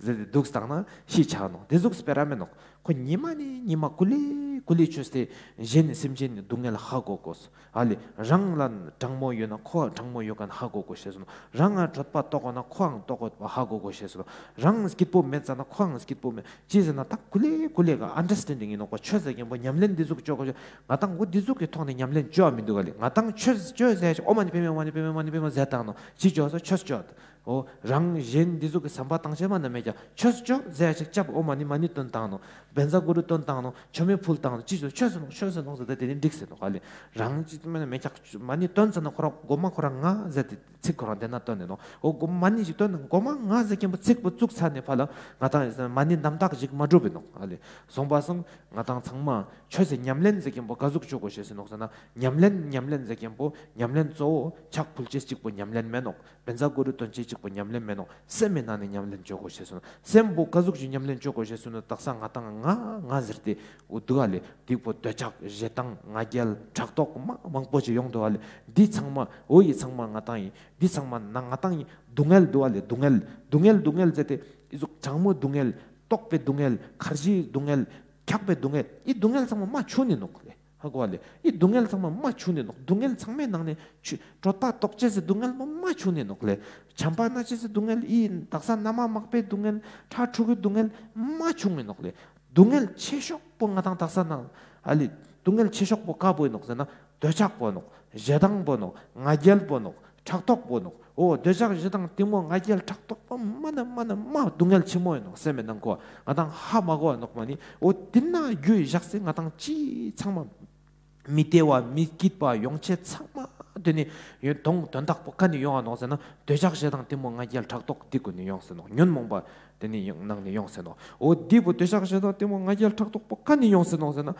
ཟེར་ཏེ་འདུག་སྟངས་ན་ཤི་ཆ་ནོག། དེ་ཟུག་སྤེ་ར་མེད་ནོག། ཁོ་ཉི་མ་ནི་ཉི་མ་ཀུ་ལེ་ཀུ་ལེ་ཅོས་ཏེ་གཞན་ནི་སེམས་ཅན་ནི་སྡུག་བསྔལ་ཧ་གོ་དགོས། ཨ་ལེ་རང་ལ་གྲང་མོ་ཡོད་ན་ཁོ་གྲང་མོ་ཡོད་མཁན་ཧ་གོ་དགོས་ཤེས་སོ་ནོག། རང་ང་དྲོད་པ་ལྟོགས་ན་ཁོའང་ལྟོགས་ཡོད་པ་ཧ་གོ་དགོས་ཤེས་སོ་ནོག། རང་སྐྱིད་པོ་མེད་ཙ་ན་ཁོའང་སྐྱིད་པོ་མེད། ཅི་ཟེར་ན་ད་ཀུ་ལེ་ཀུ་ལེ་ག་ཨན་ཌར་སི་ཊེན་ཌིང་ཡིན་ནོག་པ། ཆོས་ཟེར་མཁན་པོ་ཉམས་ལེན་འདི་ཟུག་ཅོ་དགོས་ཤེས། ང་དང་འོ་འདི་ཟུག་གི་ཐོག་ནས་ཉམས་ལེན་ཅོ་མི་འདུག་ག་ལེ། ང་དང་ཆོས་ཅོ་ཟེར་ཞིག་འོ་མ་ནི་པེ་མེ་མ་ནི་པེ་མེ་མ་ནི་པེ་མེ་ཟེར་བཏང་ནོག། ཅི་ཅོ་སོ་ཆོས་ཅོ། འོ་རང་གཞན་འདི་ཟུག་གི་བསམ་པ་བཏང་ཤེས་མ་ན་མེད་ཀྱག། ཆོས་ཅོ་ཟེར་ཞིག་ཅབ་འོ་མ་ནི་མ་ནི་བཏོན་བཏང་ནོག། བཛྲ་གུ་རུ་བཏོན་བཏང་ནོག། མཆོད་མེ་ཕུལ་བཏང་ནོག། ཅི་ཅོ་ཆོས་ཟེར་ནོག། ཆོས་ཟེར་ནོག་ཟེར་ཏེ་དེ་ནི་འགྲིག་ཟེར་ནོག། ཨ་ལེ་རང་ཅི་མ་ན་མེད་ཀྱག། མ་ནི་བཏོན་ཙ་ན་ཁོ་རང་གོ་མ་ཁོ་རང་ང་ཟེར་ཏེ་ཚིག་ཁོ་རང་དེ་ན་བཏོན་ནས་ནོག། འོ་གོ་མ་ནི་ཞིག་བཏོན་ན་གོ་མ་ང་ཟེར་མཁན་པོ་ཚིག་པོ་བཙུགས་ཚར་ནས་ཕར་ལ་ང་དང་མ་ནི་རྣམ་དག་ཞིག་མ་འགྲུབ་པའི་ནོག། ཨ་ལེ་སོང་པ་སང་ང་དང་ཚང་མ་ཆོས་སི་ཉམས་ལེན་ཟེར་མཁན་པོ་ག་ཟུག་ཅོ་དགོས་ཤེས་སོ་ནོག་ཟེར་ན། ཉམས་ལེན་ཉམས་ལེན་ཟེར་མཁན་པོ་ཉམས་ལེན་གཙོ་བོ་ཕྱག་ཕུལ་ཅེས་གཅིག་པོ་ཉམས་ལེན་མེན་ནོག། བཛྲ་གུ་རུ་བཏོན་ཅེས་གཅིག་པོ་ཉམས་ལེན་མེན་ནོག། སེམས་མི་ནང་ནས་ཉམས་ལེན་ཅོ་དགོས་ཤེས་སོ་ནོག། སེམས་པོ་ག་ཟུག་ཅིག་ཉམས་ལེན་ཅོ་དགོས་ཤེས་སོ་ནོག། དག་ས་ང་དང་ང་ང་ཟེར་ཏེ་འོ་འདུག་ག་ལེ། འདི་པོ་འདོད་ཆགས་ཞེ་སྡང་ང་རྒྱལ་ཕྲག་དོག་མ་མང་པོ་ཞིག་ཡོང་འདུག་ག་ལེ། འདི་ཚང་མ་འོ་ཡི་ཚང་མ་ང་དང་ཡིན། འདི་ཚང་མ་ན་ང་དང་ཡིན། སྡུག་བསྔལ་འདུག་ག་ལེ། སྡུག་བསྔལ་སྡུག་བསྔལ་སྡུག་བསྔལ་ཟེར་ཏེ་ཨི་ཟུག་གྲང་མོའི་སྡུག་བསྔལ། ལྟོགས་པའི་སྡུག་བསྔལ། ཁར་ཇིའི་སྡུག་བསྔལ། འཁྱག་པའི་སྡུག་བསྔལ། ཨི་སྡུག་བསྔལ་ཚང་མ་མ་ཆུང་ནི་ནོག་ལེ། ཧ་གོ་བ་ལེ། ཨི་སྡུག་བསྔལ་ཚང་མ་མ་ཆུང་ནི་ནོག། སྡུག་བསྔལ་ཚང་མའི་ནང་ནས་ཆུ་དྲོད་པ་ལྟོགས་ཅེས་སི་སྡུག་བསྔལ་མ་མ་ཆུང་ནི་ནོག་ལེ། ཆམ་པ་ན་ཅེས་སི་སྡུག་བསྔལ། ཨི་དག་ས་མནའ་མ་མག་པའི་སྡུག་བསྔལ། ཁྲག་འཁྲུ་གི་སྡུག་བསྔལ་མ་ཆུང་ནི་ནོག་ལེ། སྡུག་བསྔལ་ཆེ་ཤོས་པོ་ང་དང་དག་ས་ནང་ཨ་ལེ་སྡུག་བསྔལ་ཆེ་ཤོས་པོ་ག་པོ་ཡིན་ནོག་ཟེར་ན། འདོད་ཆགས་པོ་ནོག། ཞེ་སྡང་པོ་ནོག། ང་རྒྱལ་པོ་ནོག། ཕྲག་དོག་པོ་ནོག། འོ་འདོད་ཆགས་ཞེ་སྡང་གཏི་མུག་ང་རྒྱལ་ཕྲག་དོག་པོ་མ་ན་མ་ན་མ་སྡུག་བསྔལ་ཆེན་མོ་ཡིན་ནོག། སེམས་མི་ནང་ཁོ་ང་དང་ཧ་མ་གོ་བ་ནོག་མ་ནི། འོ་དེ་ན་རྒྱུ་བཞག་སེ་ང་དང་ཅི་ཚང་མ་མི་བདེ་བ་མི་སྐྱིད་པ་ཡོང་ཅེས་ཚང་མ་དེ་ནི་ཡོད་དོན་དག་པོ་ག་ནས་ཡོང་བ་ནོག་ཟེར་ན། འདོད་ཆགས་ཞེ་སྡང་གཏི་མུག་ང་རྒྱལ་ཕྲག་དོག་འདི་ཀུན་ནས་ཡོང་སེ་ནོག། ཉོན་མོངས་པ་དེ་ནི་ནང་ནས་ཡོང་སེ་ནོག། འོ་འདི་པོ་འདོད་ཆགས་ཞེ་སྡང་གཏི་མུག་ང་རྒྱལ་ཕྲག་དོག་པོ་ག་ནས་ཡོང་སེ་ནོག་ཟེར་ན།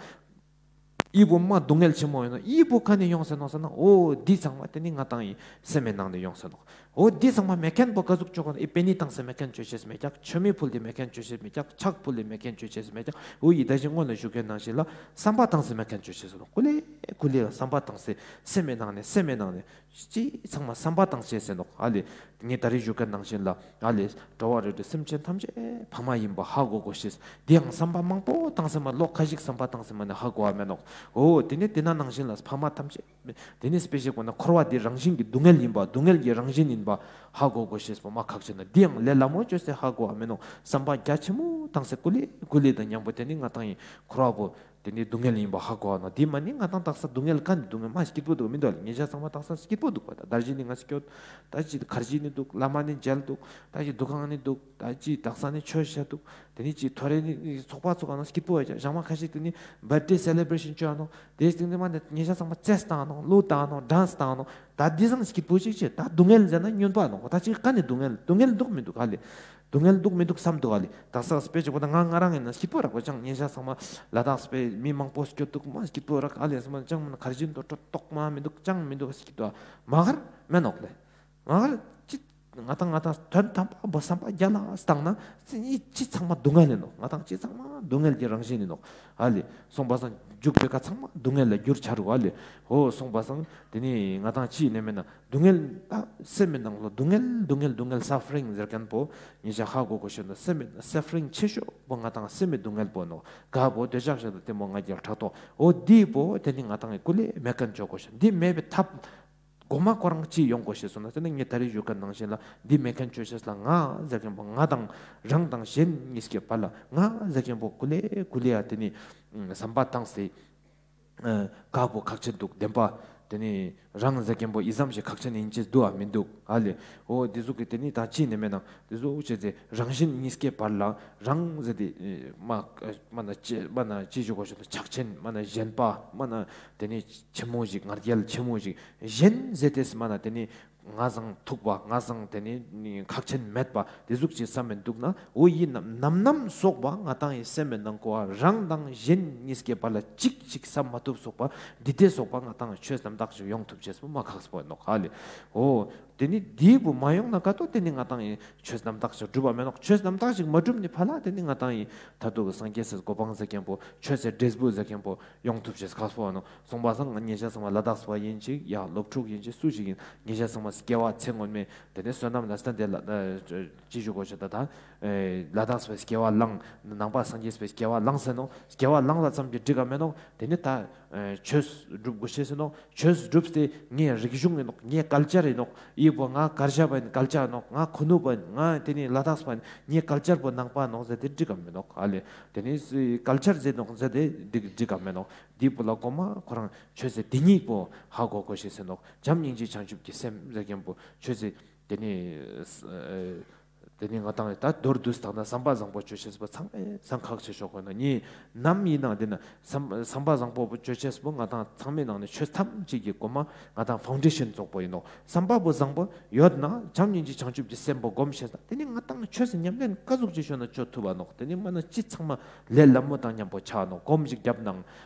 ཨི་བོ་མ་སྡུག་བསྔལ་ཆེན་མོ་ཡིན་ནོག། ཨི་བོ་ག་ནས་ཡོང་སེ་ནོག་ཟེར་ན། འོ་འདི་ཚང་མ་དེ་ནི་ང་དང་ཡིན་སེམས་མི་ནང་ནས་ཡོང་སེ་ནོག། འོ་འདི་ཚང་མ་མེད་མཁན་པོ་ག་ཟུག་ཅོ་གོ་ནོག། ཨི་པེ་ནི་བཏང་སེ་མེད་མཁན་ཅོ་ཤེས་མེད་ཀྱག། མཆོད་མེ་ཕུལ་ཏེ་མེད་མཁན་ཅོ་ཤེས་མེད་ཀྱག། ཕྱག་ཕུལ་ཏེ་མེད་མཁན་ཅོ་ཤེས་མེད་ཀྱག། འོ་ཡི་ད་ཅི་སྔོན་ལ་ཞུ་མཁན་ནང་བཞིན་ལ་བསམ་པ་བཏང་སེ་མེད་མཁན་ཅོ་ཤེས་སོ་ནོག། ཀུ་ལེ་ཀུ་ལེ་བསམ་པ་བཏང་སེ་སེམས་མི་ནང་ནས་སེམས་མི་ནང་ནས། ཅི་ཚང་མ་བསམ་པ་བཏང་ཅེས་སེ་ནོག། ཨ་ལེ། ངས་ད་རེས་ཞུ་མཁན་ནང་བཞིན་ལ། ཨ་ལེ། འགྲོ་བ་རིགས་དྲུག་སེམས་ཅན་ཐམས་ཅད་ཕ་མ་ཡིན་པ་ཧ་གོ་དགོས་ཤེས། དེ་ཡང་བསམ་པ་མང་པོ་བཏང་སེ་མ་ལོ་ཁ་ཞིག་བསམ་པ་བཏང་སེ་མ་ནི་ཧ་གོ་བ་མེད་ནོག། འོ་དེ་ནས་དེ་ན་ནང་བཞིན་ལ་ཕ་མ་ཐམས་ཅད། དེ་ནས་དཔེ་ཞིག་གོ་ན་འཁོར་བ་འདི་རང་བཞིན་གྱི་སྡུག་བསྔལ་ཡིན་པ། སྡུག་བསྔལ་གྱི་རང་བཞིན་ཡིན་པ་ཧ་གོ་དགོས་ཤེས་པོ་མ་ཁག་ཆེ་ན། དེ་ཡང་ལས་སླ་མོ་བཅོས་སེ་ཧ་གོ་བ་མེད་ནོག། བསམ་པ་རྒྱ་ཆེན་མོ་བཏང་སེ་ཀུ་ལེ་ཀུ་ལེ་དང་མཉམ་པོ་དེ་ནི་ང་དང་ཡིན་འཁོར་བ་པོ། དེ་ནི་སྡུག་བསྔལ་ཡིན་པ་ཧ་གོ་བ་ནོག། དེ་མ་ནི་ང་དང་དག་ས་སྡུག་བསྔལ་ག་ནི་སྡུག་བསྔལ་མ་སྐྱིད་པོ་འདུག་མི་འདུག་ལེ། ཉེ་ཞ་ཚང་མ་དག་ས་སྐྱིད་པོ་འདུག་པ། ད་དར་ཇི་ནི་ང་སྐྱོད། ད་ཅི་ཁར་ཇི་ནི་འདུག། བླ་མ་ནི་མཇལ་འདུག། ད་ཅི་འདུ་ཁང་ནི་འདུག། ད་ཅི་དག་ས་ནི་ཆོས་བཤད་འདུག། དེ་ནི་ཅི་ཐོ་རེ་ནི་ཚོགས་པ་ཚོགས་ཀ་ནང་སྐྱིད་པོ་བ་ཅ་ཞག་མ་ཁ་ཤས་དེ་ནི་བར་ཐ་ཌེ་སེ་ལེ་བྲེ་ཤན་བཅོ་ནོག། དེའི་སྟེང་དེ་མ་ནི་ཉེ་ཞ་ཚང་མ་རྩེས་བཏང་ནོག། གླུ་བཏང་ནོག། ཌན་སི་བཏང་ནོག། ད་འདི་ཚང་སྐྱིད་པོ་ཅིག་ཅེ། ད་སྡུག་བསྔལ་ཟེར་ན་སྨྱོན་པ་ནོག། ད་ཅི་ག་ནི་སྡུག་བསྔལ། སྡུག་བསྔལ་འདུག་མི་འདུག་ག་ལེ། སྡུག་བསྔལ་འདུག་མི་འདུག་བསམ་འདུག་ག་ལེ། དག་ས་དཔེ་ཅིག་པོ་ད་ང་ང་རང་ཡིན་ན་སྐྱིད་པོ་རག་པ་ཅང་ཉེ་ཞ་ཚང་མ་ལ་དྭགས་དཔེ་མི་མང་པོ་སྐྱོད་འདུག་མ་སྐྱིད་པོ་རག་ཨ་ལེ། ཚང་མ་ཅང་མིན་ན་ཁར་ཇི་འདུག་ཏོག་མ་མི་འདུག་ཅང་མི་འདུག་སྐྱིད་པོ་མ་གར་མེད་ནོག་ལེ། མ་གར་ཅི། ང་དང་ང་དང་དོན་དམ་པ་བོ་བསམ་པ་རྒྱ་ལ་བཏང་ན་ཅི་ཅི་ཚང་མ་སྡུག་བསྔལ་ཡིན་ནོག། ང་དང་ཅི་ཚང་མ་སྡུག་བསྔལ་གྱི་རང་བཞིན་ཡིན་ནོག། ཨ་ལེ། སོང་པ་སང་མཇུག་དེ་ཀ་ཚང་མ་སྡུག་བསྔལ་ལ་འགྱུར་ཆ་རུག་ཨ་ལེ། འོ་སོང་པ་སང་དེ་ནི་ང་དང་ཅི་ཡིན་ནི་མེད་ན། སྡུག་བསྔལ་ད་སེམས་མི་ནང་ལ་སྡུག་བསྔལ་སྡུག་བསྔལ་སྡུག་བསྔལ་སཱ་ཕ་རིང་ཟེར་མཁན་པོ་ཉེ་ཞ་ཧ་གོ་དགོས་ཤེས་ནོག། སེམས་མི་སཱ་ཕ་རིང་ཆེ་ཤོས་པོ་ང་དང་སེམས་མི་སྡུག་བསྔལ་པོ་ནོག། ག་པོ་འདོད་ཆགས་ཞེ་སྡང་གཏི་མུག་ང་རྒྱལ་ཕྲག་དོག། འོ་འདི་པོ་དེ་ནི་ང་དང་ཀུ་ལེ་མེད་མཁན་ཅོ་དགོས་ཤེས། འདི་མེད་པའི་ཐབས་གོ་མ་ཁོ་རང་ཅི་ཡོང་དགོས་ཤེས་སོང་ན་ཟེར་ན། ངས་ད་རེས་ཞུ་མཁན་ནང་བཞིན་ལ་འདི་མེད་མཁན་ཅོ་ཤེས་ལ་ང་ཟེར་མཁན་པོ་ང་དང་རང་དང་གཞན་གཉིས་ཀའི་བར་ལ་ང་ཟེར་མཁན་པོ་ཀུ་ལེ་ཀུ་ལེ་ཡ་དེ་ནི་བསམ་པ་བཏང་སྟེ། ཨ་ག་པོ་ཁག་ཆེན་འདུག། བདེན་པ་དེ་ནི་རང་ཟེར་མཁན་པོ་ཨི་ཙམ་ཞིག་ཁག་ཆེན་ཡིན་ཅེས་འདུག་ཨ་མི་འདུག་ཨ་ལེ། འོ་དེ་ཟུག་གི་དེ་ནི་ད་ཅི་ནི་མེད་ན་དེ་ཟུག་བྱས་ཏེ་རང་གཞན་གཉིས་ཀའི་བར་ལ་རང་ཟེར་ཏེ་མ་མ་ན་ཅི་མ་ན་ཅི་ཞུ་དགོས་ཤེས་ན་ཆགས་ཆེན་མ་ན་ཞེན་པ་མ་ན་དེ་ནི་ཆེན་མོ་ཞིག་ང་རྒྱལ་ཆེན་མོ་ཞིག་གཞན་ཟེར་ཏེ་མ་ན་དེ་ནི་ང་སང་ཐུག་པ་ང་སང་དེ་ནི་ཁག་ཆེན་མེད་པ་དེ་ཟུག་ཅིག་བསམ་མི་འདུག་ན། འོ་ཡི་ནམ་ནམ་སོགས་པ་ང་དང་ཡི་སེམས་མི་ནང་ཁོ་རང་དང་གཞན་གཉིས་ཀའི་བར་ལ་གཅིག་ཅིག་བསམ་མ་ཐུབ་སོགས་པ་འདི་དེ་སོགས་པ་ང་དང་ཆོས་རྣམ་དག་ཅིག་ཡོང་ཐུབ་ཅེས་པོ་མ་ཁག་པོ་ནོག་ཨ་ལེ། འོ། དེ་ནི་འདི་བོ་མ་ཡོང་ན་ག་ཏོ་དེ་ནི་ང་ཏང་ཡིན་ཆོས་རྣམ་དག་ཅིག་གྲུབ་པ་མེད་ནོག། ཆོས་རྣམ་དག་ཅིག་མ་གྲུབ་ནི་ཕ་ལ་དེ་ནི་ང་ཏང་ཡིན་ད་དུ་གི་སངས་རྒྱས་སི་གོ་འཕང་ཟེར་མཁན་པོ་ཆོས་སི་འབྲས་བུ་ཟེར་མཁན་པོ་ཡོང་ཐུབ་ཅེས་ཁག་པོ་ནོག། སོང་པ་སང་ང་ཉེ་ཞ་ཚང་མ་ལ་དྭགས་པ་ཡིན་ཅིག་ཡ་སློབ་ཕྲུག་ཡིན་ཅིག་སུ་ཞིག་ཡིན་ཉེ་ཞ་ཚང་མ་སྐྱེ་བ་ཚེ་སྔོན་མའི་དེ་ནི་བསོད་ནམས་ལ་སྟན་དེ་ལ་ཅི་ཞུ་དགོས་ཤེས་ད་ད་ལ་དྭགས་པའི་སྐྱེ་བ་བླངས་ནང་པ་སངས་རྒྱས་པའི་སྐྱེ་བ་བླངས་ཟེར་ནོག། སྐྱེ་བ་བླངས་ལ་ཙམ་གྱི་འགྲིག་ག་མེད་ནོག། དེ་ནི་ད་ཆོས་སྒྲུབ་དགོས་ཤེས་ཟེར་ནོག། ཆོས་སྒྲུབ་སྟེ་ངའི་རིག་གཞུང་ཡིན་ནོག། ངའི་ཀལ་ཅར་ཡིན་ནོག། ཡི་བོ་ང་གར་ཞ་པ་ཡིན་ཀལ་ཅར་ནོག། ང་ཁུ་ནུ་པ་ཡིན་ང་དེ་ནི་ལ་དྭགས་པ་ཡིན་ངའི་ཀལ་ཅར་པོ་ནང་པ་ནོག་ཟེར་ཏེ་འགྲིག་ག་མེད་ནོག། ཨ་ལེ་དེ་ནི་ཀལ་ཅར་ཟེར་ནོག་ཟེར་ཏེ་འགྲིག་འགྲིག་ག་མེད་ནོག། འདི་པོ་ལ་གོ་མ་ཁོ་རང་ཆོས་སི་དེ་ཉིད་པོ་ཧ་གོ་དགོས་ཤེས་ཟེར་ནོག། བྱམས་སྙིང་རྗེ་བྱང་ཆུབ་ཀྱི་སེམས་ཟེར་མཁན་པོ་ཆོས་སི་དེ་ནི་དེ་ནི་ང་ཏང་ད་མདོར་བསྡུས་བཏང་ན་བསམ་པ་བཟང་པོ་ཅོ་ཤེས་པོ་ཚང་མའི་སང་ཁག་ཆེ་ཤོས་ཁོ་ན་ནི་ནམ་ཡིན་ནང་དེ་ན་བསམ་བསམ་པ་བཟང་པོ་ཅོ་ཤེས་པོ་ང་ཏང་ཚང་མའི་ནང་ནས་ཆོས་ཐམས་ཅད་ཀྱི་གོ་མ་ང་ཏང་ཕའུན་ཌེ་ཤན་ཙོགས་པོ་ཡིན་ནོག། བསམ་པ་པོ་བཟང་པོ་ཡོད་ན་བྱམས་སྙིང་རྗེ་བྱང་ཆུབ་ཀྱི་སེམས་པོ་སྒོམ་ཤེས་ན་དེ་ནི་ང་ཏང་ཆོས་སི་ཉམས་ལེན་ཀ་ཟུག་ཅིག་ཤོད་ན་ཅོ་ཐུབ་པ་ནོག། དེ་ནི་མ་ན་ཅི་ཚང་མ་ལས་སླ་མོ་དང་མཉམ་པོ་ཆ་ནོག། སྒོམ་ཞིག་བརྒྱབ་ནང་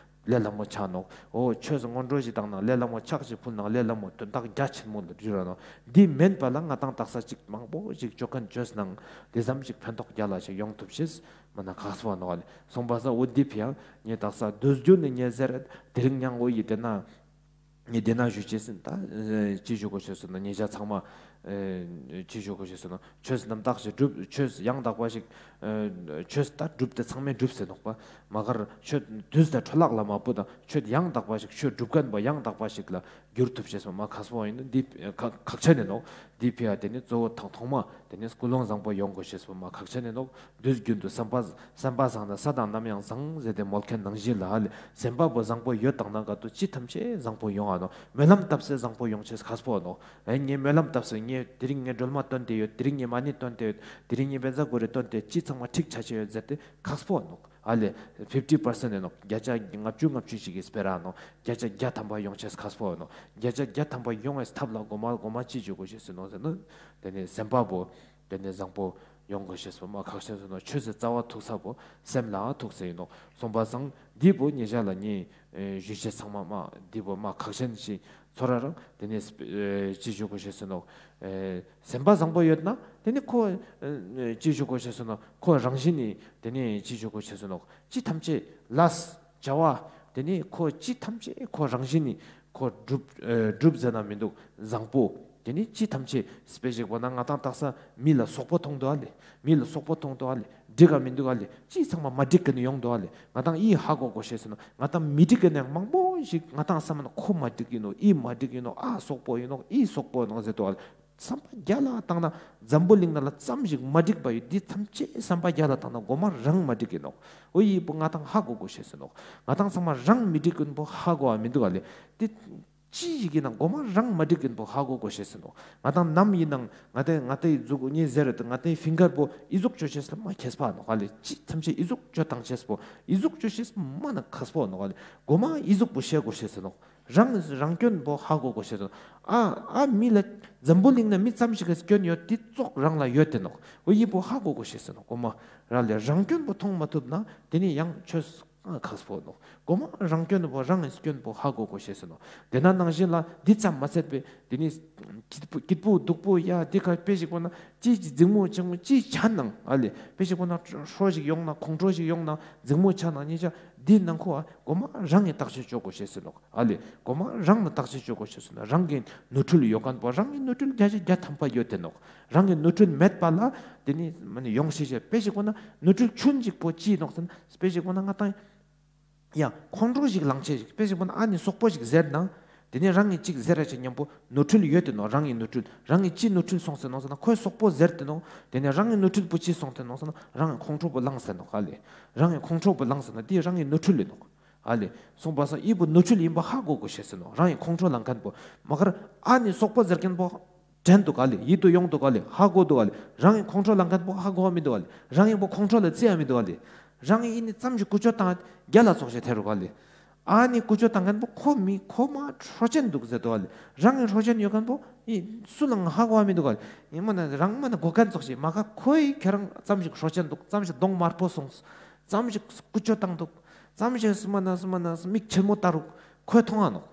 ལས་སླ་མོ་ཆ་ནོག། འོ་ཆོས་སྔོན་འགྲོ་ཞིག་བཏང་ནང་ལས་སླ་མོ་ཕྱག་ཞིག་ཕུལ་ནང་ལས་སླ་མོ་དོན་དག་རྒྱ་ཆེན་མོ་ལ་འགྱུར་ར་ནོག། འདི་མེན་པ་ལ་ང་ཏང་དག་ས་ཅིག་མང་པོ་ཞིག་ཅོ་མཁན་ཅོས་ནང་དེ་ཙམ་ཞིག་ཕན་ཐོགས་རྒྱ་ལ་ཞིག་ཡོང་ཐུབ་ཤེས་མ་ན་ཁག་པོ་ནོག་ལེ། སོང་པ་ས་འོ་འདི་ཕི་ཡ་ངས་དག་ས་དུས་རྒྱུན་ནས་ངས་ཟེར་དེ་རིང་ཉང་འོ་ཡི་དེ་ན་ངས་དེ་ན་ཞུ་ཅེས་ཟིན་ད་ཅི་ཞུ་དགོས་ཤེས་སོང་ན་ཉེ་ཞ་ཚང་མ་ཅི་ཞུ་དགོས་ཤེས་སོང་ན། ཆོས་རྣམ་དག་ཞིག་སྒྲུབ། ཆོས་ཡང་དག་པ་ཞིག་ཨ་ཆོས་ད་སྒྲུབ་སྟེ་ཚང་མས་སྒྲུབ་ཟེར་ནོག་པ། མ་གར་ཆོས་དུས་དང་འཕྲོ་བརླག་ལ་མ་བུད་དང་ཆོས་ཡང་དག་པ་ཞིག་ཆོས་སྒྲུབ་མཁན་པོ་ཡང་དག་པ་ཞིག་ལ་འགྱུར་ཐུབ་ཤེས་པོ་མ་ཁག་པོ་ཡིན་ནོག། འདི་ཁག་ཁག་ཆེན་ཡིན་ནོག། འདི་ཕི་ཡ་དེ་ནི་གཙོ་བོ་དང་ཐོག་མ་དེ་ནི་ཀུན་སློང་བཟང་པོ་ཡོང་དགོས་ཤེས་པོ་མ་ཁག་ཆེན་ཡིན་ནོག། དུས་རྒྱུན་དུ་བསམ་པ་བསམ་པ་བཟང་ན་ས་དང་ནམ་ཡང་བཟང་ཟེར་ཏེ་མོལ་མཁན་ནང་བཞིན་ལ་ལེ། སེམས་པ་པོ་བཟང་པོ་ཡོད་དང་ན་ག་ཏོ་ཅི་ཐམས་ཅད་བཟང་པོ་ཡོང་ང་ནོག། སྨོན་ལམ་བཏབ་སེ་བཟང་པོ་ཡོང་ཤེས་ཁག་པོ་ནོག། ཨེ་ངས་སྨོན་ལམ་བཏབ་སོང་། ངས་དེ་རིང་ངས་སྒྲོལ་མ་བཏོན་ཏེ་ཡོད། དེ་རིང་ངས་མ་ཎི་བཏོན་ཏེ་ཡོད། དེ་རིང་ངས་བཛྲ་གུ་རུ་བཏོན་ཏེ་ཅི་ཚང་མ་འགྲིག་ཆ་ཆེ་ཡོད་ཟེར་ཏེ་ཁག་པོ་ནོག། ཨ་ལེ་ཕིབ་ཊི་པར་སེན་ཡིན་ནོག། བརྒྱ་ཆ་ལྔ་བཅུ་ལྔ་བཅུ་ཞིག་གི་སྤེ་ར་ནོག། བརྒྱ་ཆ་བརྒྱ་ཐམ་པ་ཡོང་ཆེས་ཁག་པོ་ནོག། བརྒྱ་ཆ་བརྒྱ་ཐམ་པ་ཡོང་བའི་ཐབས་ལ་གོ་མ་གོ་མ་ཅི་བཅོ་དགོས་ཤེས་སོང་ནོག་ཟེར་ན། དེ་ནས་སེམས་པ་པོ་དེ་ནས་བཟང་པོ་ཡོང་དགོས་ཤེས་པོ་མ་ཁག་ཆེན་སོང་ནོག། ཆོས་སི་རྩ་བ་ཐུག་ས་པོ་སེམས་ལ་ཐུག་སེ་ཡིན་ནོག། སོང་པ་སང་འདི་པོ་ཉེ་ཞ་ལ་ངས་ཨེ་ཞུ་ཅེས་ཚང་མ་མ་འདི་པོ་མ་ཁག་ཆེན་ཞིག་ཚོར་ར་རང་། དེ་ནས་ཨེ་ཅི་ཞུ་དགོས་ཤེས་སོང་ནོག། ཨེ་སེམས་པ་བཟང་པོ་ཡོད་ན་དེ་ནས་ཁོ་ཨེ་ཅི་ཞུ་དགོས་ཤེས་སོང་ནོག། ཁོ་རང་བཞིན་ནི་དེ་ནས་ཅི་ཞུ་དགོས་ཤེས་སོང་ནོག། ཅི་ཐམས་ཅད་ལས་བྱ་བ་དེ་ནས་ཁོ་ཅི་ཐམས་ཅད་ཁོ་རང་བཞིན་ནི་ཁོ་སྒྲུབ་ཨེ་སྒྲུབ་ཟེར་ན་མི་འདུག། བཟང་པོ་དེ་ནི་ཅི་ཐམས་ཅད་དཔེ་ཞིག་པོ་ན་ང་ཏང་དག་ས་མི་ལ་སོག་པོ་མཐོང་འདུག་ཨ་ལེ། མི་ལ་སོག་པོ་མཐོང་འདུག་ཨ་ལེ། འགྲིག་ག་མི་འདུག་ཨ་ལེ། ཅི་ཚང་མ་མ་འགྲིག་གི་ནི་ཡོང་འདུག་ཨ་ལེ། ང་ཏང་ཨི་ཧ་གོ་དགོས་ཤེས་སོང་ན་ང་ཏང་མི་འགྲིག་གི་ནི་མང་པོ་ཞིག་ང་ཏང་བསམ་ན་ཁོ་མ་འགྲིག་ཡིན་ནོག། ཨི་མ་འགྲིག་ཡིན་ནོག། ཨི་སོག་པོ་ཡིན་ནོག། ཨི་སོག་པོ་ཡིན་ནོག་ཟེར་འདུག་ཨ་ལེ། བསམ་པ་རྒྱ་ལ་བཏང་ན་འཛམ་བུ་གླིང་ནང་ལ་ཙམ་ཞིག་མ་འགྲིག་པ་ཡོད། འདི་ཐམས་ཅད་བསམ་པ་རྒྱ་ལ་བཏང་ན་གོ་མ་རང་མ་འགྲིག་ཡིན་ནོག། འོ་ཡི་པོ་ང་ཏང་ཧ་གོ་དགོས་ཤེས་སོང་ནོག། ང་ཏང་ཚང་མ་རང་མི་འགྲིག་ཡིན་པོ་ཧ་གོ་བ་མི་འདུག་ཨ་ལེ། འདི་ཅི་ཞིག་ཡིན་ན་གོ་མ་རང་མ་འགྲིག་ཡིན་པོ་ཧ་གོ་དགོས་ཤེས་སོང་ནོག། ང་ཏང་ནམ་ཡིན་ནང་ང་ཏའི་ང་ཏའི་གཟུགས་ངའི་ཟེར་ཏེ་ང་ཏའི་ཕིང་གར་པོ་ཨི་ཟུག་ཅོ་ཤེས་ལ་མ་ཁེས་པ་ནོག་ཨ་ལེ། ཅི་ཐམས་ཅད་ཨི་ཟུག་ཅོ་བཏང་ཤེས་པོ་ཨི་ཟུག་ཅོ་ཤེས་མ་ན་ཁག་པོ་ནོག་ཨ་ལེ། གོ་མ་ཨི་ཟུག་པོ་ཤེས་དགོས་ཤེས་སོང་ནོག། རང་རང་སྐྱོན་པོ་ཧ་གོ་དགོས་ཤེས་སོང་། ཨ་ཨ་མི་ལ་འཛམ་བུ་གླིང་ན་མི་ཙམ་ཞིག་གི་སྐྱོན་ཡོད་དེ་ཙོགས་རང་ལ་ཡོད་དེ་ནོག། འོ་ཡི་པོ་ཧ་གོ་དགོས་ཤེས་སོང་ནོག། གོ་མ་རང་ལ་རང་སྐྱོན་པོ་མཐོང་མ་ཐུབ་ན་དེ་ནི་ཡང་ཆོས་ཁག་པོ་ནོག། གོ་མ་རང་སྐྱོན་པོ་རང་གི་སྐྱོན་པོ་ཧ་གོ་དགོས་ཤེས་སོང་ནོག། དེ་ན་ནང་བཞིན་ལ་འདི་ཙམ་མ་ཚད་པའི་དེ་ནི་སྐྱིད་པོ་སྐྱིད་པོ་སྡུག་པོ་ཡ་འདི་ཁ་དཔེ་ཞིག་པོ་ན་ཅི་ཅི་འཛིང་མོ་ཆེན་མོ་ཅི་ཆ་ནང་ཨ་ལེ། དཔེ་ཞིག་པོ་ན་ཧྲོ་ཞིག་ཡོང་ན་ཁོང་ཁྲོ་ཞིག་ཡོང་ན་འཛིང་མོ་ཆ་ན་ཉེ་ཞ་འདི་ནང་ཁོ་ཨ་གོ་མ་རང་གི་བརྟག་དཔྱད་ཅོ་དགོས་ཤེས་སོང་ནོག། ཨ་ལེ། གོ་མ་རང་ལ་བརྟག་དཔྱད་ཅོ་དགོས་ཤེས་སོང་ན་རང་གི་ནོར་འཁྲུལ་ཡོད་མཁན་པོ་རང་གི་ནོར་འཁྲུལ་བརྒྱ་ཆ་བརྒྱ་ཐམ་པ་ཡོད་དེ་ནོག། རང་གི་ནོར་འཁྲུལ་མེད་པ་ལ་དེ་ནི་མ་ནི་ཡོང་ཤེས་ཤེས་དཔེ་ཞིག་པོ་ན་ནོར་འཁྲུལ་ཆུན་ཅིག་པོ་ཅི་ནོག་ཟེར་ན་དཔེ་ཞིག་པོ་ན་ང་ཏང་ཡང་ཁོང་ཁྲོ་ཞིག་ལངས་ཆེས་ཞིག་དཔེ་ཞིག་པོ་ན་ཨ་ནི་སོག་པོ་ཞིག་ཟེར་ན་དེ་ནི་རང་གི་ཅིག་ཟེར་ར་ཆེ་མཉམ་པོ་ནོར་འཁྲུལ་ཡོད་དེ་ནོག། རང་གི་ནོར་འཁྲུལ་རང་གི་ཅི་ནོར་འཁྲུལ་སོང་ཟེར་ནོག་ཟེར་ན་ཁོའི་སོག་པོ་ཟེར་དེ་ནོག། དེ་ནི་རང་གི་ནོར་འཁྲུལ་པོ་ཅི་སོང་དེ་ནོག་ཟེར་ན་རང་གི་ཁོང་ཁྲོ་པོ་ལངས་ཟེར་ནོག་ཨ་ལེ། རང་གི་ཁོང་ཁྲོ་པོ་ལངས་ཟེར་ན་དེ་རང་གི་ནོར་འཁྲུལ་ཡིན་ནོག། ཨ་ལེ། སོང་པ་སང་ཨི་བོ་ནོར་འཁྲུལ་ཡིན་པ་ཧ་གོ་དགོས་ཤེས་སོང་ནོག། རང་གི་ཁོང་ཁྲོ་ལངས་མཁན་པོ་མ་གར་ཨ་ནི་སོག་པོ་ཟེར་མཁན་པོ་དྲན་འདུག་ག་ལེ། ཡིད་དུ་ཡོང་འདུག་ག་ལེ། ཧ་གོ་འདུག་ག་ལེ། རང་གི་ཁོང་ཁྲོ་ལངས་མཁན་པོ་ཧ་གོ་བ་མི་འདུག་ག་ལེ། རང་གི་པོ་ཁོང་ཁྲོ་ལ་རྩི་ཡ་མི་འདུག་ག་ལེ། རང་གི་ཨི་ནི་ཙམ་ཞིག་ཀུ་ཅོ་བཏང་རྒྱ་ལ་ཙོགས་ཤིག་ཐེ་རུ་ག་ལེ། ཨ་ནི་ཀུ་ཅོ་བཏང་མཁན་པོ་ཁོ་མི་ཁོ་མ་ཧྲོ་ཅན་འདུག་ཟེར་འདུག་ག་ལེ། རང་གི་ཧྲོ་ཅན་ཡོད་མཁན་པོ་ཨི་སུ་ལའང་ཧ་གོ་བ་མི་འདུག་ག་ལེ། ཨི་མ་ན་རང་མ་ན་གོ་མཁན་ཙོགས་ཤིག་མ་ག་ཁོ་ཨི་ཁྱེད་རང་ཙམ་ཞིག་ཧྲོ་ཅན་འདུག། ཙམ་ཞིག་གདོང་དམར་པོ་སོང་། ཙམ་ཞིག་ཀུ་ཅོ་བཏང་འདུག། ཙམ་ཞིག་སུ་མ་ན་སུ་མ་ན་མིག་ཆེན་མོ་ལྟ་རུག་ཁོས་མཐོང་ང་ནོག་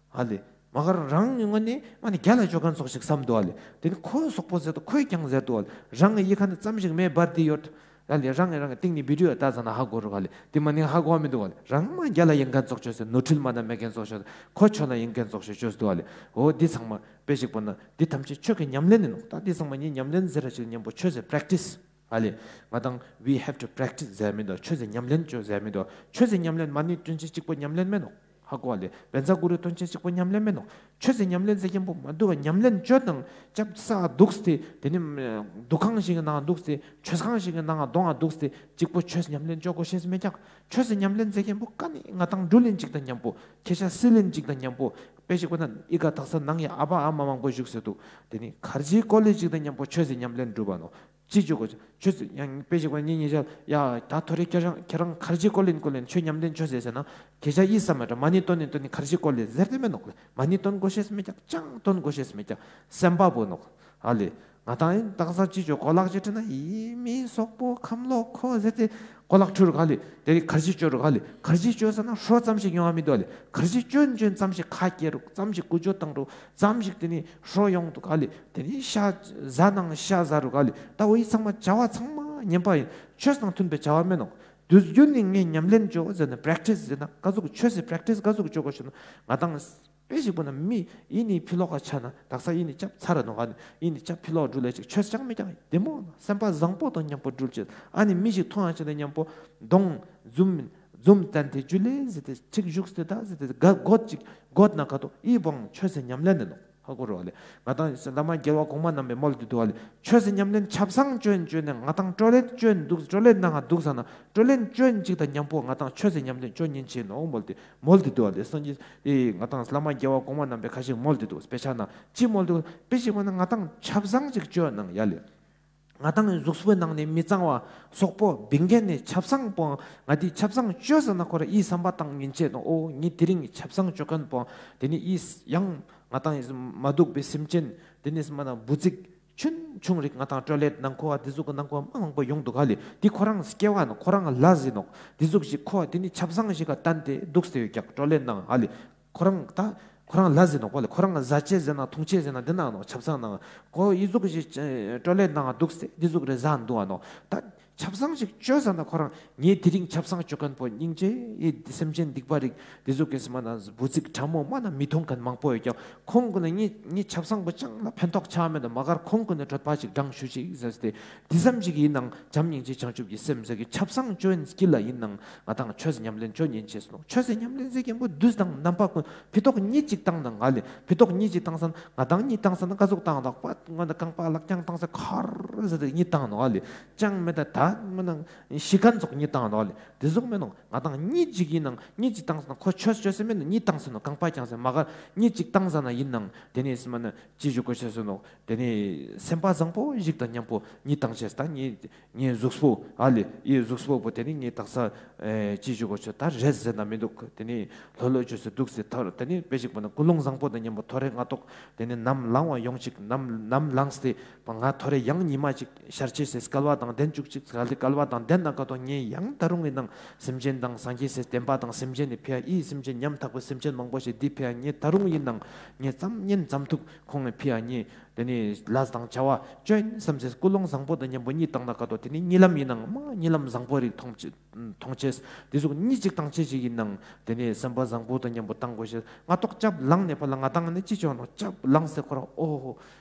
ཨ་ལེ། མ་ག་རང་ངི་ངོས་ནེ་མ་ནེ་རྒྱལ་ལ་ཅོ་ཁན་ཙོགས་ཤིག་སམ་དུག་ཨ་ལེ། ཏེ་ནེ་ཁོའི་སོག་པོ་ཟེར་དུག། ཁོའི་ཀྱང་ཟེར་དུག་ཨ་ལེ། རང་ངི་ཡི་ཁ་ནེ་ཙམ་ཞིག་མེ་འབར་ཏེ་ཡོད། ཨ་ལེ་རང་ངི་རང་ངི་སྟིང་ནེ་བི་ཌིའོ་ལྟ་ཟ་ན་ཧ་གོ་རུག་ཨ་ལེ། ཏེ་མ་ནེ་ཧ་གོ་མི་དུག་ཨ་ལེ། རང་མ་རྒྱལ་ལ་ཡིན་ཁན་ཙོགས་ཅོས་ཏེ་ནོར་འཁྲུལ་མ་ན་མེད་ཁན་ཙོགས་ཅོས་ཏེ་ཁོ་ཆོ་ན་ཡིན་ཁན་ཙོགས་ཅོས་ཏེ་ཅོས་དུག་ཨ་ལེ། འོ་འདི་ཚང་མ་དཔེ་ཞིག་པོ་ན་འདི་ཐམས་ཅད་ཆོས་ཀྱི་ཉམས་ལེན་ཨིན་ནོག། ད་འདི་ཚང་མ་ངའི་ཉམས་ལེན་ཟེར་ར་ཅིག་ཉམ་པོ་ཆོས་ཟེར་པྲེག་ཊིས། ཨ་ལེ། ང་དང་we have to practice ཟེར་མི་དུག། ཆོས་ཟེར་ཉམས་ལེན་ཅོ་ཟེར་མི་དུག། ཆོས་ཟེར་ཉམས་ལེན་མ་ཎི་འདོན་ཅེས་ཅིག་པོ་ཉམས་ལེན་མེན་ནོག། ཧ་གོ་ཨ་ལེ། བཛྲ་གུ་རུ་འདོན་ཅེས་ཅིག་པོ་ཉམས་ལེན་མེན་ནོག། ཆོས་ཟེར་ཉམས་ལེན་ཟེར་ཁན་པོ་མ་དུག་ག། ཉམས་ལེན་ཅོ་དང་ཅབ་ས་དུག་སྟེ་ཏེ་ནེ་འདུ་ཁང་ཞིག་གི་ནང་དུག་སྟེ་ཆོས་ཁང་ཞིག་གི་ནང་དོང་ང་དུག་སྟེ་ཅིག་པོ་ཆོས་ཉམས་ལེན་ཅོ་གོ་ཤེས་མེད་ཀྱག། ཆོས་ཟེར་ཉམས་ལེན་ཟེར་ཁན་པོ་ཀ་ནེ་ང་དང་འགྲུལ་ལེན་ཅིག་དང་ཉམ་པོ་ཁྱེད་ཅག་སིལ་ལེན་ཅིག་དང་ཉམ་པོ་དཔེ་ཞིག་པོ་ན་ཨི་ཀ་དག་ས་ནང་ཡ་ཨ་བ་ཨ་མ་མང་པོ་བཞུགས་སེ་དུག། ཏེ་ནེ་ཁར་ཇི་ཀོ་ལེ་ཅིག་དང་ཉམ་པོ་ཆོས་ཟེར་ཉམས་ལེན་གྲུབ་བ་ནོག། ཅི་ཅོ་གོ་ཆོས་ཟེར་ཡང་དཔེ་ཞིག་པོ་ཉེ་ཉེ་ཞག་ཡ་ད་ཐོ་རེ་ཁྱེད་རང་ཁྱེད་རང་ཁར་ཇི་ཀོ་ལེན་ཀོ་ལེན་ཆོས་ཉམས་ལེན་ཅོས་ཟེར་ཟེར་ན་ཁྱེད་ཅག་ཨི་སམ་མ་ཏྲ་མ་ཎི་འདོན་ནེ་འདོན་ནེ་ཁར་ཇི་ཀོ་ལེ་ཟེར་ཏེ་མེན་ནོག་ལེ། མ་ཎི་འདོན་གོ་ཤེས་མེད་ཀྱག། ཅང་འདོན་གོ་ཤེས་མེད་ཀྱག། སེམས་པ་པོ་ནོག་ཨ་ལེ། ང་དང་ཨིན་དག་ས་ཅི་ཅོ་གོ་ལག་ཅི་ཁྲིད་ན་ཨི་མི་སོག་པོ་ཁམ་ལོག་ཁོ་ཟེར་ཏེ་གོ་ལག་ཁྲུར་ག་ལེ། ཏེ་ནེ་ཁར་ཇི་ཅོ་རུག་ག་ལེ། ཁར་ཇི་ཅོ་ཟ་ན་ཧྲོ་ཙམ་ཞིག་ཡོང་ང་མི་དུག་ཨ་ལེ། ཁར་ཇི་ཅོན་ཅོན་ཙམ་ཞིག་ཁ་སྐྱེ་རུག། ཙམ་ཞིག་ཀུ་ཅོ་བཏང་རུག། ཙམ་ཞིག་ཏེ་ནེ་ཧྲོ་ཡོང་དུག་ག་ལེ། ཏེ་ནེ་ཤ་ཟ་ནང་ཤ་ཟ་རུག་ག་ལེ། ད་འོ་ཨི་ཚང་མ་བྱ་བ་ཚང་མ་ངན་པ་ཨིན། ཆོས་དང་མཐུན་པའི་བྱ་བ་མེན་ནོག། དུས་རྒྱུན་ནེ་ངས་ཉམས་ལེན་ཅོ་ཟེར་ན་པྲེག་ཊིས་ཟེར་ན་ཀ་ཟུག་ཆོས་སི་པྲེག་ཊིས་ཀ་ཟུག་ཅོ་གོ་ཤེས་ན་ང་དང་དཔེ་ཞིག་པོ་ན་མི་ཨི་ནི་ཕི་ལོག་ག་ཆ་ན་དག་ས་ཨི་ནི་ཅབ་ཚར་ར་ནོག། ཨ་ནི་ཨི་ནི་ཅབ་ཕི་ལོག་འགྲུལ་ལེ་ཅིག་ཆོས་ཅང་མི་ཀྱང་བདེ་མོ་ན་སེམས་པ་བཟང་པོ་དང་ཉམ་པོ་འགྲུལ་ཅེས། ཨ་ནི་མི་ཞིག་མཐོང་ཡང་ཅི་ན་ཉམ་པོ་གདོང་འཛུམ་འཛུམ་བསྟན་ཏེ་ཇུ་ལེ་ཟེར་ཏེ་ཅིག་བཞུགས་ཏེ་ད་ཟེར་ཏེ་ག་གོད་ཅིག་གོད་ན་ཀ་ཏོ་ཨི་བོ་ཆོས་སི་ཉམས་ལེན་ཨིན་ནོག། ཧ་གོ་རུག་ཨ་ལེ། ང་དང་བླ་མ་རྒྱལ་བ་གོང་མ་རྣམ་པའི་མོལ་ཏེ་དུག་ཨ་ལེ། ཆོས་སི་ཉམས་ལེན་ཆབ་གསང་ཅོན་ཅོན་ནེ་ང་དང་ཀྲོ་ལེ་ཅོན་དུག། ཀྲོ་ལེ་ནང་ང་དུག་ཟ་ན་ཀྲོ་ལེ་ཅོན་ཅིག་དང་ཉམ་པོ་ང་དང་ཆོས་སི་ཉམས་ལེན་ཅོ་ཉན་ཅེས་ནོག་མོལ་ཏེ་མོལ་ཏེ་དུག་ཨ་ལེ། སངས་རྒྱས་ཨི་ང་དང་བླ་མ་རྒྱལ་བ་གོང་མ་རྣམ་པའི་ཁ་ཞིག་མོལ་ཏེ་དུག། དཔེ་ཆ་ན་ཅི་མོལ་ཏེ་དུག། དཔེ་ཞིག་པོ་ན་ང་དང་ཆབ་གསང་ཅིག་ཅོ་ནང་ཡ་ལེ། ང་དང་གཟུགས་པོའི་ནང་ནེ་མི་གཙང་བ་སོག་པོ་བིང་གེན་ནེ་ཆབ་གསང་པོ་ང་དེ་ཆབ་གསང་ཅོས་ཟ་ན་ཁོ་ར་ཨི་སམ་པ་བཏང་ཉན་ཅེས་ནོག། འོ་ངས་དེ་རིང་ཆབ་གསང་ཅོ་ཁན་པོ་ཏེ་ནེ་ཨི་ཡང་ང་དང་མ་དུག་པའི་སེམས་ཅན་ཏེ་ནེ་སམ་པ་ན་འབུ་ཙིག་ཆུན་ཆུང་རིག་ང་དང་ཀྲོ་ལེ་ནང་ཁོ་བ་ཏེ་ཟུག་གི་ནང་ཁོ་བ་མ་མང་པོ་ཡོང་དུག་ཧ་ལེ། ཏེ་ཁོ་རང་སྐྱེ་བ་ནོག། ཁོ་རང་ལས་ཨིན་ནོག། ཏེ་ཟུག་ཞིག་ཁོ་བ་ཏེ་ནེ་ཆབ་གསང་ཞིག་ག་བཏང་སྟེ་དུག་སྟེ་ཡོད་ཀྱག་ཀྲོ་ལེ་ནང་ཧ་ལེ། ཁོ་རང་ད་ཁོ་རང་ལས་ཨིན་ནོག་པ་ལེ། ཁོ་རང་ཟ་ཅེས་ཟེར་ན་འཐུང་ཅེས་ཟེར་ན་ཏེ་ནང་ནོག། ཆབ་གསང་ནང་ཁོ་ཨི་ཟུག་ཞིག་ཀྲོ་ལེ་ནང་དུག་སྟེ་ཏེ་ཟུག་རེ་ཟ་དུག་ཨ་ནོག། ད་ཆབ་གསང་ཞིག་ཅོས་ཟ་ན་ཁོ་རང་ངས་དེ་རིང་ཆབ་གསང་ཅོ་ཁན་པོ་སྙིང་རྗེ་ཨི་སེམས་ཅན་སྡིག་པ་རིག་ཏེ་ཟུག་གི་སམ་པ་ན་འབུ་ཙིག་ཕྲ་མོ་མ་ན་མི་འཐུང་ཁན་མང་པོ་ཡོད་ཀྱག། ཁོང་གུན་ནི་ངའི་ངའི་ཆབ་གསང་པོ་ཅང་ལ་ཕན་ཐོགས་ཆ་མེད་དོ། མ་གར་ཁོང་གུན་ནི་གྲོད་པ་ཅིག་འགྲངས་ཞུ་ཅིག་ཟེར་ཏེ་ཏེ་ཙམ་ཞིག་ཨིན་ནང་བྱམས་སྙིང་རྗེ་བྱང་ཆུབ་ཀྱི་སེམས་ཟེར་གི་ཆབ་གསང་ཅོ་ཨིན་སྐྱིད་ལ་ཨིན་ནང་ང་དང་ཆོས་ཉམས་ལེན་ཅོ་ཉན་ཅེས་ནོག། ཆོས་ཉམས་ལེན་ཟེར་ཁན་པོ་དུས་དང་རྣམ་པ་ཀུན་ཕི་ཏོག་གཉིས་ཅིག་བཏང་ནང་ང་ལེ། ཕི་ཏོག་གཉིས་ཅིག་བཏང་ས་ན་ང་དང་གཉིས་བཏང་ས་ན་ཀ་ཟུག་བཏང་དོག་པ་ང་དང་རྐང་པ་ལག་རྐྱང་བཏང་ས་ཁར་ཟེར་ཏེ་གཉིས་བཏང་ནོག་ཨ་ལེ། ཅང་མེད་ད་ད་མ་ནང་ཤི་ཁན་ཙོགས་གཉིས་བཏང་ནོག་ཨ་ལེ། ཏེ་ཟུག་མེན་ནོག། ང་དང་གཉིས་ཅིག་ཨིན་ནང་གཉིས་ཅིག་བཏང་ས་ན་ཁོ་ཆོས་ཅོ་ས་མེན་ནོག། གཉིས་བཏང་ས་ན་རྐང་པ་རྐྱང་ས་མ་གར་གཉིས་ཅིག་བཏང་ས་ན་ཨིན་ནང་ཏེ་ནེ་སམ་པ་ན་ཅི་ཞུ་གོ་ཤེས་ནོག། ཏེ་ནེ་སེམས་པ་བཟང་པོ་ཞིག་དང་ཉམ་པོ་གཉིས་བཏང་ཅེས་ད་ངའི་ངའི་གཟུགས་པོ་ཨ་ལེ་ཨི་གཟུགས་པོ་པོ་ཏེ་ནེ་ངའི་དག་ས་ཨེ་ཅི་ཞུ་གོ་ཤེས་ད་རེས་ཟེར་ན་མི་དུག། ཏེ་ནེ་ལྷོད་ལྷོད་ཅོས་སེ་དུག་སེ་ཐར་ཏེ་ནེ་དཔེ་ཞིག་པོ་ན་ཀུན་སློང་བཟང་པོ་དང་ཉམ་པོ་ཐོ་རེ་ང་ཏོག་ཏེ་ནེ་ནམ་ལངས་པ་ཡོང་ཅིག་ནམ་ནམ་ལངས་ཏེ་པ་ང་ཐོ་རེ་ཡང་ཉི་མ་ཅིག་ཤར་ཅེས་སི་སྐལ་བ་དང་ལྡན་ཅུག་ཅིག་སྐལ་བ་དང་ལྡན་ན་ཀ་ཏོ་ངས་ཡང་ད་རུང་ཨིན་ནང་སེམས་ཅན་དང་སངས་རྒྱས་སི་བསྟན་པ་དང་སེམས་ཅན་ནི་ཕི་ཡ་ཨི་སེམས་ཅན་ཉམ་ཐག་པའི་སེམས་ཅན་མང་པོ་ཞིག་འདི་ཕི་ཡ་ངས་ད་རུང་ཨིན་ནང་ངས་ཙམ་ཉན་ཙམ་ཐུབ་ཁོང་ངི་ཕི་ཡ་ངས་ཏེ་ནེ་ལས་དང་བྱ་བ་ཅོ་ཨིན་སམ་སེ་ཀུན་སློང་བཟང་པོ་དང་ཉམ་པོ་གཉིས་བཏང་ན་ཀ་ཏོ་ཏེ་ནེ་གཉིད་ལམ་ཨིན་ནང་མ་གཉིད་ལམ་བཟང་པོ་རིག་མཐོང་ཅེས་མཐོང་ཅེས་ཏེ་ཟུག་གཉིས་ཅིག་བཏང་ཅེས་ཞིག་ཨིན་ནང་ཏེ་ནེ་སེམས་པ་བཟང་པོ་དང་ཉམ་པོ་བཏང་གོ་ཤེས། ང་ཏོག་ཅབ་ལངས་ནེ་ཕར་ལ་ང་དང་ནི་ཅི་ཅོ་ནོག་ཅབ་ལངས་སེ་ཁོ་རང་ཨོ་ཧོ།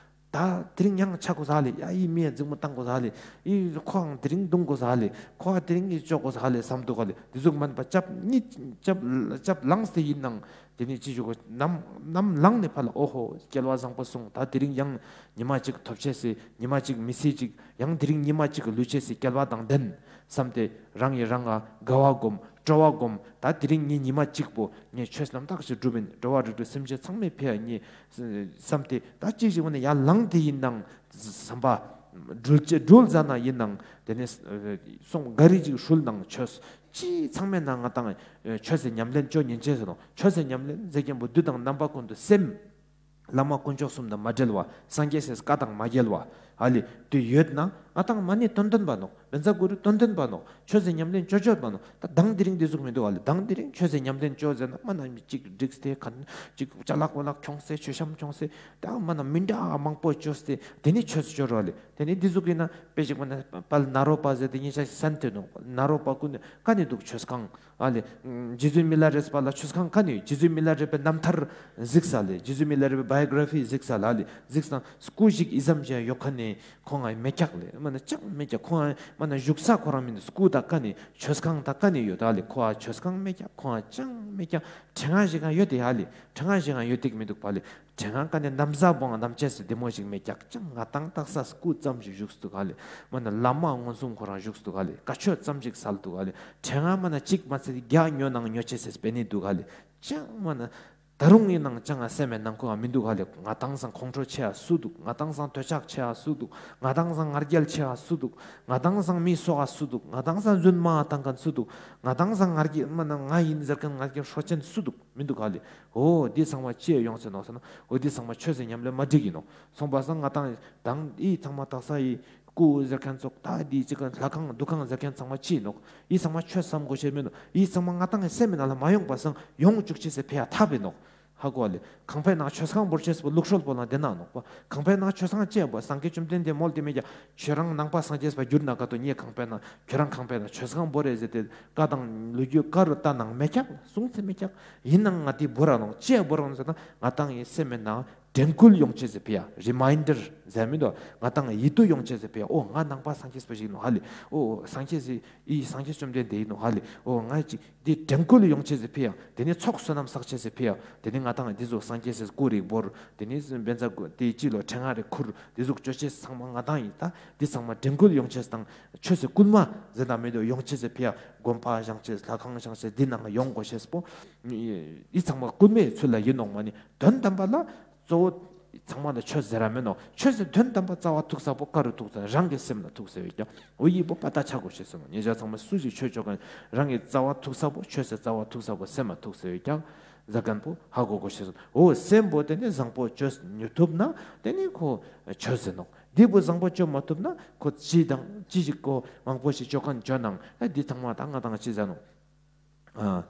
ད་དེ་རིང་ཡང་ཆ་གོས་ས་ལེ། ཡ་ཨི་མི་ཡ་འཛིང་མོ་བཏང་གོས་ས་ལེ། ཨི་ཁོའང་དེ་རིང་རྡུང་གོས་ས་ལེ། ཁོའ་དེ་རིང་ཨི་ཅོ་གོས་ས་ལེ་སམ་དུག་ག་ལེ། ཏེ་ཟུག་མན་པ་ཅབ་གཉིས་ཅབ་ཅབ་ལངས་ཏེ་ཨིན་ནང་ཏེ་ནེ་ཅི་ཞུ་གོས་ནམ་ནམ་ལངས་ནེ་ཕར་ལ་ཨོ་ཧོ་སྐལ་བ་བཟང་པོ་སོང་། ད་དེ་རིང་ཡང་ཉི་མ་ཅིག་ཐོབ་ཅེས་སི་ཉི་མ་ཅིག་མི་ཚེ་ཅིག་ཡང་དེ་རིང་ཉི་མ་ཅིག་ལུས་ཅེས་སི་སྐལ་བ་དང་ལྡན་སམ་སྟེ་རང་ཡི་རང་ང་དགའ་བ་སྒོམ་སྤྲོ་བ་སྒོམ། ད་དེ་རིང་ངའི་ཉི་མ་གཅིག་པོ་ངས་ཆོས་རྣམ་དག་ཞིག་སྒྲུབ་ཨིན། འགྲོ་བ་རིགས་དྲུག་སེམས་ཅན་ཚང་མའི་ཕི་ཡ་ངས་སམ་སྟེ་ད་ཅི་ཞིག་འོ་ན་ཡར་ལངས་ཏེ་ཨིན་ནང་སམ་པ་འགྲུལ་ཅེས་འགྲུལ་ཟ་ན་ཨིན་ནང་ཏེ་ནེ་སོང་ག་རི་ཅིག་ཧྲུལ་ནང་ཆོས་ཅི་ཚང་མའི་ནང་ང་དང་ཆོས་སི་ཉམས་ལེན་ཅོ་ཉན་ཅེས་ཟེར་ནོག། ཆོས་སི་ཉམས་ལེན་ཟེར་ཁན་པོ་དུས་དང་རྣམ་པ་ཀུན་ཏུ་སེམས་བླ་མ་དཀོན་མཆོག་གསུམ་དང་མ་བྲལ་བ། སངས་རྒྱས་སི་བཀའ་དང་མ་འགལ་བ། ཧ་ལེ། དེ་ཡོད་ན་ང་དང་མ་ཎི་དོན་ལྡན་པ་ནོག། བཛྲ་གུ་རུ་དོན་ལྡན་པ་ནོག། ཆོས་སི་ཉམས་ལེན་ཅོ་ཅོ་པ་ནོག། ད་དང་དེ་རིང་དེ་ཟུག་མི་འདུག་ཧ་ལེ། དང་དེ་རིང་ཆོས་སི་ཉམས་ལེན་ཅོ་ཟེར་ན་མ་ན་མི་གཅིག་བསྒྲིགས་ཏེ་ཁན་གཅིག་ཅ་ལག་བོ་ལག་ཁྱོངས་སེ་མཆོད་བཤམས་ཁྱོངས་སེ་ད་མ་ན་མི་འདྲ་མང་པོ་ཅོས་ཏེ་དེ་ནི་ཆོས་ཅོ་རོག་ལེ། དེ་ནི་དེ་ཟུག་ཡིན་ན་དཔེ་ཞིག་མ་ན་དཔལ་ནཱ་རོ་པ་ཟེར་དེ་ཉིད་ཆ་ཤས་སན་ཏེ་ནོག། ནཱ་རོ་པ་ཀུན་ནི་ཀ་ནི་འདུག་ཆོས་ཁང་། ཨ་ལེ། རྗེ་བཙུན་མི་ལ་རས་པ་ལ་ཆོས་ཁང་ཀ་ནི་ཡོད། རྗེ་བཙུན་མི་ལ་རས་པའི་རྣམ་ཐར་གཟིགས་ས་ལེ། རྗེ་བཙུན་མི་ལ་རས་པའི་བའི་ཡོ་གྷ་ར་ཕི་གཟིགས་ས་ལ་ལེ། གཟིགས་སང་སྐུ་ཞིག་ཨི་ཙམ་ཞིག་ཡོད་ཁན་ནི་ཁོང་ང་མེད་ཀྱག་ལེ། མ་ན་ཅང་མེད་ཀྱག། ཁོང་ང་མ་ན་བཞུགས་ས་ཁོ་རང་མིན་འདུག། སྐུ་ད་ཀ་ནི་ཆོས་ཁང་ད་ཀ་ནི་ཡོད་ད་ལེ། ཁོ་ཨ་ཆོས་ཁང་མེད་ཀྱག། ཁོང་ང་ཅང་མེད་ཀྱག། ཕྲེང་ང་ཞིག་ག་ཡོད་དེ་ཧ་ལེ། ཕྲེང་ང་ཞིག་ག་ཡོད་དེ་མི་འདུག་པ་ལེ། ཕྲེང་ང་ཀ་ནི་ནམ་ཟ་བོང་ནམ་ཅེས་སི་བདེ་མོ་ཞིག་མེད་ཀྱག། ཅང་ང་དང་དག་ས་སྐུ་ཙམ་ཞིག་བཞུགས་འདུག་ཧ་ལེ། མ་ན་བླ་མ་མངོན་སུམ་ཁོ་རང་བཞུགས་འདུག་ཧ་ལེ། བཀའ་ཆོས་ཙམ་ཞིག་སལ་འདུག་ཧ་ལེ། ཕྲེང་ང་མ་ན་གཅིག་མ་ཚད་བརྒྱ་ཉོ་ནང་ཉོ་ཅེས་སི་དཔེ་ནི་འདུག་ཧ་ལེ། ཅང་མ་ན་ད་རུང་ཡིན་ནང་ཅང་ང་སེམས་མེད་ནང་ཁོ་ང་མི་འདུག་ཧ་ལེ། ང་དང་སང་ཁོང་ཁྲོ་ཆེ་ཨ་སུ་འདུག། ང་དང་སང་འདོད་ཆགས་ཆེ་ཨ་སུ་འདུག། ང་དང་སང་ང་རྒྱལ་ཆེ་ཨ་སུ་འདུག། ང་དང་སང་མི་སོག་ཨ་སུ་འདུག། ང་དང་སང་རྫུན་མ་བཏང་ཁན་སུ་འདུག། ང་དང་སང་ང་རྒྱལ་མ་ན་ང་ཡིན་ཟེར་ཁན་ང་རྒྱལ་ཧྲོ་ཅན་སུ་འདུག། མི་འདུག་ཧ་ལེ། འོ་འདི་ཚང་མ་ཅི་ཡོང་ཟེར་ནོག་ཟེར་ན། འོ་འདི་ཚང་མ་ཆོས་སི་ཉམས་ལེན་མ་འགྲིག་ཡིན་ནོག། སོང་པ་སང་ང་དང་དང་འི་ཚང་མ་དག་ས་འི་སྐུ་ཟེར་ཁན་ཙོགས་ད་འདི་ཅི་ཀ་ལྷ་ཁང་འདུ་ཁང་ཟེར་ཁན་ཚང་མ་ཅི་ཡིན་ནོག། འི་ཚང་མ་ཆོས་སམ་གོ་ཤེས་མེད་ནོག། འི་ཚང་མ་ང་དང་ངི་སེམས་མི་ནང་ལ་མ་ཡོང་པ་སང་ཡོང་བཅུག་ཅེས་སི་ཕི་ཡ་ཐབས་ཡིན་ནོག། ཧ་གོ་ལེ། ཁང་པའི་ནང་ཆོས་ཁང་བོར་ཅེས་པོ་ལུགས་སྲོལ་པོ་ལ་དེ་ན་ནོག་པ། ཁང་པའི་ནང་ཆོས་ཁང་ཅེས་པོ་སངས་རྒྱས་བཅོམ་ལྡན་འདས་མོལ་ཏེ་མེད་ཀྱག། ཁྱོད་རང་ནང་པ་སངས་རྒྱས་པ་གྱུར་ན་ག་ཏོ་ངའི་ཁང་པའི་ནང་ཁྱོད་རང་ཁང་པའི་ནང་ཆོས་ཁང་བོར་རེ་ཟེར་ཏེ་བཀའ་དང་ལོ་རྒྱུས་བཀའ་རུ་བཏང་ནང་མེད་ཀྱག། གསུངས་ཏེ་མེད་ཀྱག། ཡིན་ནང་ང་དེ་བོར་ར་ནོག། ཅི་ཡ་བོར་ར་ནོག་ཟེར་ན་ང་དང་ངི་སེམས་མི་ནང་དྲན་སྐུལ་ཡོང་ཅེས་སི་ཕི་ཡ། རི་མའིན་ཌར་ཟེར་མི་འདུག། ང་དང་ཡིད་དུ་ཡོང་ཅེས་སི་ཕི་ཡ། འོ་ང་ནང་པ་སངས་རྒྱས་པ་ཞིག་ནོག་ཧ་ལེ། འོ་སངས་རྒྱས་སི་འི་སངས་རྒྱས་བཅོམ་ལྡན་འདས་ཡིན་ནོག་ཧ་ལེ། འོ་ང་ཅིག་འདི་དྲན་སྐུལ་ཡོང་ཅེས་སི་ཕི་ཡ། དེ་ནི་ཚོགས་བསོད་ནམས་བསགས་ཅེས་སི་ཕི་ཡ། དེ་ནི་ང་དང་འདི་ཟུག་སངས་རྒྱས་སི་སྐུ་རིགས་བོར། དེ་ནི་བཛྲ་གུ་རུ་དེ་ཅི་ལོ་ཕྲེང་ང་རེ་ཁུར། དེ་ཟུག་ཅོ་ཅེས་ཚང་མ་ང་དང་ཡིན་ད། འདི་ཚང་མ་དྲན་སྐུལ་ཡོང་ཅེས་དང་ཆོས་སི་སྐུལ་མ་ཟེར་ན་མི་འདུག་ཡོང་ཅེས་སི་ཕི་ཡ། དགོན་པ་བཞེངས་ཅེས་ལྷ་ཁང་བཞེངས་ཅེས་འདི་ནང་ཡོང་དགོས་ཤེས་པོ། འི་ཚང་མ་སྐུལ་མའི་ཚུལ་ལ་ཡིན་ནོག་མ་ནི་དོན་དམ་པ་ལ། གཙོ་བོ་ཚང་མ་ལ་ཆོས་ཟེར་ར་མེད་ནོག། ཆོས་ཟེར་དོན་དམ་པ་རྩ་བ་ཐུག་ས་པོ་ཀ་རུ་ཐུག་ས་རང་གི་སེམས་ལ་ཐུག་ས་ཡོད་ཀྱག། འོ་འི་བོ་པ་ཏ་ཆ་དགོས་ཤེས་སོང་། ཉེ་ཞ་ཚང་མ་སུ་ཞིག་ཆོས་ཆོ་ཁན་རང་གི་རྩ་བ་ཐུག་ས་པོ་ཆོས་ཟེར་རྩ་བ་ཐུག་ས་པོ་སེམས་ལ་ཐུག་ས་ཡོད་ཀྱག་ཟེར་ཁན་པོ་ཧ་གོ་དགོས་ཤེས་སོང་། འོ་སེམས་པོ་དེ་ནི་བཟང་པོ་ཅོ་ཐུབ་ན་དེ་ནི་ཁོ་ཆོས་ཟེར་ནོག། འདི་བོ་བཟང་པོ་ཅོ་མ་ཐུབ་ན་ཁོ་ཅི་དང་ཅི་ཞིག་ཁོ་མང་པོ་ཞིག་ཅོ་ཁན་ཅོ་ནང་ཨ་འདི་ཚང་མ་ད་ང་དང་ཅི་ཟེར་ནོག། ཨ།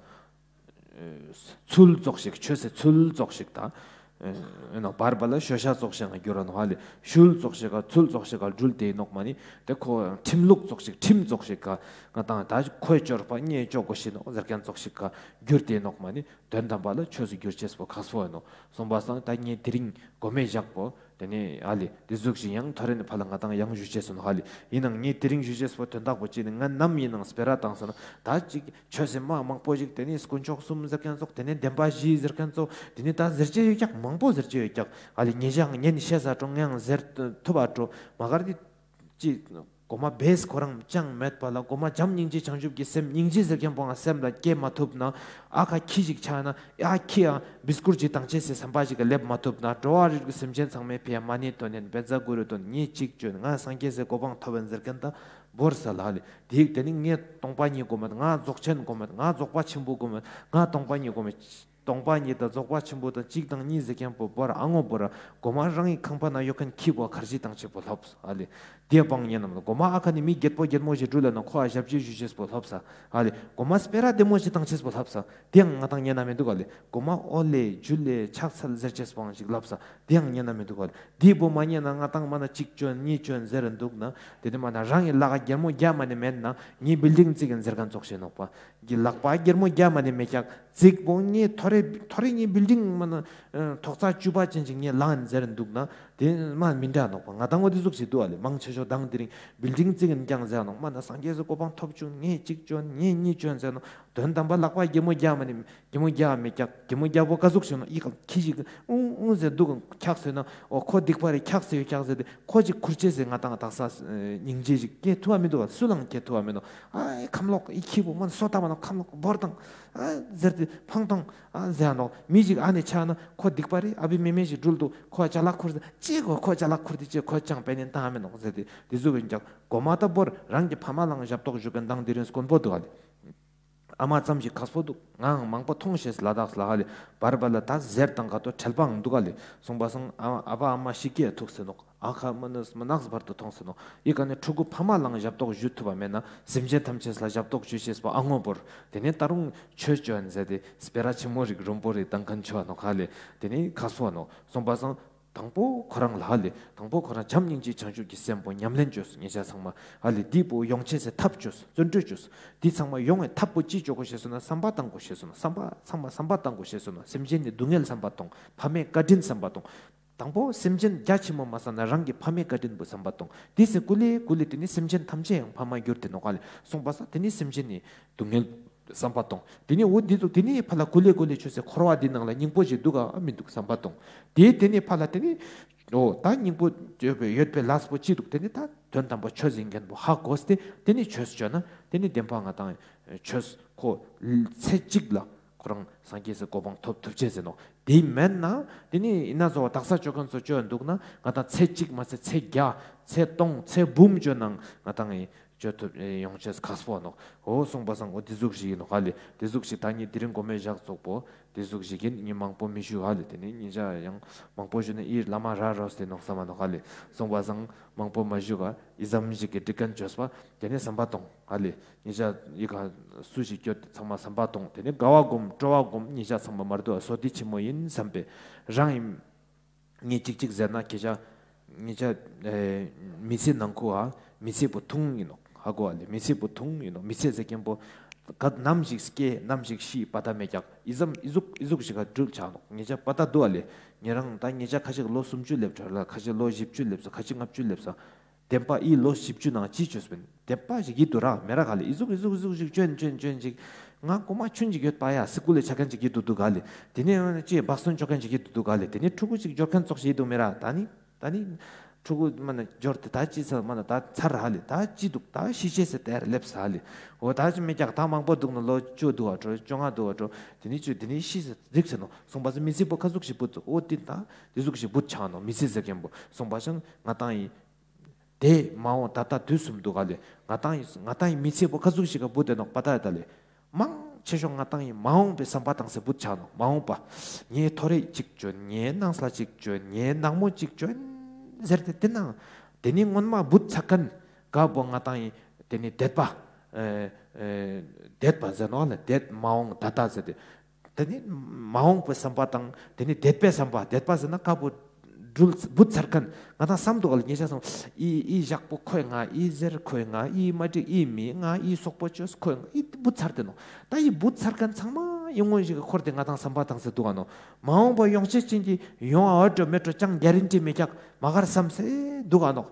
ཚུལ་ཙོགས་ཤིག། ཆོས་སི་ཚུལ་ཙོགས་ཤིག་དང་། ཨེ་ནོ་བར་བར་ལ་ཤོ་ཤ་ཙོགས་ཤིག་ང་འགྱུར་ར་ནོག་ཧ་ལེ། ཤུལ་ཙོགས་ཤིག་ག་ཚུལ་ཙོགས་ཤིག་ག་འགྲུལ་ཏེ་ནོག་མ་ནི། དེ་ཁོ་ཁྲིམས་ལུགས་ཙོགས་ཤིག་ཁྲིམས་ཙོགས་ཤིག་ག་ང་དང་ད་ཁོའི་སྤྱོད་པ་ངས་ཅོ་དགོས་ཤེས་ནོག་ཟེར་ཁན་ཙོགས་ཤིག་ག་འགྱུར་ཏེ་ནོག་མ་ནི། དོན་དམ་པ་ལ་ཆོས་སུ་འགྱུར་ཅེས་པོ་ཁག་པོ་ཡིན་ནོག། སོང་པ་སང་ད་ངས་དེ་རིང་གོ་མེ་བཞག་པོ། དེ་ནས་ཨ་ལེ་དེ་ཟུག་ཞིག་ཡང་ཐོ་རེ་ནས་ཕར་ལ་ང་དང་ཡང་ཞུ་ཅེས་སོང་ཧ་ལེ། ཡིན་ནང་ངས་དེ་རིང་ཞུ་ཅེས་པོ་དོན་དག་པོ་ཅི་ནི་ང་ནམ་ཡིན་ནང་སྤེ་ར་བཏང་སོང་ན་ད་ཅིག་ཆོས་སེམས་མ་མང་པོ་ཞིག་དེ་ནས་དཀོན་མཆོག་གསུམ་ཟེར་ཁན་ཙོགས། དེ་ནས་བདེན་པ་བཞི་ཟེར་ཁན་ཙོགས། དེ་ནས་ད་ཟེར་ཅེས་ཡོད་ཀྱག། མང་པོ་ཟེར་ཅེས་ཡོད་ཀྱག་ཧ་ལེ། ཉེ་ཞའང་ཉན་ཤེས་ས་ཀྲོང་ངའང་ཟེར་ཐུབ་པ་ཀྲོ་མ་གར་དེ་ཅི། གོ་མ་བེས་ཁོ་རང་ཅང་མེད་པ་ལ་གོ་མ་བྱམས་སྙིང་རྗེ་བྱང་ཆུབ་ཀྱི་སེམས་སྙིང་རྗེ་ཟེར་ཁན་པོའང་སེམས་ལ་སྐྱེ་མ་ཐུབ་ན། ཨ་ཁ་ཁྱི་ཞིག་ཆགས་ན་ཨ་ཁྱི་ཡང་བིས་ཀུར་ཅིག་བཏང་ཅེས་སི་བསམ་པ་ཞིག་ག་སླེབས་མ་ཐུབ་ན། འགྲོ་བ་རིགས་ཀྱི་སེམས་ཅན་ཚང་མའི་ཕི་ཡ་མ་ཎི་འདོན་ཡིན་བཛྲ་གུ་རུ་འདོན་ངས་ཅིག་བཅོས་ང་སངས་རྒྱས་སི་གོ་འཕང་ཐོབ་ཡིན་ཟེར་ཁན་ད་བོར་ས་ལ་ལེ། དེ་དེ་ནི་ངས་སྟོང་པ་ཉིད་གོ་མེད། ང་རྫོགས་ཆེན་གོ་མེད། ང་རྫོགས་པ་ཆེན་པོ་གོ་མེད། ང་སྟོང་པ་ཉིད་གོ་མེད། སྟོང་པ་ཉིད་དང་རྫོགས་པ་ཆེན་པོ་དང་གཅིག་དང་གཉིས་ཟེར་ཁན་པོ་བོར་ཨ་ངོ་བོར་གོ་མ་རང་གི་ཁང་པ་ན་ཡོད་ཁན་ཁྱི་བོ་ཁར་ཇི་བཏང་ཅེས་པོ་ལྷབ་ས་ཨ་ལེ། དེ་བང་ཉན་ནམ་ལ་གོ་མ་ཨ་ཁ་ནི་མི་རྒད་པོ་རྒད་མོ་ཞིག་འགྲུལ་ལ་ན་ཁོ་ཨ་ཞབས་ཕྱི་ཞུ་ཅེས་པོ་ལྷབ་ས་ཨ་ལེ། གོ་མ་སྤེ་ར་བདེ་མོ་ཞིག་བཏང་ཅེས་པོ་ལྷབ་ས་དེའང་ང་དང་ཉན་ན་མི་འདུག་ཨ་ལེ། གོ་མ་ཨོ་ལེ་ཇུ་ལེ་ཕྱག་འཚལ་ཟེར་ཅེས་པོའང་ཞིག་ལྷབ་ས་དེའང་ཉན་ན་མི་འདུག་ཨ་ལེ། དེ་བོ་མ་ཉན་ན་ང་དང་མ་ན་གཅིག་བཅོན་གཉིས་བཅོན་ཟེར་འདུག་ན་དེ་ནི་མ་ན་རང་གི་ལག་ག་རྒྱལ་མོ་རྒྱ་མ་ནི་མེད་ན་ངའི་བིལ་ཌིང་བརྩིགས་ཡིན་ཟེར་ཁན་ཙོགས་ཤིག་ནོག་པ། གི་ལག་པ་རྒྱལ་མོ་རྒྱ་མ་ནི་མེད་ཀྱག། རྩིག་པོ་ངའི་ཐོ་རེ་ཐོ་རེ་ངའི་བིལ་ཌིང་མ་ན་ཐོག་ཚད་བཅུ་པ་ཅན་ཅིག་ངའི་ལག་ཡིན་ཟེར་འདུག་ན་དེ་མ་མི་འདྲ་ནོག་པ། ང་དང་འོ་དེ་ཟུག་ཞིག་འདུག་ཨ་ལེ། མང་ཆེ་ཤོས་དང་དེ་རིང་བིལ་ཌིང་བརྩིགས་ཡིན་ཀྱང་ཟེར་ནོག་མ་ན་སངས་རྒྱས་སི་གོ་འཕང་ཐོབ་བྱུང་ངས་གཅིག་བཅོན་ངས་གཉིས་བཅོན་ཟེར་ནོག། དོན་དམ་པ་ལག་པ་རྒྱལ་མོ་རྒྱ་མ་ནི་རྒྱལ་མོ་རྒྱ་མེད་ཀྱག། རྒྱལ་མོ་རྒྱ་བོ་ཀ་ཟུག་ཞིག་ནོག་ཨི་ཀ་ཁྱི་ཞིག་ཨུང་ཨུང་ཟེར་འདུག་འཁྱག་ཟེར་ན་འོ་ཁོ་སྡིག་པ་རེ་འཁྱག་ཟེར་ཡོད་ཀྱག་ཟེར་ཏེ་ཁོ་ཅིག་ཁུར་ཅེས་ཟེར་ང་དང་དག་ས་སྙིང་རྗེ་ཞིག་སྐྱེ་ཐུབ་བ་མི་འདུག་བ། སུ་ལའང་སྐྱེ་ཐུབ་བ་མི་འདུག། ཨ་ཁམ་ལོག་ཨི་ཁྱི་བོ་མ་ན་སོ་ཏ་མ་ན་ཁམ་ལོག་བོར་དང་ཨ་ཟེར་ཏེ་ཕང་དང་ཨ་ཟེར་ནོག། མི་ཞིག་ཨ་ནི་ཆགས་ན་ཁོ་སྡིག་པ་རེ་ཨ་བི་མེ་མེ་ཞིག་འགྲུལ་འདུག། ཁོ་ཅ་ལག་ཁུར་ཟེར་ཅི་གོ་ཁོ་ཅ་ལག་ཁུར་ཏེ་ཅི་ཁོ་ཅང་པེ་ནེ་ཏང་མི་ནོག་ཟེར་ཏེ་དེ་ཟུག་ཡིན་ཀྱག། གོ་མ་ད་བོར་རང་གི་ཕ་མ་ལའང་ཞབས་ཏོག་ཞུ་ཁན་དང་དེ་རིང་དཀོན་པོ་འདུག་ཨ་ལེ། ཨ་མ་ཙམ་ཞིག་ཁག་པོ་འདུག། ངའང་མང་པོ་མཐོང་ཤེས་ལ་དྭགས་ལ་ཧ་ལེ། བར་བར་ལ་ད་ཟེར་དང་ག་ཏོ་ཁྲེལ་པའང་འདུག་ག་ལེ། སོང་པ་སང་ཨ་ཨ་ཕ་ཨ་མ་ཞིག་གིས་ཐུག་སེ་ནོག། ཨ་ཁ་མ་ནུས་མ་ནགས་བར་དུ་མཐོང་ཟེར་ནོག། ཡི་ག་ནི་ཕྲུ་གུ་ཕ་མ་ལའང་ཞབས་ཏོག་ཞུ་ཐུབ་པ་མེད་ན་སེམས་ཅན་ཐམས་ཅད་ལ་ཞབས་ཏོག་ཞུ་ཤེས་པ་ཨ་ངོ་བོར། དེ་ནས་ད་རུང་ཆོས་ཅོ་ཡིན་ཟེར་ཏེ་སྤེ་ར་ཆེན་མོ་རིག་རོམ་པོ་རིག་དང་ཁན་ཆོ་ནོག་ཧ་ལེ། དེ་ནས་ཁ་སོ་ནོག། སོང་པ་སང་དང་པོ་ཁོ་རང་ལ་ཧ་ལེ། དང་པོ་ཁོ་རང་བྱམས་སྙིང་རྗེ་བྱང་ཆུབ་ཀྱི་སེམས་པོ་ཉམས་ལེན་ཅོས་ཉེ་ཆ་ཚང་མ་ཧ་ལེ། དེ་པོ་ཡོང་ཆེས་སི་ཐབས་ཅོས་བརྩོན་འགྲུས་ཅོས། དེ་ཚང་མ་ཡོང་བའི་ཐབས་པོ་ཅི་ཅོ་དགོས་ཤེས་སོང་ན་བསམ་པ་བཏང་དགོས་ཤེས་སོང་ན། བསམ་པ་ཚང་མ་བསམ་པ་བཏང་དགོས་ཤེས་སོང་ན། སེམས་ཅན་ནི་སྡུག་བསྔལ་བསམ་པ་གཏོང་། ཕ་མའི་བཀའ་དྲིན་བསམ་པ་གཏོང་། དང་པོ་སེམས་ཅན་རྒྱ་ཆེན་མོ་མ་བསམ་ན་རང་གི་ཕ་མའི་བཀའ་དྲིན་པོ་བསམ་པ་གཏོང་། དེ་སེ་ཀུ་ལེ་ཀུ་ལེ་དེ་ནི་སེམས་ཅན་ཐམས་ཅད་ཡང་ཕ་མ་གྱུར་ཏེ་ནོག་ལེ། སོང་པ་སང་དེ་ནི་སེམས་ཅན་ནི་སྡུག་བསྔལ་བསམ་པ་གཏོང་། དེ་ནི་འོ་དེ་ཚོ་དེ་ནི་ཕ་ལ་ཀུ་ལེ་ཀུ་ལེ་ཆོས་སེ་འཁོར་བ་འདི་ནང་ལ་སྙིང་པོ་ཞིག་འདུག་ག་མི་འདུག་བསམ་པ་གཏོང་། དེ་དེ་ནི་ཕ་ལ་དེ་ནི་འོ་ད་སྙིང་པོ་ཡོད་པའི་ཡོད་པའི་ལས་པོ་ཅི་འདུག། དེ་ནི་ད་དོན་དམ་པ་ཆོས་ཡིན་མཁན་པོ་ཧ་གོ་སྟེ་དེ་ནི་ཆོས་ཅོ་ན་དེ་ནི་བདེན་པ་ང་དང་ཆོས་ཁོ་ཚེ་གཅིག་ལ་ཁོ་རང་སངས་རྒྱས་སི་གོ་འཕང་ཐོབ་ཐུབ་ཅེས་ཟེར་ནོག། དེ་མེད་ན་དེ་ནི་ཡིན་ན་བཟོ་བ་དག་ས་ཅོ་མཁན་ཚོ་ཅོ་འདུག་ན་ང་དང་ཚེ་གཅིག་མ་ཚད་ཚེ་བརྒྱ་ཚེ་སྟོང་ཚེ་འབུམ་ཅོ་ནང་ང་དང་ཡིན་ཅོ་ཐུབ་ཡོང་ཅེས་ཁག་པོ་ནོག། འོ་སོང་པ་སང་འོ་དེ་ཟུག་ཞིག་ཡིན་ནོག་ཧ་ལེ། དེ་ཟུག་ཞིག་ད་ནི་དེ་རིང་གོ་མེ་ཞག་ཙོགས་པོ་དེ་ཟུག་ཞིག་ཡིན། ནི་མང་པོ་མི་ཞུ་ཧ་ལེ། དེ་ནི་ཉེ་ཆ་ཡང་མང་པོ་ཞུ་ན་ཨི་བླ་མ་ར་རོས་ཏེ་ནོག་བསམ་མ་ནོག་ཧ་ལེ། སོང་པ་སང་མང་པོ་མ་ཞུ་ག་ཨི་ཙམ་ཞིག་གི་འགྲིག་མཁན་ཅོས་པ་དེ་ནི་བསམ་པ་གཏོང་ཧ་ལེ། ཉེ་ཆ་ཡི་ག་སུ་ཞིག་སྐྱོད་དེ་ཚང་མ་བསམ་པ་གཏོང་། དེ་ནི་དགའ་བ་སྒོམ་སྤྲོ་བ་སྒོམ། ཉེ་ཆ་ཚང་མ་མར་དུ་བསོད་བདེ་ཆེན་མོ་ཡིན་བསམ་པས་རང་ཡིན། ངས་ཅིག་ཅིག་ཟེར་ན་ཁྱེད་ཅག་ངེད་ཅག་ཨེ་མི་ཚེ་ནང་ཁུ་ཨ་མི་ཚེ་པོ་ཐུང་ཡིན་ནོག། ཧ་གོ་ཨ་ལེ། མི་ཚེ་པོ་ཐུང་ཡིན་ནོག། མི་ཚེ་ཟེར་མཁན་པོ་ག་ནམ་ཞིག་སྐྱེ་ནམ་ཞིག་ཤི་པ་ཏ་མེད་ཀྱག། ཨི་ཙམ་ཨི་ཟུག་ཨི་ཟུག་ཞིག་ག་འགྲུལ་ཆགས་ནོག། ངེད་ཅག་པ་ཏ་འདུག་ཨ་ལེ། ཉེ་རང་ད་ངེད་ཅག་ཁ་ཅིག་ལོ་སུམ་ཅུ་སླེབས་ཚར་ལ། ཁ་ཅིག་ལོ་བཞི་བཅུ་སླེབས་ཚར། ཁ་ཅིག་ལྔ་བཅུ་སླེབས་ཚར། བདེན་པ་ཨི་ལོ་བཞི་བཅུ་ནང་ཅི་ཅོས་པིན། བདེན་པ་ཞིག་ཡིད་དུ་ར་མེ་ར་ག་ལེ། ཨི་ཟུག་ཨི་ཟུག་ཨི་ཟུག་ཞིག་ཅོན་ཅོན་ཅོན་ཅིག། ང་གོ་མ་ཆུན་ཅིག་ཡོད་པ་ཡ་སི་ཀུལ་ལེ་ཆ་མཁན་ཅིག་ཡིད་དུ་འདུག་ག་ལེ། དེ་ནས་ཅི་བག་སྟོན་ཅོ་མཁན་ཅིག་ཡིད་དུ་འདུག་ག་ལེ། དེ་ནས་ཕྲུ་གུ་ཅིག་འབྱོར་མཁན་ཙོགས་ཞིག་ཡིད་དུ་མེ་ར། ད་ནི་ད་ནི་ཕྲུ་གུ་མ་ན་འབྱོར་ཏེ་ད་ཅི་ཚར་མ་ན་ད་ཚར་ཧ་ལེ། ད་ཅི་འདུག། ད་ཤི་ཅེས་སི་དེར་སླེབས་ཧ་ལེ། འོ་ད་ཅི་མེད་ཀྱག། ད་མང་པོ་འདུག་ན་ལོ་བཅུ་འདུག་བ་འགྲོ། བཅོ་ལྔ་འདུག་བ་འགྲོ། དེ་ནས་ཅི་དེ་ནས་ཤི་ཟེར་རིག་ཟེར་ནོག། སོང་པ་སང་མི་ཚེ་པོ་ཁ་ཟུག་ཞིག་བུད་ཚུགས། འོ་དེ་ད་དེ་ཟུག་ཞིག་བུད་ཆགས་ནོག། མི་ཚེ་ཟེར་མཁན་པོ་སོང་པ་སང་ང་དང་ཡིན། དེ་མ་འོངས་ད་ལྟ་དུས་གསུམ་འདུག་ག་ལེ། ང་དང་ཡིན་ང་དང་ཡིན་མི་ཚེ་པོ་ཁ་ཟུག་ཞིག་ག་བུད་དེ་ནོག་པ་ཏ་ཡ་ད་ལེ། མང་ཆེ་ཤོས་ང་དང་ཡིན་མ་འོངས་པའི་བསམ་པ་བཏང་སེ་བུད་ཆགས་ནོག། མ་འོངས་པ། ངའི་ཐོ་རེ་ཅིག་ཅོན། ངའི་ནང་ས་ཅིག་ཅོན། ངའི་ནག་མོ་ཅིག་ཅོན་ཟེར་ཏེ་དེ་ནང་དེ་ནི་སྔོན་མ་བུད་ཚར་མཁན་ག་བོ་ང་དང་ཡིན་དེ་ནི་འདས་པ། ཨེ་ཨེ་འདས་པ་ཟེར་ནོག་ལེ། འདས་མ་འོངས་ད་ལྟ་ཟེར་ཏེ། དེ་ནི་མ་འོངས་པའི་བསམ་པ་དང་དེ་ནི་འདས་པའི་བསམ་པ། འདས་པ་ཟེར་ན་ཀ་པོ་འགྲུལ་བུད་ཚར་མཁན་ང་དང་བསམ་འདུག་ག་ལེ། ཉེ་ཆ་སོང་ཨི་ཨི་ཞག་པོ་ཁོས་ང་། ཨི་ཟེར་ཁོས་ང་། ཨི་མ་འགྲིག་ཨི་མི་ང་། ཨི་སོག་པོ་ཅོས་ཁོས་ང་། ཨི་བུད་ཚར་ཏེ་ནོག། ད་ཨི་བུད་ཚར་མཁན་ཚང་མ་ཨི་སྔོན་ཞིག་གི་འཁོར་ཏེ་ང་དང་བསམ་པ་བཏང་སེ་འདུག་ག་ནོག། མ་འོངས་པ་ཡོང་ཆེས་ཅན་གྱི་ཡོང་བ་འགྲོ་མེད་འགྲོ་ཅང་གྱ་རན་ཊི་མེད་ཀྱག། མ་གར་བསམ་སེ་འདུག་ག་ནོག།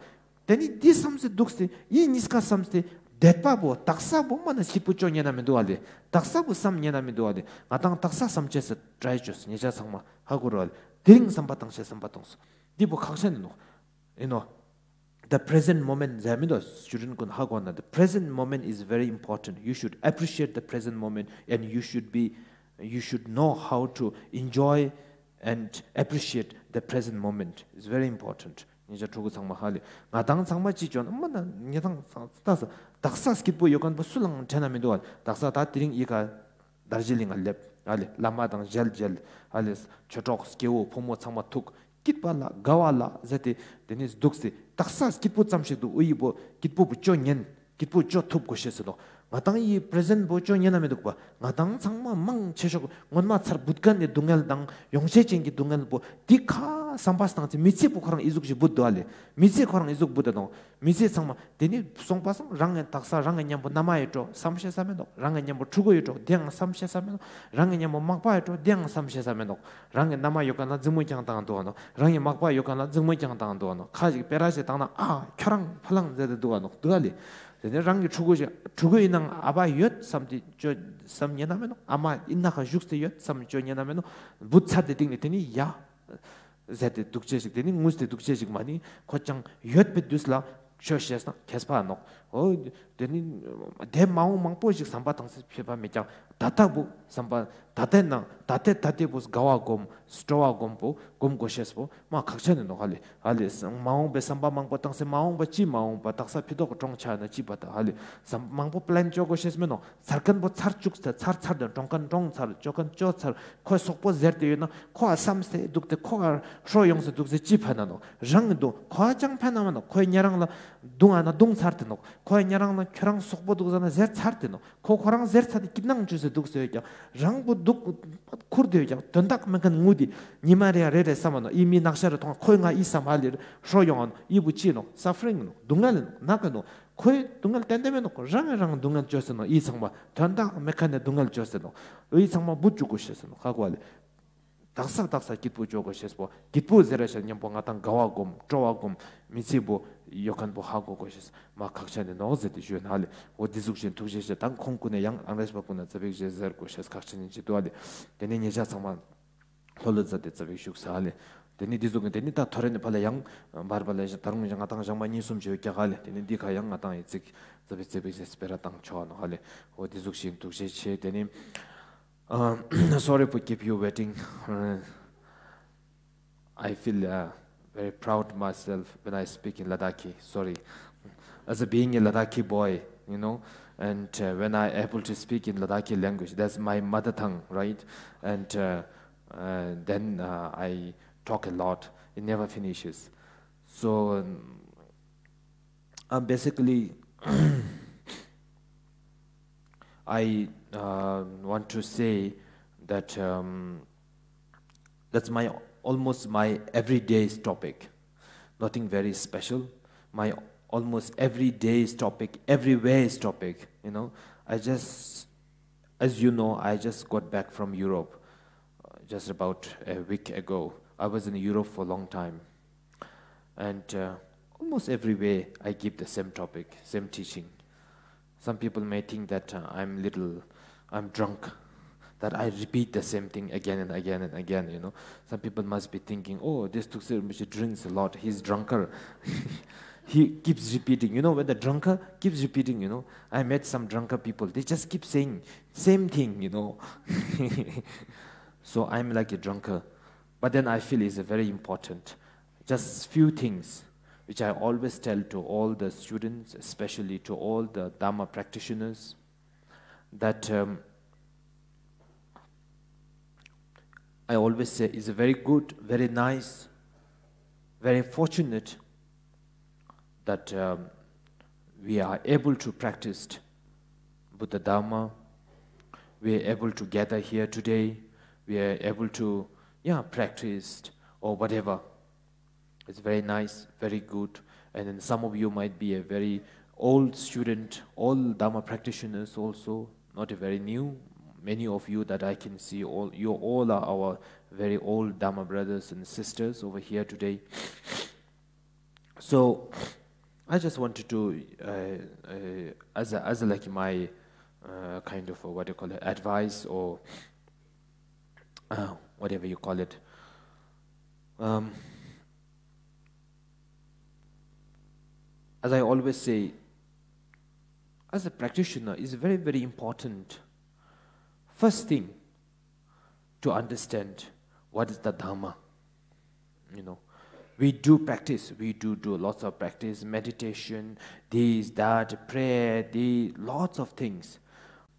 དེ་ནི་འདི་བསམ་སེ་འདུག་སྟེ་ཡིན་གཉིས་ཀ་བསམ་སྟེ་འདས་པ་བོ་དག་ས་བོ་མ་ན་སྐྱིད་པོ་ཅོ་ཉན་ན་མི་འདུག་ག་ལེ། དག་ས་བོ་བསམ་ཉན་ན་མི་འདུག་ག་ལེ། ང་དང་དག་ས་བསམ་ཅེས་སི་ཊྲའི་ཅོས། ཉེ་ཆ་ཚང་མ་ཧ་གོ་རོག་ལེ། དེ་རིང་བསམ་པ་བཏང་ཤེས་བསམ་པ་གཏོང་སོ། འདི་བོ་ཁག་ཆེན་ཡིན་ནོག། ཡིན་ནོག། The present moment ཟེར་མི་འདུག། ཞུ་རིན་ཀུན་ཧ་གོ་ན། The present moment is very important. You should appreciate the present moment and you should be you should know how to enjoy and appreciate the present moment. It's very important. ཉེ་ཆ་ཕྲུ་གུ་ཚང་མ་ཧ་ལེ། ང་དང་ཚང་མ་ཅི་ཅོ་ན་མ་ན་ཉེ་དང་ཚང་ད་ས་དག་ས་སྐྱིད་པོ་ཡོད་མཁན་པོ་སུ་ལའང་དྲན་ན་མི་འདུག་ག། དག་ས་ད་དེ་རིང་ཨི་ཀ་དར་ཇི་ལིང་ང་སླེབས་ཧ་ལེ། བླ་མ་དང་མཇལ་མཇལ་ཧ་ལེ། ཆོས་གྲོགས་སྐྱེ་བོ་ཕོ་མོ་ཚང་མ་ཐུག། སྐྱིད་པ་ལ་དགའ་བ་ལ་ཟེར་ཏེ་དེ་ནི་འདུག་སྟེ་དག་ས་སྐྱིད་པོ་ཙམ་ཞིག་འདུག། འུ་ཡི་བོ་སྐྱིད་པོ་བོ་ཅོ་ཉན། སྐྱིད་པོ་ཅོ་ཐུབ་དགོས་ཤེས་སུ་འདུག། ང་དང་ཡི་པྲེ་ཟེན་ཊ་བོ་ཅོ་ཉན་ན་མི་འདུག་པ། ང་དང་ཚང་མ་མང་ཆེ་ཤོས་སྔོན་མ་ཚར་བུད་མཁན་ནི་སྡུག་བསྔལ་དང་ཡོང་ཆེས་ཅན་གྱི་སྡུག་བསྔལ་པོ་འདི་ཁ་བསམ་པ་བཏང་སྟེ་མི་ཚེ་པོ་ཁོ་རང་ཨི་ཟུག་ཞིག་བུད་འདུག་ཨ་ལེ། མི་ཚེ་ཁོ་རང་ཨི་ཟུག་བུད་འདུག། མི་ཚེ་ཚང་མ་དེ་ནི་སོང་པ་སང་རང་ངི་དག་ས་རང་ངི་མཉམ་པོ་མནའ་མ་ཡོད་འགྲོ་བསམ་ཤེས་ས་མི་འདུག། རང་ངི་མཉམ་པོ་ཕྲུ་གུ་ཡོད་འགྲོ་དེའང་བསམ་ཤེས་ས་མི་འདུག། རང་ངི་མཉམ་པོ་མག་པ་ཡོད་འགྲོ་དེའང་བསམ་ཤེས་ས་མི་འདུག། རང་ངི་མནའ་མ་ཡོད་མཁན་ལ་འཛིང་མོ་རྐྱང་བཏང་འདུག་ཨ་ནོག། རང་ངི་མག་པ་ཡོད་མཁན་ལ་འཛིང་མོ་རྐྱང་བཏང་འདུག་ཨ་ནོག། ཁ་ཞིག་སྤེ་ར་ཞིག་བཏང་ན་ཨ་ཁྱོད་རང་ཕ་ལང་ཟེར་ཏེ་འདུག་ཨ་ནོག། འདུག་ཨ་ལེ། དེ་ནས་རང་གི་ཕྲུ་གུ་ཞིག་ཕྲུ་གུ་ཡིན་ནའང་ཨ་ཕ་ཡོད་བསམ་སྟེ་ཅོ་བསམ་ཉན་ན་མེད་ནོག། ཨ་མ་ཡིན་ན་ཁ་བཞུགས་ཏེ་ཡོད་བསམ་ཅོ་ཉན་ན་མེད་ནོག། བུད་ཚར་ཏེ་སྟིང་ནས་དེ་ནི་ཡ་ཟེར་ཏེ་འདུག་ཅེས་ཞིག། དེ་ནི་ངུས་ཏེ་འདུག་ཅེས་ཞིག་མ་ནི་ཁོ་ཅང་ཡོད་པའི་དུས་ལ་ཆོས་བཤད་ན་ཁྱད་པར་ནོག། འོ་དེ་ནི་དེ་མ་འོངས་མང་པོ་ཞིག་བསམ་པ་བཏང་སྟེ་ཕེབས་པ་མེད་ཀྱང་ ད་ལྟ་བུ་བསམ་པ་ད་ལྟའི་ནང་ད་ལྟའི་ད་ལྟའི་བུ་དགའ་བ་སྒོམ་སྤྲོ་བ་སྒོམ་པོ་སྒོམ་དགོས་ཤེས་པོ་མ་ཁག་ཆེན་ནི་ནོག་ཧ་ལེ། ཧ་ལེ་མ་འོངས་པའི་བསམ་པ་མང་པོ་བཏང་སྟེ་མ་འོངས་པ་ཅི་མ་འོངས་པ་དག་ས་ཕི་ཏོག་གྲོངས་ཆ་ན་ཅི་པ་ད་ཧ་ལེ་བསམ་མང་པོ་པི་ལེན་ཅོ་དགོས་ཤེས་མེད་ནོག་ཚར་མཁན་པོ་ཚར་བཅུག་སྟེ་ཚར་ཚར་དེ་གྲོངས་མཁན་གྲོངས་ཚར་ཅོ་མཁན་ཅོ་ཚར་ཁོའི་སོག་པོ་ཟེར་ཏེ་ཡོད་ན་ཁོ་ཨ་བསམ་སྟེ་འདུག་སྟེ་ཁོ་ཨ་ཧྲོ་ཡོང་སྟེ་འདུག་སྟེ་ཅི་ཕན་ན་ནོག་རང་གི་འདུག་ཁོ་ཨ་ཅང་ཕན་ན་མ་ནོག་ཁོའི་ཉེ་རང་ལ་རྡུང་ཨ་ན་རྡུང་ཚར་ཏེ་ནོག་ཁོའི་ཉེ་རང་ལ་ཁྱོད་རང་སོག་པོ་འདུག་ཟ་ན་ཟེར་ཚར་ཏེ་ནོག་ཁོ་ཁོ་རང་ཟེར་ཚར་ཏེ་སྐྱིད་སྣང་བཅོས་སེ་འདུག་སྟེ་ཡོད་ཀྱང་རང་པོ་འདུག་ཁུར་ཏེ་ཡོད་ཀྱང་དོན་དག་མེད་མཁན་ངུ་དེ་ཉི་མ་རེ་ཡ་རེ་རེ་བསམ་མ་ནོག་ཨི་མི་ནག་ཤ་རེ་མཐོང་ཁོའི་ང་ཨི་བསམ་ཧ་ལེ་ཧྲོ་ཡོང་ཨ་ནོག་ཨི་བུ་ཅི་ནོག་སཱ་ཕ་རིང་ནོག་སྡུག་བསྔལ་ནོག་ནག་གི་ནོག་ཁོའི་སྡུག་བསྔལ་ཏན་ཏན་མེད་ནོག་རང་རང་སྡུག་བསྔལ་བཅོས་སེ་ནོག་ཨི་ཚང་མ་དོན་དག་མེད་མཁན་ནི་སྡུག་བསྔལ་བཅོས་སེ་ནོག་ཨི་ཚང་མ་བུ་བཅུག་དགོས་ཤེས་སེ་ནོག་ཧ་གོ་ལེ། དག་ས་དག་ས་སྐྱིད་པོ་ཅོ་དགོས་ཤེས་པོ་སྐྱིད་པོ་ཟེར་ར་ཤ་མཉམ་པོ་ང་དང་དགའ་བ་སྒོམ་སྤྲོ་བ་སྒོམ་མི་ཚེ་བོ་ཡོད་མཁན་པོ་ཧ་གོ་དགོས་ཤེས་མ་ཁག་ཆེན་ནི་ནོག་ཟེར་ཏེ་ཞུས་ན་ལེ། འོ་འདི་ཟུག་ཤིག་ཐུགས་རྗེ་ཆེ། དང་ཁོང་ཀུན་ནས་ཡང་ཨང་རེས་པ་ཀུན་ནས་ཙ་པིག་ཞིག་ཟེར་དགོས་ཤེས་ཁག་ཆེན་ནི་ཅི་འདུག་ལེ། དེ་ནས་ཉེ་ཆ་ཚང་མ་ལྷོད་ལྷོད་མཛད་དེ་ཙ་པིག་བཞུགས་ས་ལེ། དེ་ནས་འདི་ཟུག་གི་དེ་ནས་ད་ཐོ་རེ་ནས་ཕ་ལ་ཡང་བར་བར་ལ་ད་རུང་ང་དང་ཞག་མ་གཉིས་གསུམ་ཅིག་ཡོད་ཀྱག་ལེ། དེ་ནས་འདི་ཁ་ཡང་ང་དང་ཡི་ཙིག་ཙ་པིག་ཙ་པིག་ཟེར་སྤེ་ར་བཏང་ཆོག་ནོག་ལེ། འོ་འདི་ཟུག་ཤིག་ཐུགས་རྗེ་ཆེ། དེ་ནས Uh, sorry for keep you waiting. Uh, I feel uh, very proud myself when I speak in Ladakhi. Sorry. As a being a Ladakhi boy, you know, and uh, when I able to speak in Ladakhi language, that's my mother tongue, right? And uh, uh, then uh, I talk a lot. It never finishes. So um, uh, basically, I uh, want to say that um, that's my almost my everyday's topic. Nothing very special. My almost everyday's topic, everywhere's topic. You know, I just, as you know, I just got back from Europe uh, just about a week ago. I was in Europe for a long time. And uh, almost everywhere I give the same topic, same teaching. Some people may think that uh, I'm little, I'm drunk, that I repeat the same thing again and again and again, you know. Some people must be thinking, oh, this Tuksir Rinpoche drinks a lot, he's drunker. He keeps repeating, you know, when the drunker keeps repeating, you know. I met some drunker people, they just keep saying same thing, you know. So I'm like a drunker. But then I feel it's very important. Just few things which I always tell to all the students, especially to all the Dharma practitioners, that um, I always say is very good, very nice, very fortunate that um, we are able to practice Buddha Dharma. We are able to gather here today. We are able to, yeah, practice or whatever. It's very nice, very good. And then some of you might be a very old student, old Dharma practitioners also, not a very new. Many of you that I can see, all you all are our very old Dharma brothers and sisters over here today. So I just wanted to, uh, uh, as a, as a, like my uh, kind of uh, what do you call it, advice or uh, whatever you call it. Um, as I always say, as a practitioner, it's very, very important. First thing, to understand what is the Dharma. You know, we do practice, we do do lots of practice, meditation, this, that, prayer, the lots of things.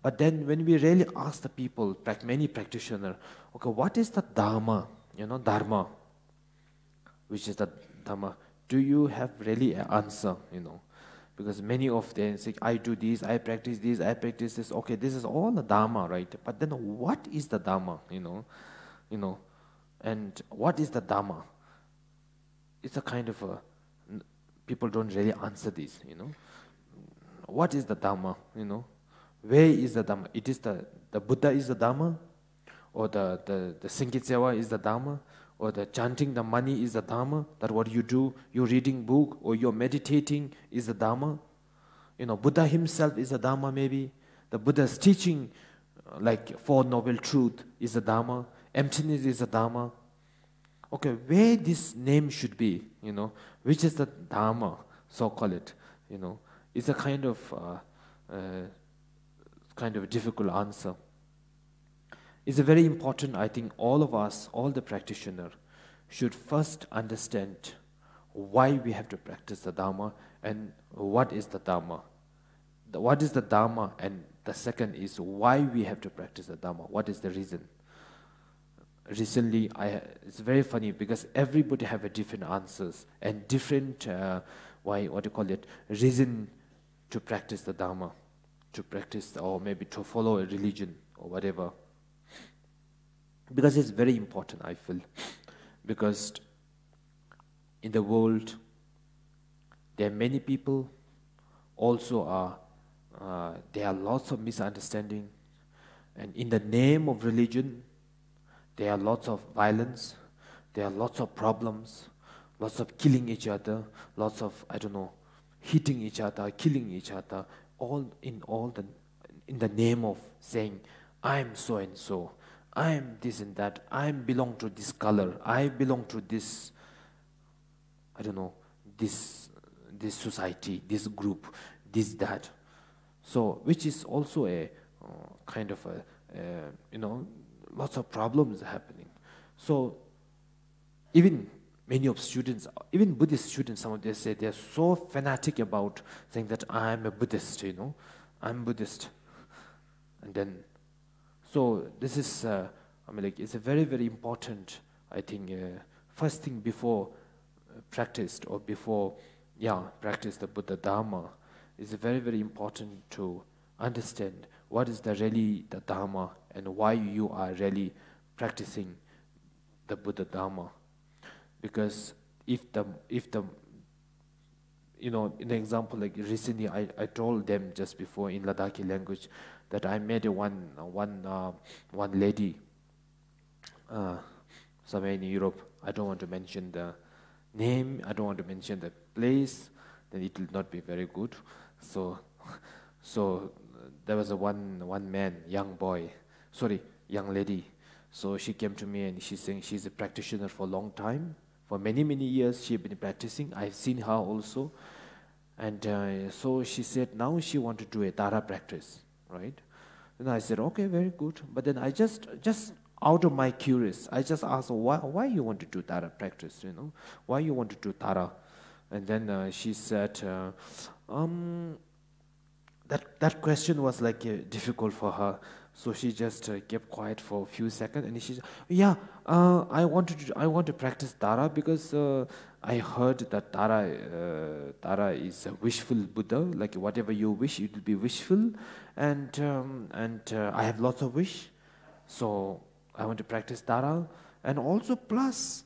But then when we really ask the people, prac- many practitioner, okay, what is the Dharma? You know, Dharma, which is the Dharma. Do you have really an answer? You know, because many of them say, I do this, I practice this, I practice this. Okay, this is all the Dharma, right? But then what is the Dharma? You know, you know, and what is the Dharma? It's a kind of a, people don't really answer this, you know. What is the Dharma? You know, where is the Dharma? It is the, the Buddha is the Dharma, or the, the, the Singit Seva is the Dharma, or the chanting the mani is the Dharma, that what you do, you're reading book, or you're meditating is the Dharma. You know, Buddha himself is a Dharma maybe. The Buddha's teaching, uh, like Four Noble Truth is a Dharma. Emptiness is a Dharma. Okay, where this name should be, you know, which is the Dharma, so call it, you know, it's a kind of, uh, uh, kind of a difficult answer. It's a very important, I think, all of us, all the practitioner, should first understand why we have to practice the Dharma and what is the Dharma. The, what is the Dharma, and the second is why we have to practice the Dharma. What is the reason? Recently, I, it's very funny because everybody have a different answers and different, uh, why, what do you call it, reason to practice the Dharma, to practice, or maybe to follow a religion or whatever. Because it's very important, I feel. Because in the world, there are many people also are, uh, there are lots of misunderstanding. And in the name of religion, there are lots of violence. There are lots of problems, lots of killing each other, lots of, I don't know, hitting each other, killing each other, all in all the, in the name of saying, "I am so and so, I am this and that, I am belong to this color, I belong to this, I don't know, this, this society, this group, this, that." So, which is also a, uh, kind of a, uh, you know, lots of problems happening. So, even many of students, even Buddhist students, some of them say they're so fanatic about saying that, "I'm a Buddhist, you know, I'm Buddhist." And then, so this is, uh, I mean, like, it's a very, very important, I think, uh, first thing before, uh, practiced or before, yeah, practice the Buddha Dharma, it's very, very important to understand what is the really the Dharma and why you are really practicing the Buddha Dharma. Because if the, if the, you know, in example, like, recently I, I told them just before in Ladakhi language that I met a one, one, uh, one lady, uh, somewhere in Europe. I don't want to mention the name, I don't want to mention the place, then it will not be very good. So, so, uh, there was a one, one man, young boy, sorry, young lady. So she came to me and she's saying she's a practitioner for a long time, for many, many years she had been practicing. I've seen her also. And, uh, so she said now she want to do a Tara practice, right? And I said, "Okay, very good." But then I just, just out of my curious, I just asked, "Why, why you want to do Tara practice, you know? Why you want to do Tara?" And then, uh, she said, uh, um, that, that question was, like, uh, difficult for her. So she just, uh, kept quiet for a few seconds, and she said, "Yeah, uh, I want to do, I want to practice Tara because, uh, I heard that Tara, uh, Tara is a wishful Buddha. Like, whatever you wish, it will be wishful, and, um, and, uh, I have lots of wish, so I want to practice Tara, and also plus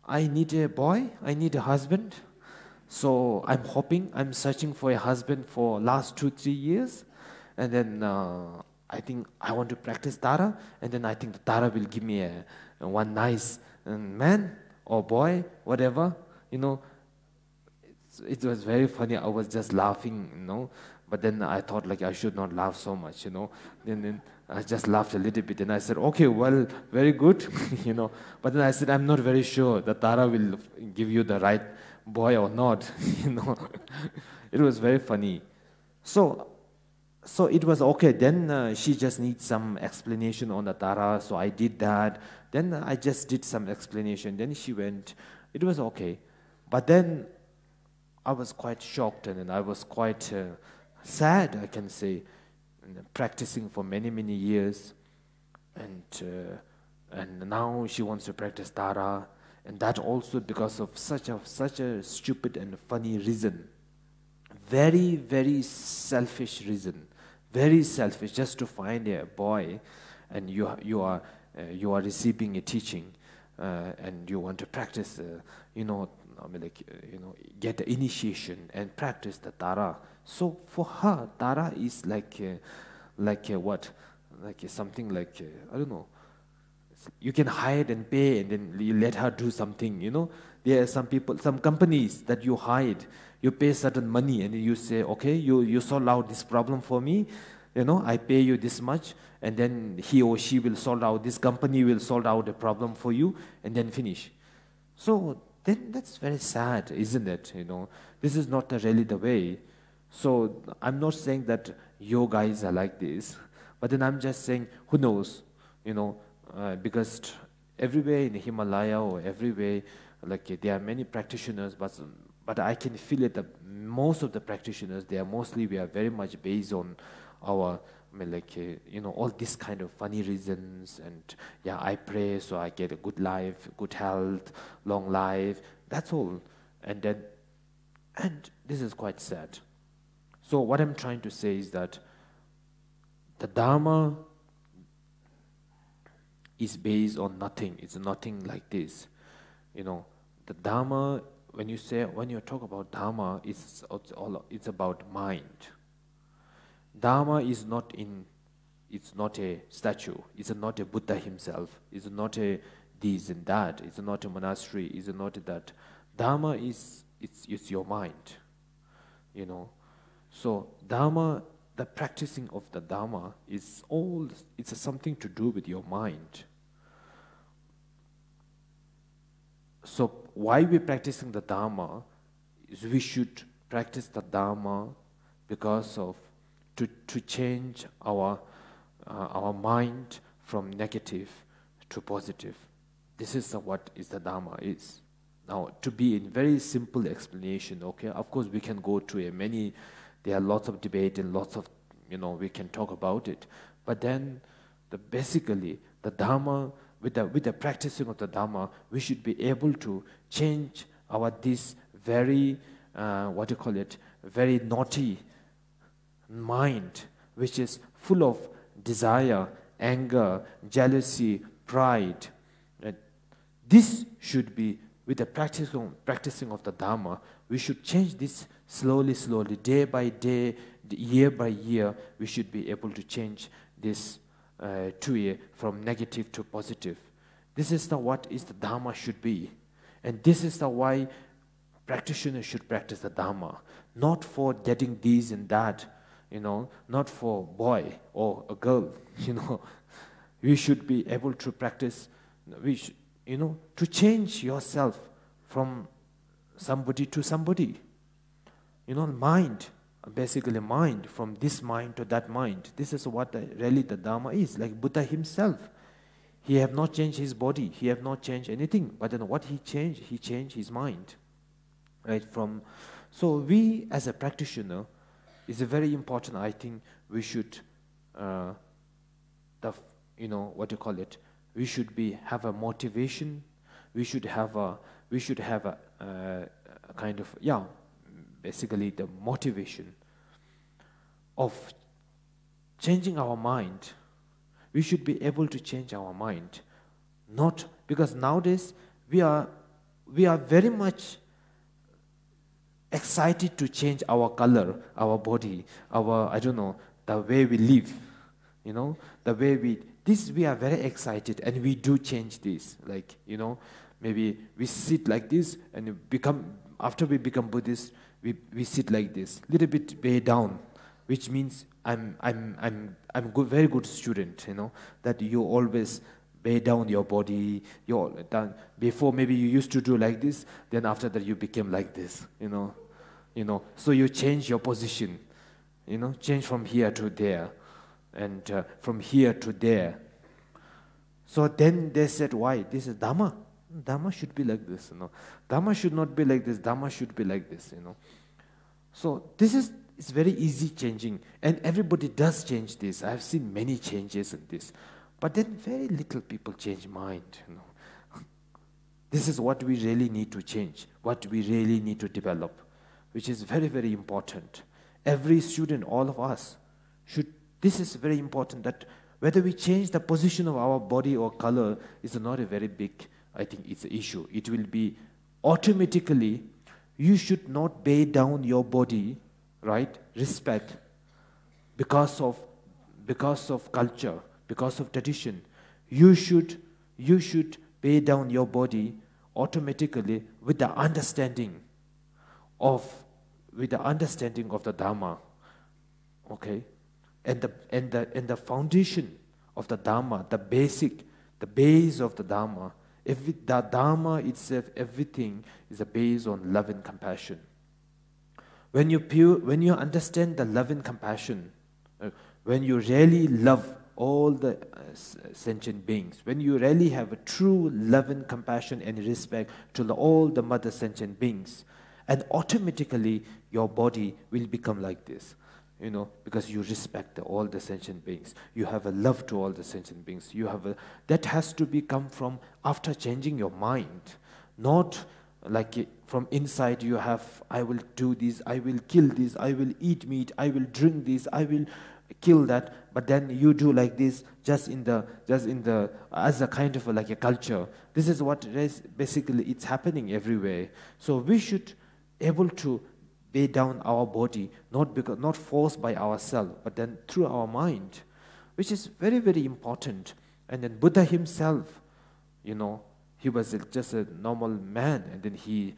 I need a boy, I need a husband. So I'm hoping, I'm searching for a husband for last two, three years. And then, uh, I think I want to practice Tara. And then I think the Tara will give me a, a one nice, um, man or boy, whatever, you know." It's, it was very funny. I was just laughing, you know. But then I thought, like, I should not laugh so much, you know. Then, then I just laughed a little bit. And I said, "Okay, well, very good," you know. But then I said, "I'm not very sure that Tara will give you the right boy or not," you know. It was very funny. So, so it was okay. Then, uh, she just needs some explanation on the Tara. So I did that. Then I just did some explanation. Then she went. It was okay. But then I was quite shocked and I was quite, uh, sad, I can say, practicing for many, many years. And, uh, and now she wants to practice Tara. And that also because of such a, such a stupid and funny reason. Very, very selfish reason. Very selfish, just to find a boy, and you, you are, uh, you are receiving a teaching, uh, and you want to practice, uh, you know, I mean, like, uh, you know, get the initiation and practice the Tara. So for her, Tara is like, uh, like, uh, what? Like, uh, something like, uh, I don't know. You can hire and pay, and then you let her do something, you know. There are some people, some companies that you hired, you pay certain money, and you say, "Okay, you, you solve out this problem for me, you know, I pay you this much," and then he or she will solve out, this company will solve out the problem for you, and then finish. So then that's very sad, isn't it? You know, this is not really the way. So I'm not saying that you guys are like this, but then I'm just saying, who knows? you know, uh, because t- everywhere in Himalaya or everywhere, like, there are many practitioners, but but I can feel it that most of the practitioners, they are mostly, we are very much based on our, I mean, like, uh, you know, all this kind of funny reasons, and yeah, I pray so I get a good life, good health, long life. That's all. And then, and this is quite sad. So what I'm trying to say is that the Dharma is based on nothing. It's nothing like this. You know, the Dharma, when you say, when you talk about Dharma, it's, it's all, it's about mind. Dharma is not in, it's not a statue. It's not a Buddha himself. It's not a this and that. It's not a monastery. It's not that. Dharma is, it's, it's your mind. You know, so Dharma, the practicing of the Dharma is all, it's something to do with your mind. So why we practicing the Dharma is we should practice the Dharma because of, to, to change our, uh, our mind from negative to positive. This is the, what is the Dharma is. Now, to be in very simple explanation, okay, of course we can go to a many, there are lots of debate and lots of, you know, we can talk about it. But then, the basically, the Dharma, with the, with the practicing of the Dharma, we should be able to change our this very, uh, what do you call it, very naughty mind, which is full of desire, anger, jealousy, pride. Right? This should be, with the practice, practicing of the Dharma, we should change this slowly, slowly, day by day, year by year. We should be able to change this, uh, to a, from negative to positive. This is the, what is the Dharma should be. And this is the why practitioners should practice the Dharma, not for getting these and that, you know, not for boy or a girl, you know. We should be able to practice, we sh- you know, to change yourself from somebody to somebody. You know, mind, basically mind, from this mind to that mind. This is what the, really the Dharma is. Like Buddha himself, he have not changed his body, he have not changed anything. But then what he changed? He changed his mind. Right? From, so we as a practitioner, is a very important, I think we should, uh, the, you know, what do you call it? We should be, have a motivation. We should have a, we should have a, uh, a kind of, yeah, basically the motivation of changing our mind. We should be able to change our mind. Not because nowadays we are, we are very much excited to change our color, our body, our, I don't know, the way we live, you know, the way we, this, we are very excited and we do change this. Like, you know, maybe we sit like this and become, after we become Buddhist, we, we sit like this, little bit way down, which means I'm, I'm, I'm, I'm good, very good student, you know, that you always way down your body, your, then before maybe you used to do like this, then after that you became like this, you know. You know, so you change your position, you know, change from here to there, and, uh, from here to there. So then they said, why? This is Dharma. Dharma should be like this, you know. Dharma should not be like this. Dharma should be like this, you know. So this is, it's very easy changing, and everybody does change this. I've seen many changes in this. But then very little people change mind, you know. This is what we really need to change, what we really need to develop, which is very, very important. Every student, all of us, should, this is very important, that whether we change the position of our body or color is not a very big, I think it's an issue. It will be automatically, you should not weigh down your body, right? Respect, because of, because of culture, because of tradition. You should, you should weigh down your body automatically with the understanding of, with the understanding of the Dharma. Okay? And the, and the, and the foundation of the Dharma, the basic, the base of the Dharma, every, the Dharma itself, everything is based on love and compassion. When you pure, when you understand the love and compassion, uh, when you really love all the uh, s- sentient beings. When you really have a true love and compassion and respect to the, all the mother sentient beings, and automatically your body will become like this. You know, because you respect the, all the sentient beings, you have a love to all the sentient beings. You have a, that has to be come from after changing your mind, not like, from inside you have, "I will do this, I will kill this, I will eat meat, I will drink this, I will kill that," but then you do like this, just in the, just in the, as a kind of a, like a culture. This is what is basically, it's happening everywhere. So we should able to bear down our body, not because, not forced by ourselves, but then through our mind, which is very, very important. And then Buddha himself, you know, he was a, just a normal man, and then he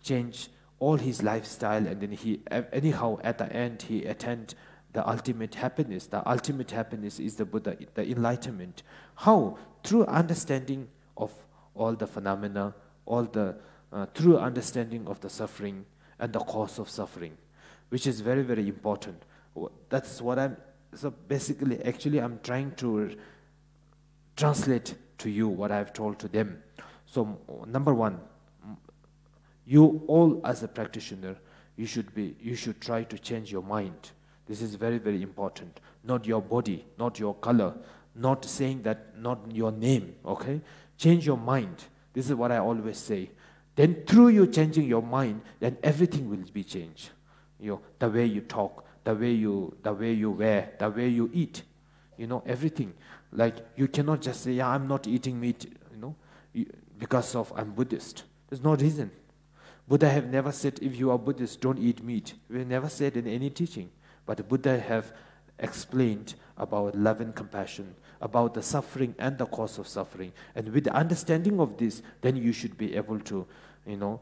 changed all his lifestyle, and then he, anyhow, at the end, he attained the ultimate happiness. The ultimate happiness is the Buddha, the enlightenment. How? Through understanding of all the phenomena, all the uh, through understanding of the suffering and the cause of suffering, which is very, very important. Wh- That's what I'm, so basically, actually, I'm trying to translate to you what I've told to them. So, m- number one, m- you all as a practitioner, you should be, you should try to change your mind. This is very, very important. Not your body, not your color, not saying that, not your name, okay? Change your mind. This is what I always say. Then through you changing your mind, then everything will be changed. You know, the way you talk, the way you, the way you wear, the way you eat, you know, everything. Like, you cannot just say, "Yeah, I'm not eating meat," you know, you- because of I'm Buddhist. There's no reason. Buddha have never said, "If you are Buddhist, don't eat meat." We never said in any teaching. But Buddha have explained about love and compassion, about the suffering and the cause of suffering. And with the understanding of this, then you should be able to, you know,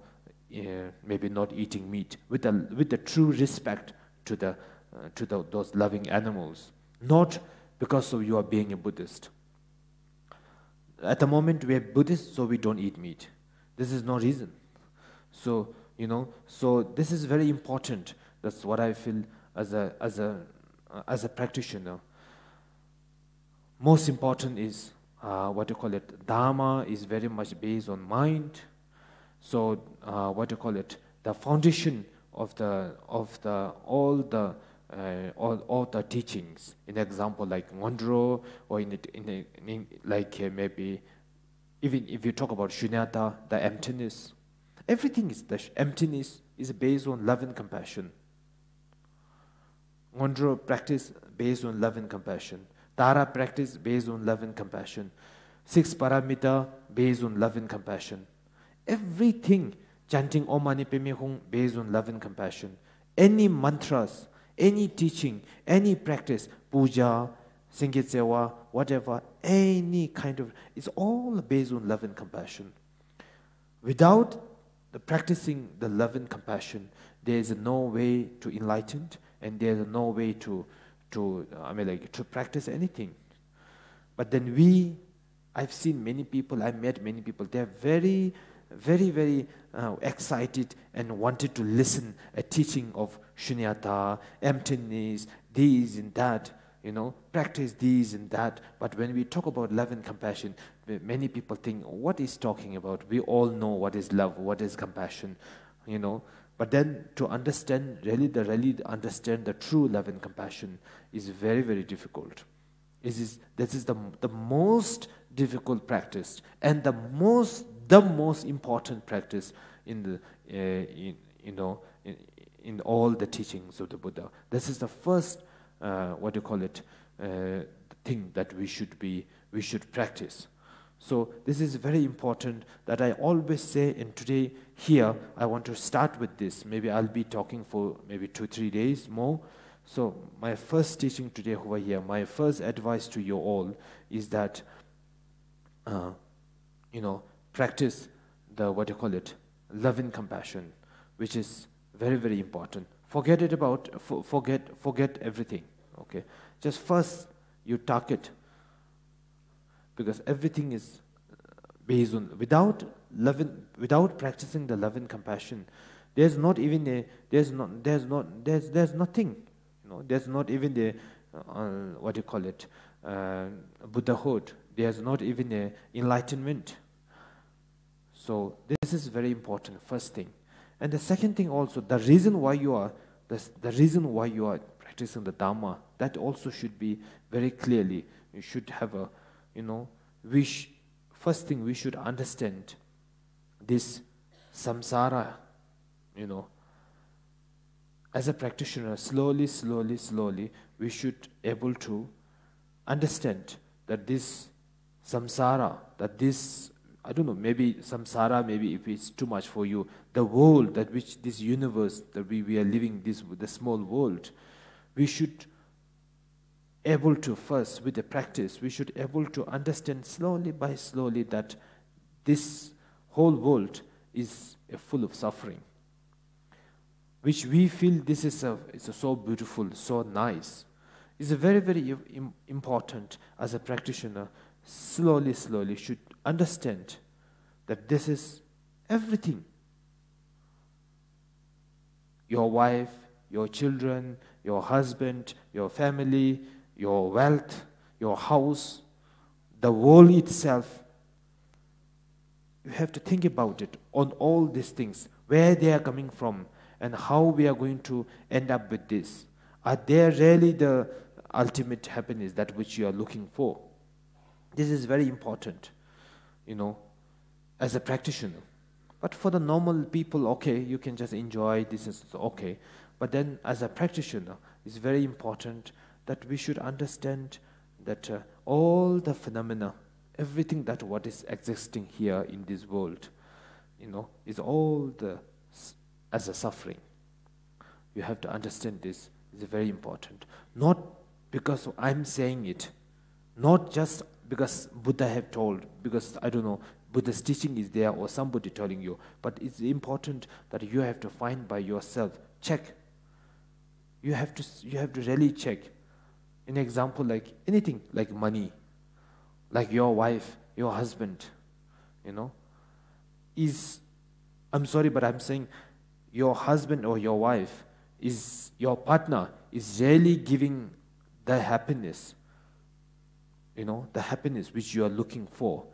uh, maybe not eating meat with the, with the true respect to the, uh, to the, those loving animals, not because of you are being a Buddhist. At the moment, we are Buddhists, so we don't eat meat. This is no reason. So, you know, so this is very important. That's what I feel as a, as a, uh, as a practitioner. Most important is, uh, what you call it, Dharma is very much based on mind. So, uh, what you call it, the foundation of the, of the, all the, uh, all, all the teachings. In example, like Ngondro, or in, it- in, in like, uh, maybe even if you talk about Shunyata, the emptiness, everything is the sh- emptiness is based on love and compassion. Ngondro practice based on love and compassion. Tara practice based on love and compassion. Six paramita based on love and compassion. Everything, chanting Om Mani Padme Hum based on love and compassion. Any mantras, any teaching, any practice, puja, singit sewa, whatever, any kind of, it's all based on love and compassion. Without the practicing the love and compassion, there is no way to enlighten, and there is no way to, to, I mean, like, to practice anything. But then we, I've seen many people, I met many people, they're very, very, very uh, excited and wanted to listen a teaching of shunyata, emptiness, this and that, you know, practice this and that. But when we talk about love and compassion, many people think, "What is talking about? We all know what is love, what is compassion," you know. But then to understand, really, the really understand the true love and compassion is very, very difficult. This is, this is the, the most difficult practice and the most, the most important practice in the, uh, in, you know, in, in all the teachings of the Buddha. This is the first, uh, what do you call it, uh, thing that we should be, we should practice. So this is very important that I always say, and today here I want to start with this. Maybe I'll be talking for maybe two, three days more. So my first teaching today over here, my first advice to you all is that, uh, you know, practice the, what you call it, loving compassion, which is very, very important. Forget it about, for, forget, forget everything. Okay, just first you target, because everything is based on, without loving, without practicing the love and compassion, there's not even a, there's not, there's not, there's, there's nothing, you know, there's not even the, uh, what do you call it, uh, Buddhahood. There's not even a enlightenment. So this is very important, first thing. And the second thing also, the reason why you are the, the reason why you are practicing the Dhamma, that also should be very clearly. You should have a, you know, we sh- first thing we should understand this samsara, you know, as a practitioner, slowly, slowly, slowly, we should able to understand that this samsara, that this, I don't know, maybe samsara, maybe if it's too much for you, the world that which this universe that we, we are living, this the small world, we should able to first, with the practice, we should able to understand slowly by slowly that this whole world is, uh, full of suffering, which we feel this is a, it's so beautiful, so nice. It's a very, very im- important as a practitioner, slowly, slowly should understand that this is everything. Your wife, your children, your husband, your family, your wealth, your house, the world itself. You have to think about it on all these things, where they are coming from, and how we are going to end up with this. Are they really the ultimate happiness that which you are looking for? This is very important, you know, as a practitioner. But for the normal people, okay, you can just enjoy, this is okay. But then as a practitioner, it's very important that we should understand that, uh, all the phenomena, everything that what is existing here in this world, you know, is all the s- as a suffering. You have to understand this. It's very important. Not because I'm saying it, not just because Buddha have told, because, I don't know, Buddha's teaching is there or somebody telling you, but it's important that you have to find by yourself. Check. You have to s- you have to really check. An example, like anything, like money, like your wife, your husband, you know, is, I'm sorry, but I'm saying your husband or your wife is, your partner is really giving the happiness, you know, the happiness which you are looking for.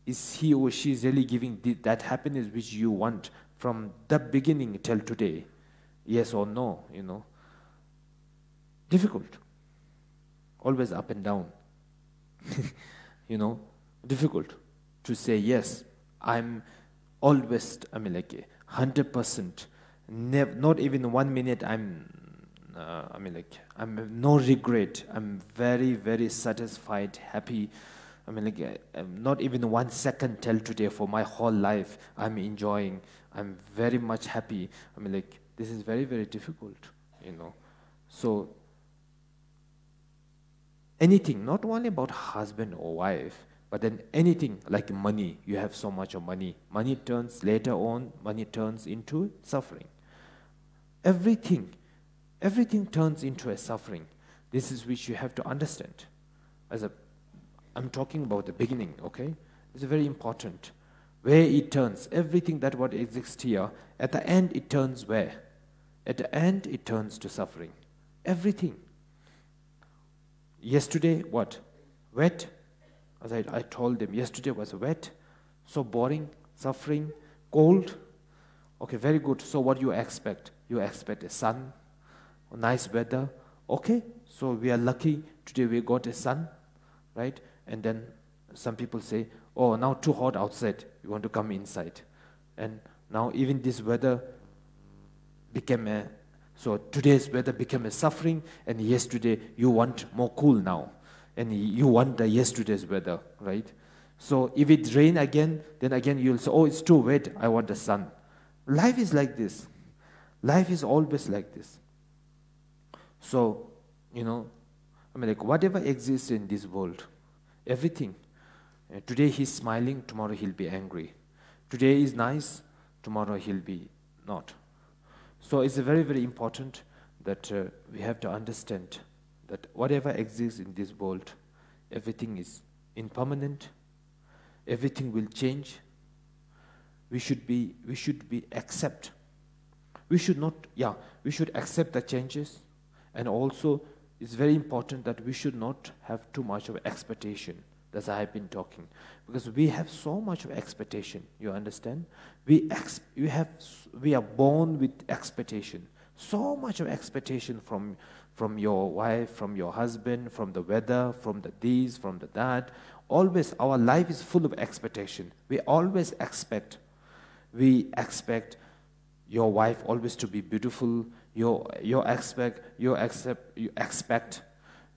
Is he or she is really giving the, that happiness which you want from the beginning till today? Yes or no, you know? Difficult. Always up and down. You know, difficult to say yes. I'm always, I mean, like, hundred percent. Nev- not even one minute I'm, uh, I mean, like, I'm no regret. I'm very, very satisfied, happy. I mean, like, uh, um, not even one second till today for my whole life. I'm enjoying. I'm very much happy. I mean, like, this is very, very difficult, you know. So anything, not only about husband or wife, but then anything like money, you have so much of money. Money turns later on, money turns into suffering. Everything, everything turns into a suffering. This is which you have to understand. As a, I'm talking about the beginning, okay? It's very important. Where it turns, everything that what exists here, at the end it turns where? At the end it turns to suffering. Everything. Yesterday, what? Wet. As I, I told them, yesterday was wet, so boring, suffering, cold. Okay, very good. So what you expect? You expect a sun, nice weather. Okay, so we are lucky. Today we got a sun, right? And then some people say, "Oh, now too hot outside. You want to come inside." And now even this weather became a, so today's weather became a suffering, and yesterday you want more cool now, and you want the yesterday's weather, right? So if it rain again, then again you'll say, "Oh, it's too wet, I want the sun." Life is like this. Life is always like this. So, you know, I mean, like, whatever exists in this world, everything, uh, today he's smiling, tomorrow he'll be angry. Today is nice, tomorrow he'll be not. So it's very, very important that, uh, we have to understand that whatever exists in this world, everything is impermanent, everything will change. We should be, we should be accept. We should not, yeah, we should accept the changes, and also it's very important that we should not have too much of expectation. That's why I've been talking. Because we have so much of expectation, you understand? We, ex- we, have, we are born with expectation. So much of expectation from, from your wife, from your husband, from the weather, from the this, from the that. Always, our life is full of expectation. We always expect. We expect your wife always to be beautiful. You, you expect, you accept, you expect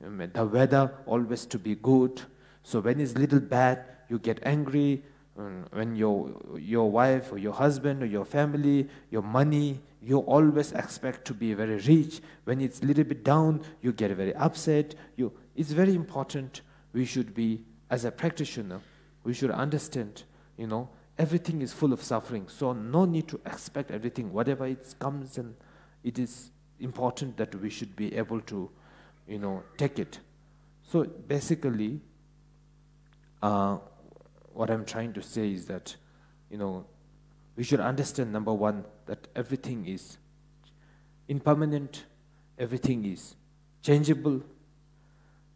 um, the weather always to be good. So when it's little bad, you get angry. Um, when your, your wife or your husband or your family, your money, you always expect to be very rich. When it's little bit down, you get very upset. You, it's very important. We should be, as a practitioner, we should understand, you know, everything is full of suffering. So no need to expect everything. Whatever it comes, and it is important that we should be able to, you know, take it. So basically, uh, what I'm trying to say is that, you know, we should understand, number one, that everything is impermanent, everything is changeable,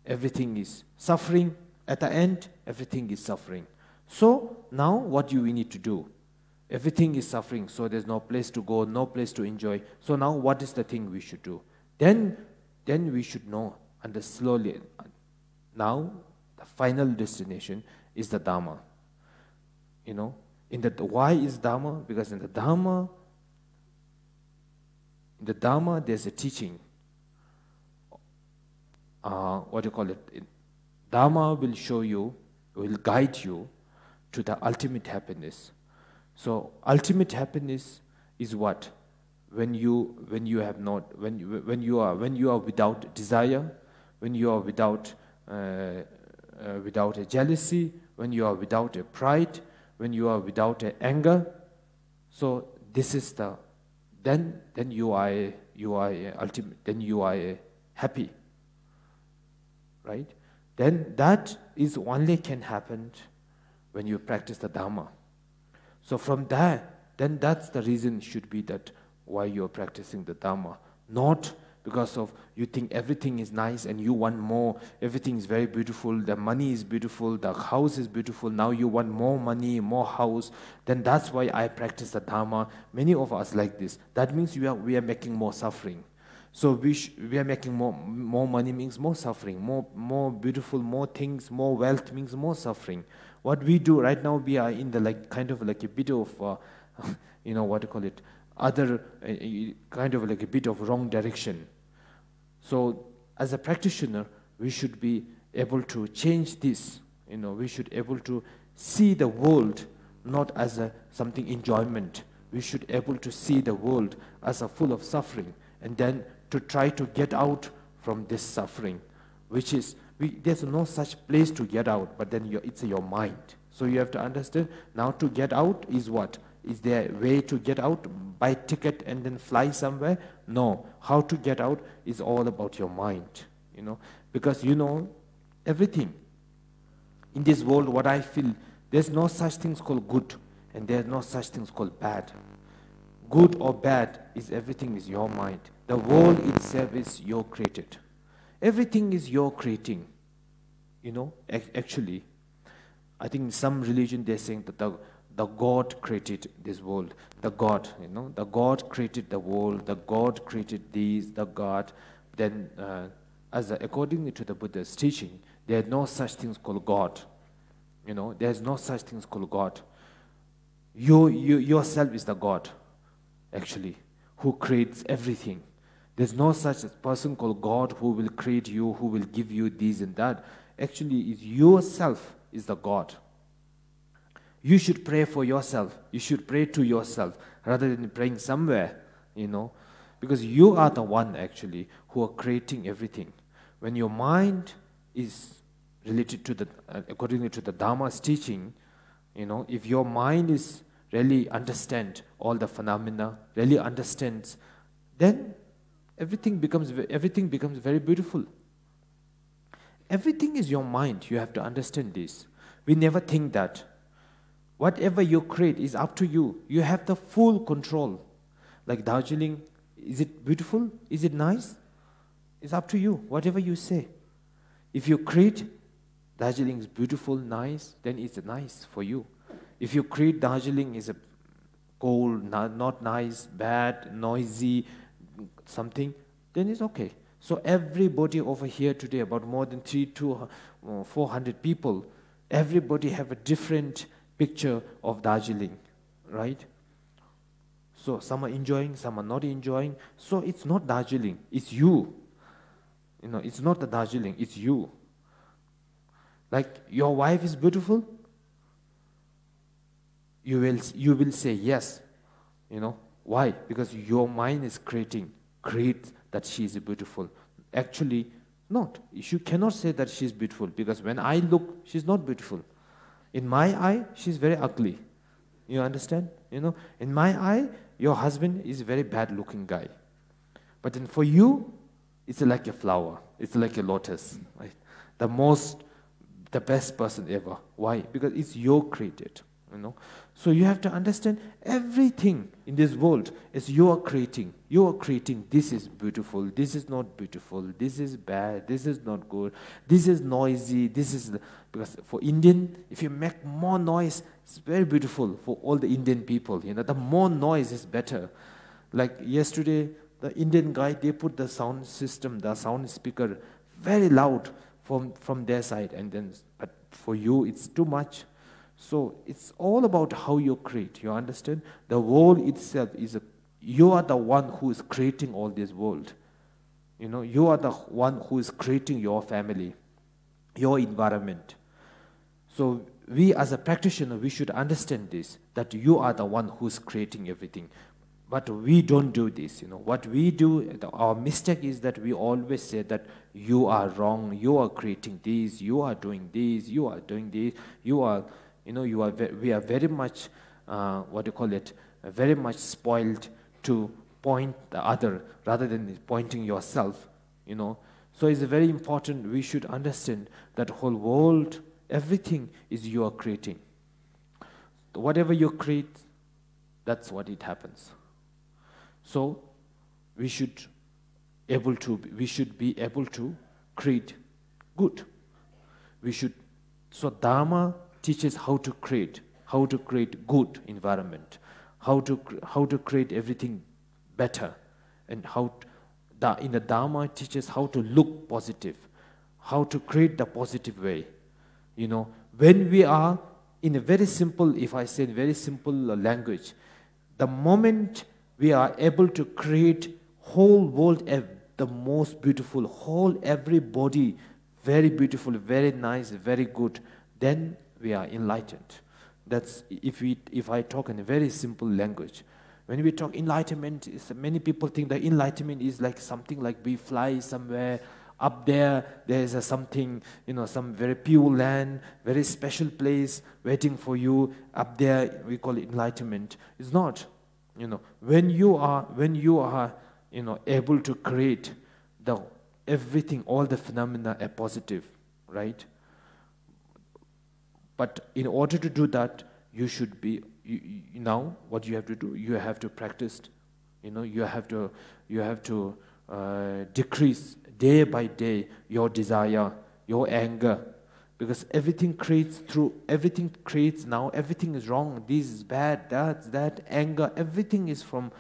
everything is suffering. At the end, everything is suffering. So now what do we need to do? Everything is suffering, so there's no place to go, no place to enjoy. So now what is the thing we should do? Then, then we should know, and the slowly, now the final destination is the Dharma. You know, in the, why is Dharma? Because in the Dharma, in the Dharma, there's a teaching. Uh, what do you call it? Dharma will show you, will guide you to the ultimate happiness. So ultimate happiness is what? When you, when you have not, when you, when you are, when you are without desire, when you are without, uh, uh, without a jealousy, when you are without a pride, when you are without a anger. So this is the, then, then you are a, you are a ultimate, then you are a happy, right? Then that is only can happen when you practice the Dharma. So from that, then that's the reason should be that why you are practicing the Dharma, not because of you think everything is nice and you want more, everything is very beautiful, the money is beautiful, the house is beautiful, now you want more money, more house, then that's why I practice the Dharma. Many of us like this. That means we are, we are making more suffering. So we, sh- we are making more, more money means more suffering, more, more beautiful, more things, more wealth means more suffering. What we do right now, we are in the, like, kind of like a bit of, uh, you know, what do you call it, other, uh, uh, kind of like a bit of wrong direction. So as a practitioner, we should be able to change this. You know, we should able to see the world not as a something enjoyment. We should able to see the world as a full of suffering, and then to try to get out from this suffering, which is, we, there's no such place to get out, but then your, it's your mind. So you have to understand, now to get out is what? Is there a way to get out? Buy ticket and then fly somewhere? No. How to get out is all about your mind, you know, because you know everything. In this world, what I feel, there's no such things called good, and there's no such things called bad. Good or bad is, everything is your mind. The world itself is your created. Everything is your creating. You know, ac- actually, I think in some religion they're saying that the, the God created this world. The God, you know, the God created the world. The God created these, the God. Then, uh, as a, according to the Buddha's teaching, there are no such things called God. You know, there's no such things called God. You, you yourself is the God, actually, who creates everything. There's no such person called God who will create you, who will give you this and that. Actually, is yourself is the God. You should pray for yourself. You should pray to yourself rather than praying somewhere, you know, because you are the one actually who are creating everything. When your mind is related to the, uh, accordingly to the Dharma's teaching, you know, if your mind is really understand all the phenomena, really understands, then everything becomes ve- everything becomes very beautiful. Everything is your mind. You have to understand this. We never think that. Whatever you create is up to you. You have the full control. Like Darjeeling, is it beautiful? Is it nice? It's up to you, whatever you say. If you create Darjeeling is beautiful, nice, then it's nice for you. If you create Darjeeling is a cold, not, not nice, bad, noisy, something, then it's okay. So everybody over here today, about more than three to uh, four hundred people, everybody have a different picture of Darjeeling, right? So some are enjoying, some are not enjoying. So it's not Darjeeling, it's you. You know, it's not the Darjeeling, it's you. Like, your wife is beautiful, you will, you will say yes. You know, why? Because your mind is creating, create that she is beautiful. Actually, not. You cannot say that she's beautiful, because when I look, she's not beautiful. In my eye, she's very ugly. You understand? You know, in my eye, your husband is a very bad looking guy. But then for you, it's like a flower. It's like a lotus, right? The most, the best person ever. Why? Because it's your created, you know. So you have to understand everything in this world is you are creating. You are creating. This is beautiful. This is not beautiful. This is bad. This is not good. This is noisy. This is, because for Indian, if you make more noise, it's very beautiful for all the Indian people. You know, the more noise is better. Like yesterday, the Indian guy, they put the sound system, the sound speaker, very loud from, from their side, and then, but for you, it's too much. So it's all about how you create. You understand? The world itself is a, you are the one who is creating all this world. You know, you are the one who is creating your family, your environment. So we as a practitioner, we should understand this, that you are the one who's creating everything. But we don't do this, you know. What we do, the, our mistake is that we always say that you are wrong, you are creating this, you are doing this, you are doing this, you are, you know, you are ve- we are very much, uh, what do you call it, very much spoiled to point the other rather than pointing yourself, you know. So it's very important we should understand that whole world, everything is you are creating. Whatever you create, that's what it happens. So we should able to, we should be able to create good. We should, so Dharma teaches how to create, how to create good environment, how to cr- how to create everything better, and how t- the, in the Dharma it teaches how to look positive, how to create the positive way. You know, when we are, in a very simple, if I say in very simple language, the moment we are able to create whole world ev- the most beautiful, whole everybody very beautiful, very nice, very good, then we are enlightened. That's if we, if I talk in a very simple language. When we talk enlightenment, is, many people think that enlightenment is like something like we fly somewhere up there. There is a something, you know, some very pure land, very special place waiting for you up there. We call it enlightenment. It's not. You know, when you are, when you are, you know, able to create the everything, all the phenomena are positive, right? But in order to do that, you should be, you, you, now what you have to do, you have to practice. You know, you have to, you have to uh, decrease day by day your desire, your anger, because everything creates through, everything creates now, everything is wrong, this is bad, that's that, anger, everything is from,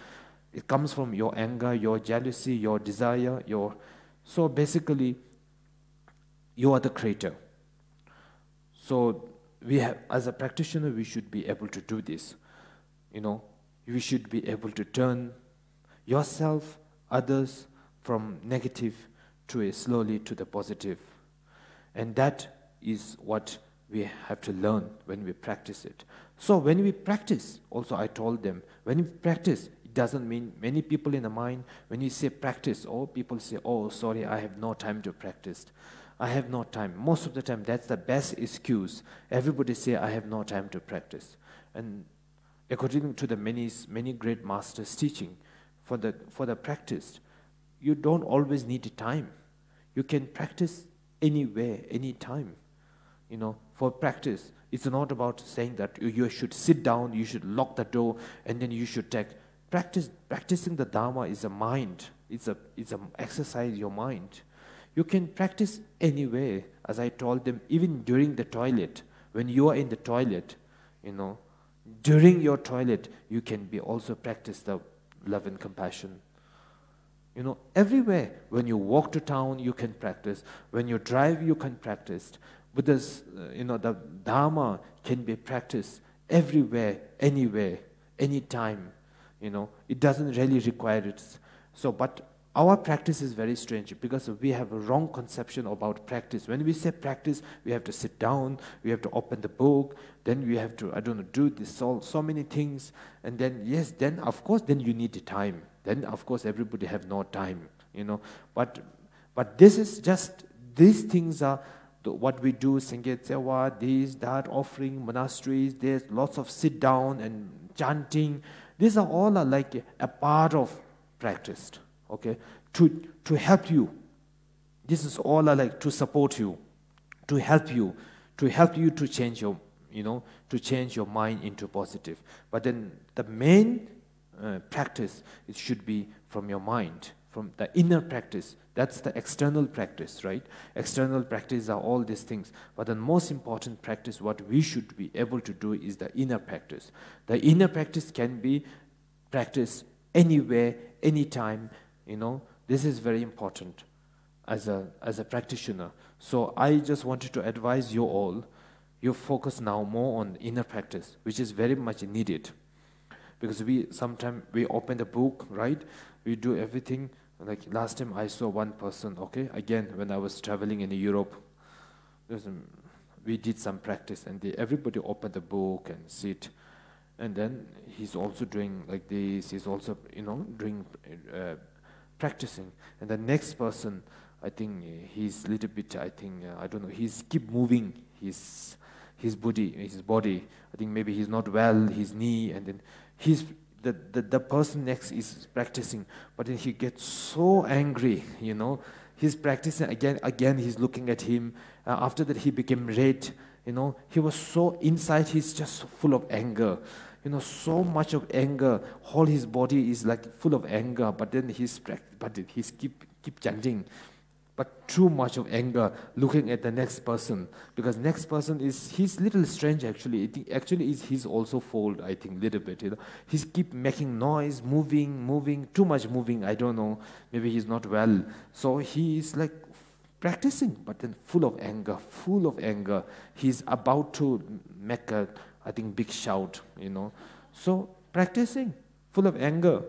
it comes from your anger, your jealousy, your desire, your, so basically, you are the creator. So we have, as a practitioner, we should be able to do this. You know, we should be able to turn yourself, others, from negative to a slowly to the positive. And that is what we have to learn when we practice it. So when we practice, also I told them, when we practice, it doesn't mean, many people in the mind, when you say practice, oh, people say, "Oh, sorry, I have no time to practice. I have no time." Most of the time, that's the best excuse. Everybody say, "I have no time to practice." And according to the many, many great masters' teaching, for the, for the practice, you don't always need time. You can practice anywhere, anytime. You know, for practice, it's not about saying that you, you should sit down, you should lock the door, and then you should take Practice, practicing the Dharma is a mind. It's a, it's a exercise your mind. You can practice anywhere, as I told them, even during the toilet. When you are in the toilet, you know, during your toilet, you can be also practice the love and compassion. You know, everywhere. When you walk to town, you can practice. When you drive, you can practice. Buddha's, uh, you know, the Dharma can be practiced everywhere, anywhere, anytime. You know, it doesn't really require it. So, but our practice is very strange because we have a wrong conception about practice. When we say practice, we have to sit down, we have to open the book, then we have to, I don't know, do this, so, so many things. And then, yes, then of course, then you need the time. Then of course, everybody have no time, you know. But, but this is just, these things are the, what we do, Sangha Tsewa, this, that, offering, monasteries, there's lots of sit down and chanting. These are all are like a part of practice, okay? To, to help you. This is all are like to support you, to help you, to help you to change your, you know, to change your mind into positive. But then the main, uh, practice, it should be from your mind, from the inner practice. That's the external practice, right? External practice are all these things. But the most important practice, what we should be able to do is the inner practice. The inner practice can be practice anywhere, anytime, you know. This is very important as a, as a practitioner. So I just wanted to advise you all, you focus now more on inner practice, which is very much needed. Because we, sometimes we open the book, right? We do everything. Like last time I saw one person, okay, again, when I was traveling in Europe, there's a, we did some practice, and they, everybody opened the book and sit. And then he's also doing like this, he's also, you know, doing, uh, practicing. And the next person, I think he's little bit, I think, uh, I don't know, he's keep moving his, his body, his body. I think maybe he's not well, his knee, and then he's, the, the, the person next is practicing, but then he gets so angry, you know. He's practicing again, again, he's looking at him. Uh, after that, he became red, you know. He was so, inside, he's just full of anger, you know, so much of anger. Whole his body is like full of anger, but then he's prac-, but he's keep, keep chanting. But too much of anger looking at the next person, because next person is, he's little strange actually. I think actually is, he's also fooled, I think, little bit, you know. He's keep making noise, moving, moving, too much moving, I don't know. Maybe he's not well. So he is like practicing, but then full of anger, full of anger. He's about to make a, I think, big shout, you know. So practicing, full of anger.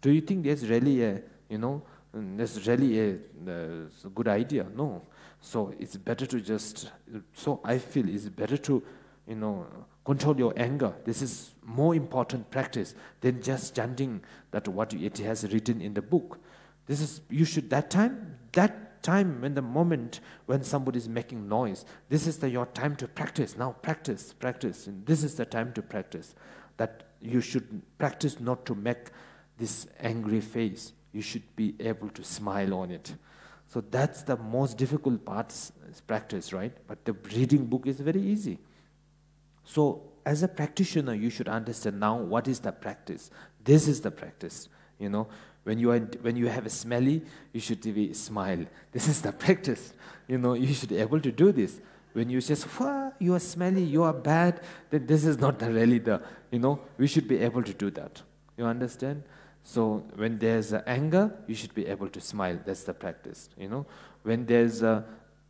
Do you think that's really a, you know, mm, that's really a, uh, good idea? No. So it's better to just, so I feel it's better to, you know, control your anger. This is more important practice than just chanting that what it has written in the book. This is, you should, that time, that time when the moment when somebody is making noise, this is the, your time to practice. Now practice, practice. And this is the time to practice. That you should practice not to make this angry face. You should be able to smile on it. So that's the most difficult part, s-, practice, right? But the reading book is very easy. So as a practitioner, you should understand now what is the practice. This is the practice. You know, when you are, when you have a smelly, you should be smile. This is the practice. You know, you should be able to do this. When you say, "Wah, you are smelly, you are bad," then this is not the really the, you know, we should be able to do that. You understand? So when there's, uh, anger, you should be able to smile. That's the practice, you know. When there's, uh,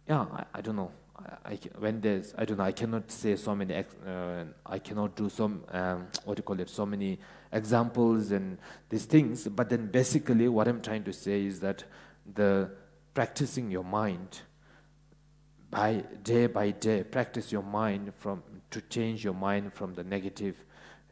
yeah, I, I don't know. I, I ca-, when there's, I don't know, I cannot say so many ex-, uh, I cannot do some, um, what do you call it, so many examples and these things. But then basically what I'm trying to say is that the practicing your mind by day by day, practice your mind from, to change your mind from the negative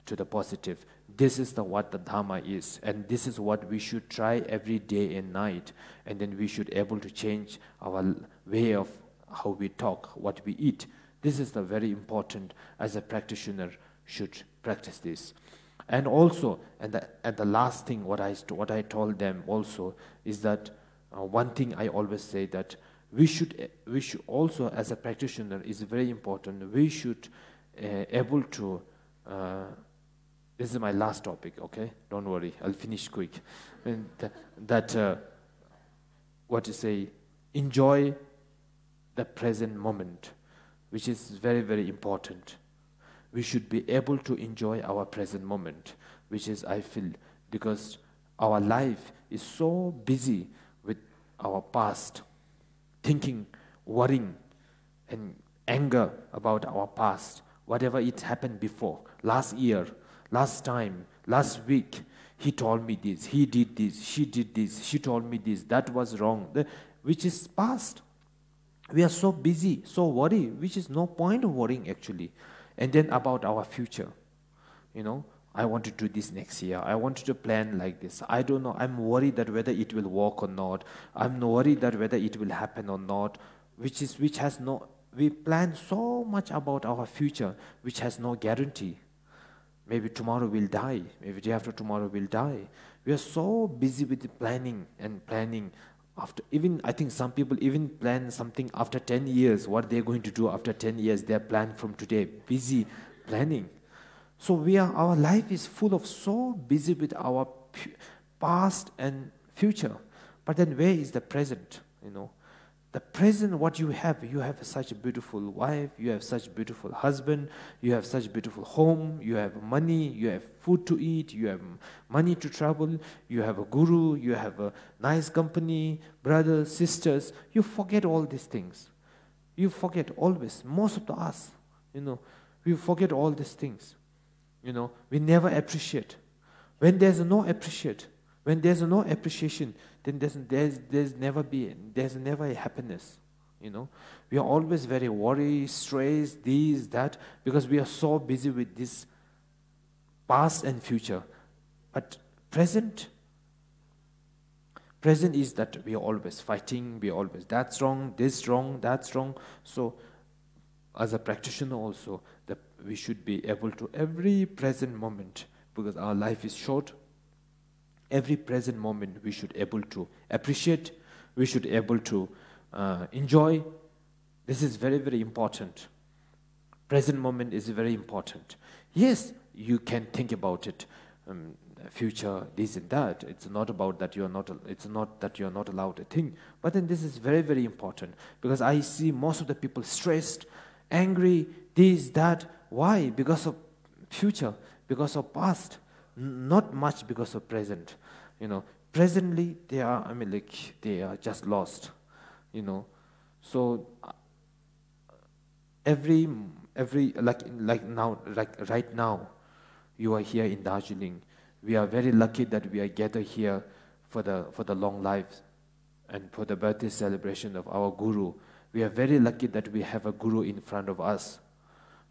to the positive. This is the, what the Dharma is, and this is what we should try every day and night. And then we should able to change our l-, way of how we talk, what we eat. This is the very important as a practitioner should practice this. And also, and the, and the last thing what I st-, what I told them also is that, uh, one thing I always say that we should, we should also, as a practitioner, is very important. We should, uh, able to, uh, This is my last topic, okay? Don't worry, I'll finish quick. And th- that, uh, what to say, enjoy the present moment, which is very, very important. We should be able to enjoy our present moment, which is, I feel, because our life is so busy with our past, thinking, worrying, and anger about our past, whatever it happened before, last year, last time, last week, he told me this, he did this, she did this, she told me this, that was wrong, the- which is past. We are so busy, so worried, which is no point of worrying actually. And then about our future, you know, I want to do this next year. I want to plan like this. I don't know. I'm worried that whether it will work or not. I'm worried that whether it will happen or not. Which is which has no. We plan so much about our future, which has no guarantee. Maybe tomorrow we'll die. Maybe day after tomorrow we'll die. We are so busy with the planning and planning. After, even I think some people even plan something after ten years, what they're going to do after ten years. They are planned from today, busy planning. So we are, our life is full of so busy with our pu- past and future. But then where is the present? You know, the present, what you have, you have such a beautiful wife, you have such a beautiful husband, you have such a beautiful home, you have money, you have food to eat, you have money to travel, you have a guru, you have a nice company, brothers, sisters. You forget all these things. You forget always. Most of the us, you know, we forget all these things. You know, we never appreciate. When there's no appreciate, when there's no appreciation, then there's there's there's never be there's never a happiness. You know, we are always very worried, stressed, this, that, because we are so busy with this past and future. But present, present is that we are always fighting, we are always, that's wrong, this wrong, that's wrong. So as a practitioner also, that we should be able to every present moment, because our life is short. Every present moment we should able to appreciate, we should able to uh, enjoy. This is very, very important. Present moment is very important. Yes, you can think about it, um, future, this and that. It's not about that you're not, it's not that you're not allowed to think. But then this is very, very important, because I see most of the people stressed, angry, this, that. Why? Because of future, because of past, n- not much because of present. You know, presently they are, I mean, like, they are just lost. You know, so uh, every every like like now, like right now, you are here in Darjeeling. We are very lucky that we are gathered here for the for the long life and for the birthday celebration of our guru. We are very lucky that we have a guru in front of us,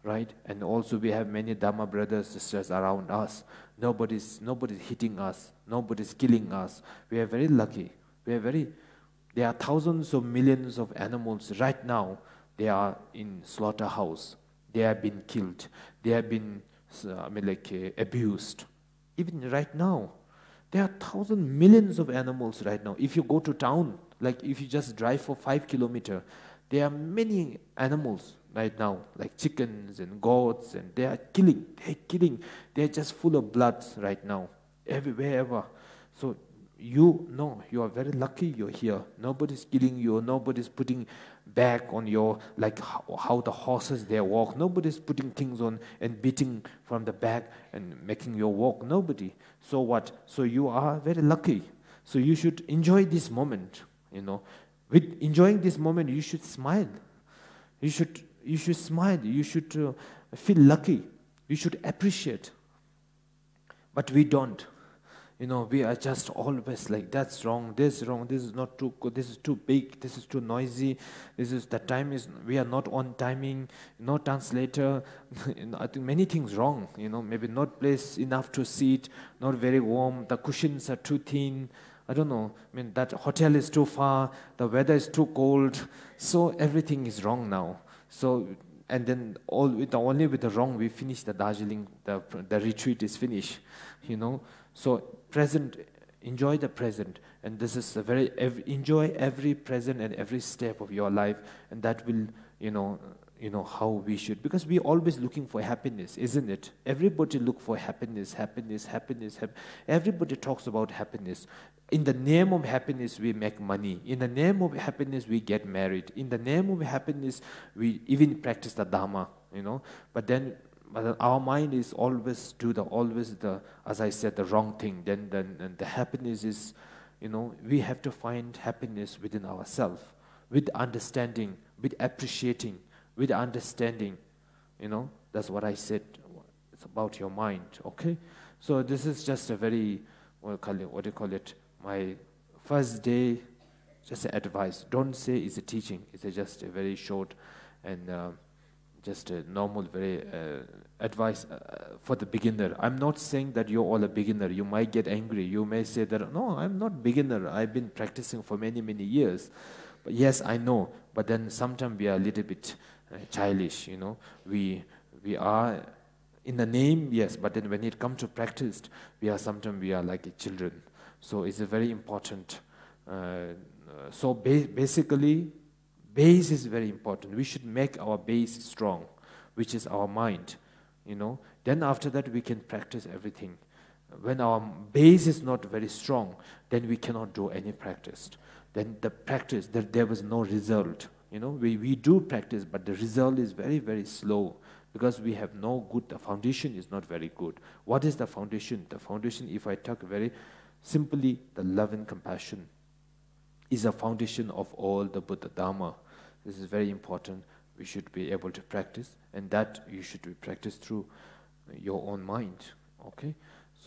right? And also we have many Dharma brothers, sisters around us. Nobody's nobody's hitting us. Nobody's killing us. We are very lucky. We are very. There are thousands of millions of animals right now. They are in slaughterhouse. They have been killed. They have been, uh, I mean, like, uh, abused. Even right now, there are thousand millions of animals right now. If you go to town, like, if you just drive for five kilometer, there are many animals right now, like chickens and goats, and they are killing. They're killing. They're just full of bloods right now, everywhere ever. So you know, you are very lucky you're here. Nobody's killing you. Nobody's putting back on your, like, how, how the horses they walk. Nobody's putting things on and beating from the back and making you walk. Nobody. So what? So you are very lucky. So you should enjoy this moment. You know, with enjoying this moment, you should smile. You should you should smile. You should uh, feel lucky. You should appreciate. But we don't. You know, we are just always like, that's wrong, this is wrong, this is not too good, this is too big, this is too noisy, this is, the time is, we are not on timing, no translator. You know, I think many things wrong. You know, maybe not place enough to sit, not very warm, the cushions are too thin. I don't know. I mean, that hotel is too far, the weather is too cold, so everything is wrong now. So, and then all with the, only with the wrong we finish the Darjeeling, the, the retreat is finished, you know. So present, enjoy the present, and this is a very ev- enjoy every present and every step of your life, and that will, you know, you know, how we should, because we always looking for happiness, isn't it? Everybody look for happiness, happiness, happiness. Hap- everybody talks about happiness. In the name of happiness, we make money. In the name of happiness, we get married. In the name of happiness, we even practice the Dharma, you know. But then, but our mind is always to the, always the, as I said, the wrong thing. Then, then, then the happiness is, you know, we have to find happiness within ourselves, with understanding, with appreciating, with understanding. You know, that's what I said. It's about your mind, okay? So this is just a very, what do you call it, what do you call it? My first day, just advice. Don't say it's a teaching. It's a, just a very short and uh, just a normal, very uh, advice uh, for the beginner. I'm not saying that you're all a beginner. You might get angry. You may say that, "No, I'm not beginner. I've been practicing for many, many years." But yes, I know. But then sometimes we are a little bit uh, childish, you know. We we are in the name, yes, but then when it comes to practice, we are sometimes we are like a children. So it's a very important. Uh, so ba- basically, base is very important. We should make our base strong, which is our mind, you know. Then after that, we can practice everything. When our base is not very strong, then we cannot do any practice. Then the practice, there, there was no result. You know, we, we do practice, but the result is very, very slow because we have no good, the foundation is not very good. What is the foundation? The foundation, if I talk very simply, the love and compassion is the foundation of all the Buddha Dharma. This is very important. We should be able to practice, and that you should be practiced through your own mind. Okay,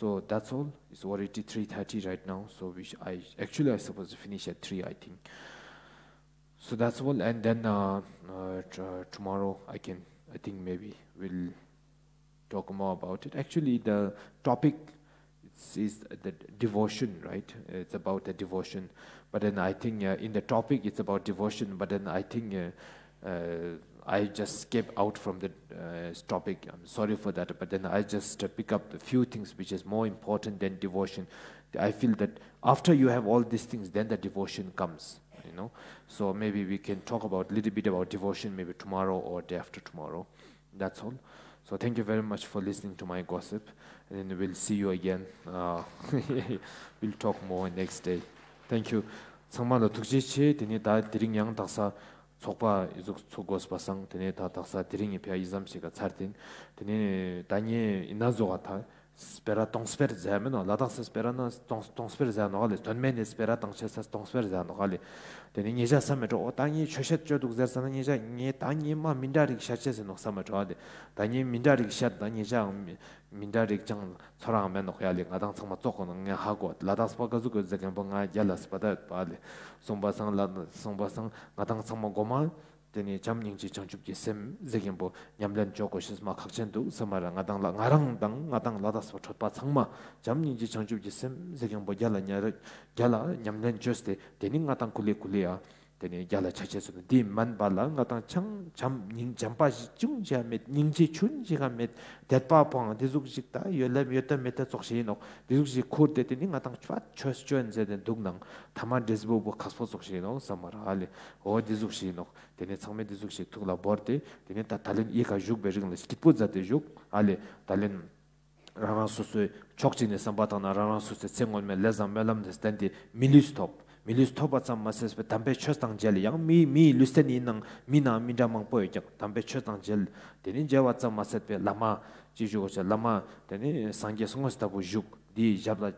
so that's all. It's already three thirty right now, so we sh- I actually I supposed to finish at three, I think. So that's all, and then uh, uh, t- uh, tomorrow I can, I think maybe we'll talk more about it. Actually, the topic is, is the devotion, right? It's about the devotion. But then I think uh, in the topic it's about devotion. But then I think uh, uh, I just skip out from the uh, topic. I'm sorry for that. But then I just uh, pick up a few things which is more important than devotion. I feel that after you have all these things, then the devotion comes. You know, so maybe we can talk about a little bit about devotion maybe tomorrow or day after tomorrow. That's all. So thank you very much for listening to my gossip, and then we'll see you again. Uh, we'll talk more next day. Thank you. ཚང་མ་ལ་ཐུགས་རྗེ་ཆེ། དེ་ནས་ད་དེ་རིང་ཡང་དག་ས་ཚོགས་པ་ཨི་ཟུག་ཚུགས་དགོས་པ་སང་དེ་ནས་ད་དག་ས་དེ་རིང་ངི་ཕི་ཡ་ཨི་ཙམ་ཞིག་ག་ཚར་ཏེ་དེ་ནས་ད་ངས་ཨི་ན་ཟོ་ག་ད་སྤེ་ར་སྟོང་སྤེར་ཟེར་མིན་ནོག། ལ་དྭགས་སི་སྤེ་ར་ན་སྟོང་སྟོང་སྤེར་ཟེར་ནོག་ལེ། དོན་མེད་ནས་སྤེ་ར་བཏང་ཆེས་ས་སྟོང་སྤེར་ཟེར་ནོག་ལེ། དེ་ནས་ཉེ་ཞ་བསམ་མེད་འགྲོ། འོ་ད་ངས་ཆོས་བཤད་བཅོ་འདུག་ཟེར་ས་ན་ཉེ་ཞ་ངས་ད་ངས་མ་མི་འདྲ་རིགས་བཤད་ཆེས་ཟེར་ནོག་བསམ་མེད་འགྲོ་ལེ། ད་ངས་མི་འདྲ་རིགས་བཤད་ད་ཉེ་ཞའང་མི་མི་འདྲ་རིགས་ཅང་ཚོར་རང་མེད་ནོག་ཡ་ལེ། ང་དང་ཚང་མ་ཙོགས་གོ་ནོག། ངས་ཧ་གོ། ལ་དྭགས་པ་ག་ཟུག་གི་ཟེར་མཁན་པོ་ང་རྒྱ་ལ་སྤ་ད་པ་ལེ། སོང་པ་སང་ལ་སོང་པ་སང་ང་དང་ཚང་མ་གོ་མ། དེ་ནས་བྱམས་སྙིང་རྗེ་བྱང་ཆུབ་ཀྱི་སེམས་ཟེར་མཁན་པོ་ཉམས་ལེན་བཅོ་དགོས་ཤེས་མ་ཁག་ཆེན་འདུག་བསམ་མ་ར། ང་དང་ལ་ང་རང་དང་ང་དང་ལ་དྭགས་པ་འཕྲོད་པ་ཚང་མ་བྱམས་སྙིང་རྗེ་བྱང་ཆུབ་ཀྱི་སེམས་ཟེར་མཁན་པོ་རྒྱ་ལ་ཉ་རྒྱ་ལ་ཉམས་ལེན་བཅོས་ཏེ་དེ་ནས་ང་དང་ཀུ་ལེ་ཀུ་ལེ་ཡ་དེ་ནས་རྒྱ་ལ་ཆ་ཆེས་སོང་། འདི་མན་པ་ལ་ང་དང་ཆང་བྱམས་སྙིང་བྱམས་པ་ཞིག་ཅུང་ཅིག་མེད། སྙིང་རྗེ་ཆུན་ཅིག་མེད། དད་པ་ཕོང་དེ་ཟུག་ཞིག་ད་ཡོད་ལེ་ཡོད་ད་མེད་ད་ཙོགས་ཤིག་ཡིན་ནོག། དེ་ཟུག་ཞིག་ཁུར་ཏེ་དེ་ནས་ང་དང་ཆོས་ཆོས་ཅོ་ཡིན་ཟེར་ཏེ་འདུག་ནང་ཐ་མ་འབྲས་བུ་བོ་ཁག་པོ་ཙོགས་ཤིག་ཡིན་ནོག་བསམ་མ་ར་ཨ་ལེ། འོ་དེ་ཟུག་ཞིག་ཡིན་ནོག། དེ་ནས་ཚང་མས་དེ་ཟུག་ཞིག་ཐུགས་ལ་བོར་ཏེ་དེ་ནས་ད་ད་ལན་ཨི་ཀ་བཞུགས་པའི་རིང་ལ་སྐྱིད་པོ་མཛད་དེ་བཞུགས་ཨ་ལེ། ད་ལན་རང་རང་སོ་སོའི་ཕྱོགས་གཅིག་ནས་བསམ་པ་བཏང་ན་རང་རང་སོ་སོའི་ཚེ་སྔོན་མའི་ལས་དང་སྨོན་ལམ་ནས་བརྟེན་ཏེ་མི་ལུས་ཐོབ། མི་ལུས་ཐོབ་པ་ཙམ་མ་ཟད་པའི་དམ་པའི་ཆོས་དང་མཇལ། ཡང་མི་མིའི་ལུས་རྟེན་ཡིན་ནང་མི་ནང་མི་འདྲ་མང་པོ་ཡོད་ཀྱང་དམ་པའི་ཆོས་དང་མཇལ། དེ་ནས་མཇལ་བ་ཙམ་མ་ཟད་པའི་བླ་མ་ཅི་ཞུ་དགོས་ཤེས་བླ་མ་དེ་ནས་སངས་རྒྱས་དངོས་ལྟ་བུ་བཞུགས། དེའི་ཞབས་ལ་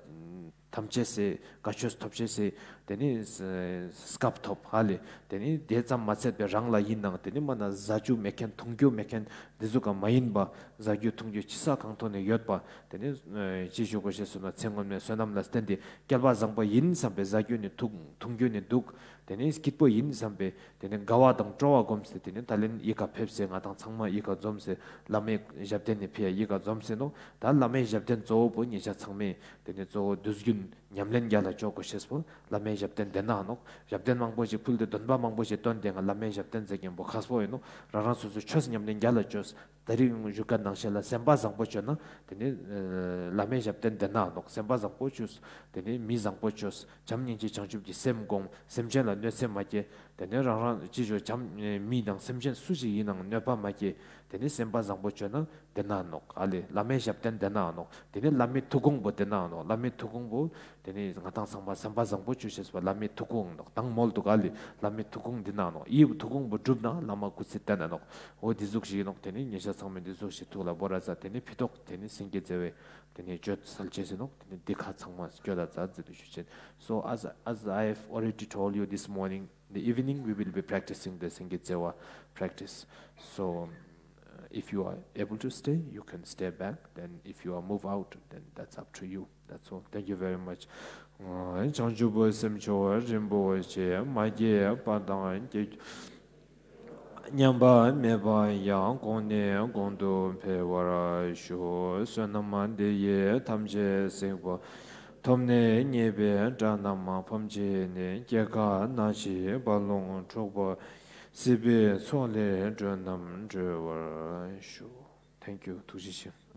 ཐམས་ཅད་སེ་བཀའ་ཆོས་ཐོབ་ཅེས་སེ་དེ་ནས་སྐབས་ཐོབ་ཧ་ལེ། དེ་ནས་དེ་ཙམ་མ་ཚད་པའི་རང་ལ་ཡིན་ནང་དེ་ནས་མ་ན་ཟ་རྒྱུ་མེད་མཁན་འཐུང་རྒྱུ་མེད་མཁན་དེ་ཟུག་ག་མ་ཡིན་པ་ཟ་རྒྱུ་འཐུང་རྒྱུ་ཅི་ས་གང་ཐོག་ནས་ཡོད་པ། དེ་ནས་ཅི་ཞུ་དགོས་ཤེས་སོ་ན་ཚེ་སྔོན་མའི་བསོད་ནམས་ལ་བརྟེན་ཏེ་སྐལ་བ་བཟང་པོ་ཡིན་བསམ་པའི་ཟ་རྒྱུ་ནས་འཐུང་འཐུང་རྒྱུ་ནས་འདུག། དེ་ནས་སྐྱིད་པོ་ཡིན་བསམ་པའི་དེ་ནས་དགའ་བ་དང་སྤྲོ་བ་སྒོམ་སྟེ་དེ་ནས་ད་ལན་ཨི་ཀ་ཕེབས་སེ་ང་དང་ཚང་མ་ཨི་ཀ་འཛོམས་སེ་བླ་མའི་ཞབས་བརྟན་ནས་ཕི་ཡ་ཨི་ཀ་འཛོམས་སེ་ནོག། ད་བླ་མའི་ཞབས་བརྟན་གཙོ་བོ་པོ་ཉེ་ཞ་ཚང་མས་དེ་ནས་གཙོ་བོ་དུས་རྒྱུན་ཉམས་ལེན་རྒྱ་ལ་ཅོ་དགོས་ཤེས་པོ་བླ་མའི་ཞབས་བརྟན་དེ་ན་ནོག། ཞབས་བརྟན་མང་པོ་ཞིག་ཕུལ་ཏེ་འདོན་པ་མང་པོ་ཞིག་བཏོན་ཏེ་ང་བླ་མའི་ཞབས་བརྟན་ཟེར་མཁན་པོ་ཁག་པོ་ཡིན་ནོག། རང་རང་སོ་སོའི་ཆོས་ཉམས་ལེན་རྒྱ་ལ་ཅོས། ད་རིང་ཞུ་ཁན་ནང་བཞིན་ལ་སེམས་པ་བཟང་པོ་བཅོས་ན་དེ་ནི་ཨ་བླ་མའི་ཞབས་བརྟན་ལྡན་ན་ནོག། སེམས་པ་བཟང་པོ་བཅོས། དེ་ནི་མི་བཟང་པོ་བཅོས། བྱམས་སྙིང་རྗེ་བྱང་ཆུབ་ཀྱི་སེམས་སྒོམ། སེམས་ཅན་ལ་གནོད་འཚེ་མ་སྐྱེལ། དེ་ནས་རང་རང་ཅི་ཞོ་བྱམས་མི་དང་སེམས་ཅན་སུ་ཞིག་ཡིན་ནའང་གནོད་པ་མ་སྐྱེལ། དེ་ནས་སེམས་པ་བཟང་པོ་བཅོས་ན་དེ་ན་ནོག། ཨ་ལེ་བླ་མའི་ཞབས་བརྟན་དེ་ན་ནོག། དེ་ནས་བླ་མའི་ཐུགས་དགོངས་པོ་དེ་ན་ནོག། བླ་མའི་ཐུགས་དགོངས་པོ་དེ་ནས་ང་དང་ཚང་མ་སེམས་པ་བཟང་པོ་བཅོས་ཤེས་པ་བླ་མའི་ཐུགས་དགོངས་ནོག། དང་མོལ་འདུག། ཨ་ལེ་བླ་མའི་ཐུགས་དགོངས་དེ་ན་ནོག། ཨི་བོ་ཐུགས་དགོངས་པོ་སྒྲུབ་ན་བླ་མ་སྐུ་ཚེ་བརྟན་ན་ནོག། འོ་དེ་ཟུག་ཞིག་ནོག། དེ་ནས་ཉེ་ཞ་ཚང་མས་དེ་ཟུག་ཞིག་ཐུགས་ལ་བོར་ར་ཛད། དེ་ནས་ཕི་ཏོག་དེ་ནས་སེང་གེ་རྩེ་བས་དེ་ནས་བཅོ་ལྔ་ཚར་ཅེས་ནོག། དེ་ནས་འདི་ཁ་ཚང་མ་བཅོ་ལྔ་ཚར་ཟེར་དུ་ཞུ་ཅེས། So as, as I have already told you this morning, in the evening we will be practicing the Sengye Tsewa practice. So um, if you are able to stay, you can stay back. Then if you are move out, then that's up to you. That's all. Thank you very much. ཨ་བྱང་ཆུབ་སེམས་མཆོག་རིན་པོ་ཆེ། མ་སྐྱེས་པ་དང་སྐྱེ་ཉམས་པ་མེད་པ་ཡང་། གོང་ནས་གོང་དུ་འཕེལ་བར་ཤོག། བསོད་ནམས་འདི་ཡིས་ཐམས་ཅད་གཟིགས་པ། ཐོབ་ནས་ཉེས་པའི་དགྲ་རྣམས་ཕམ་བྱས་ནས། སྐྱེ་རྒ་ན་འཆིའི་རྦ་ཀློང་འཁྲུགས་པ། སྲིད་པའི་མཚོ་ལས་འགྲོ་རྣམས་སྒྲོལ་བར་ཤོག། Thank you. ཐུགས་རྗེ་ཆེ།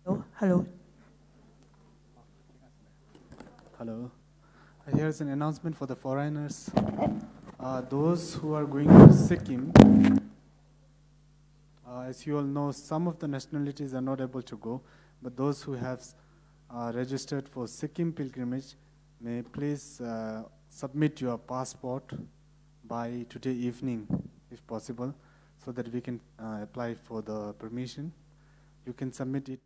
Hello, hello. Hello. Uh, here's an announcement for the foreigners. Uh, those who are going to Sikkim, uh, as you all know, some of the nationalities are not able to go, but those who have uh, registered for Sikkim pilgrimage may please uh, submit your passport by today evening, if possible, so that we can uh, apply for the permission. You can submit it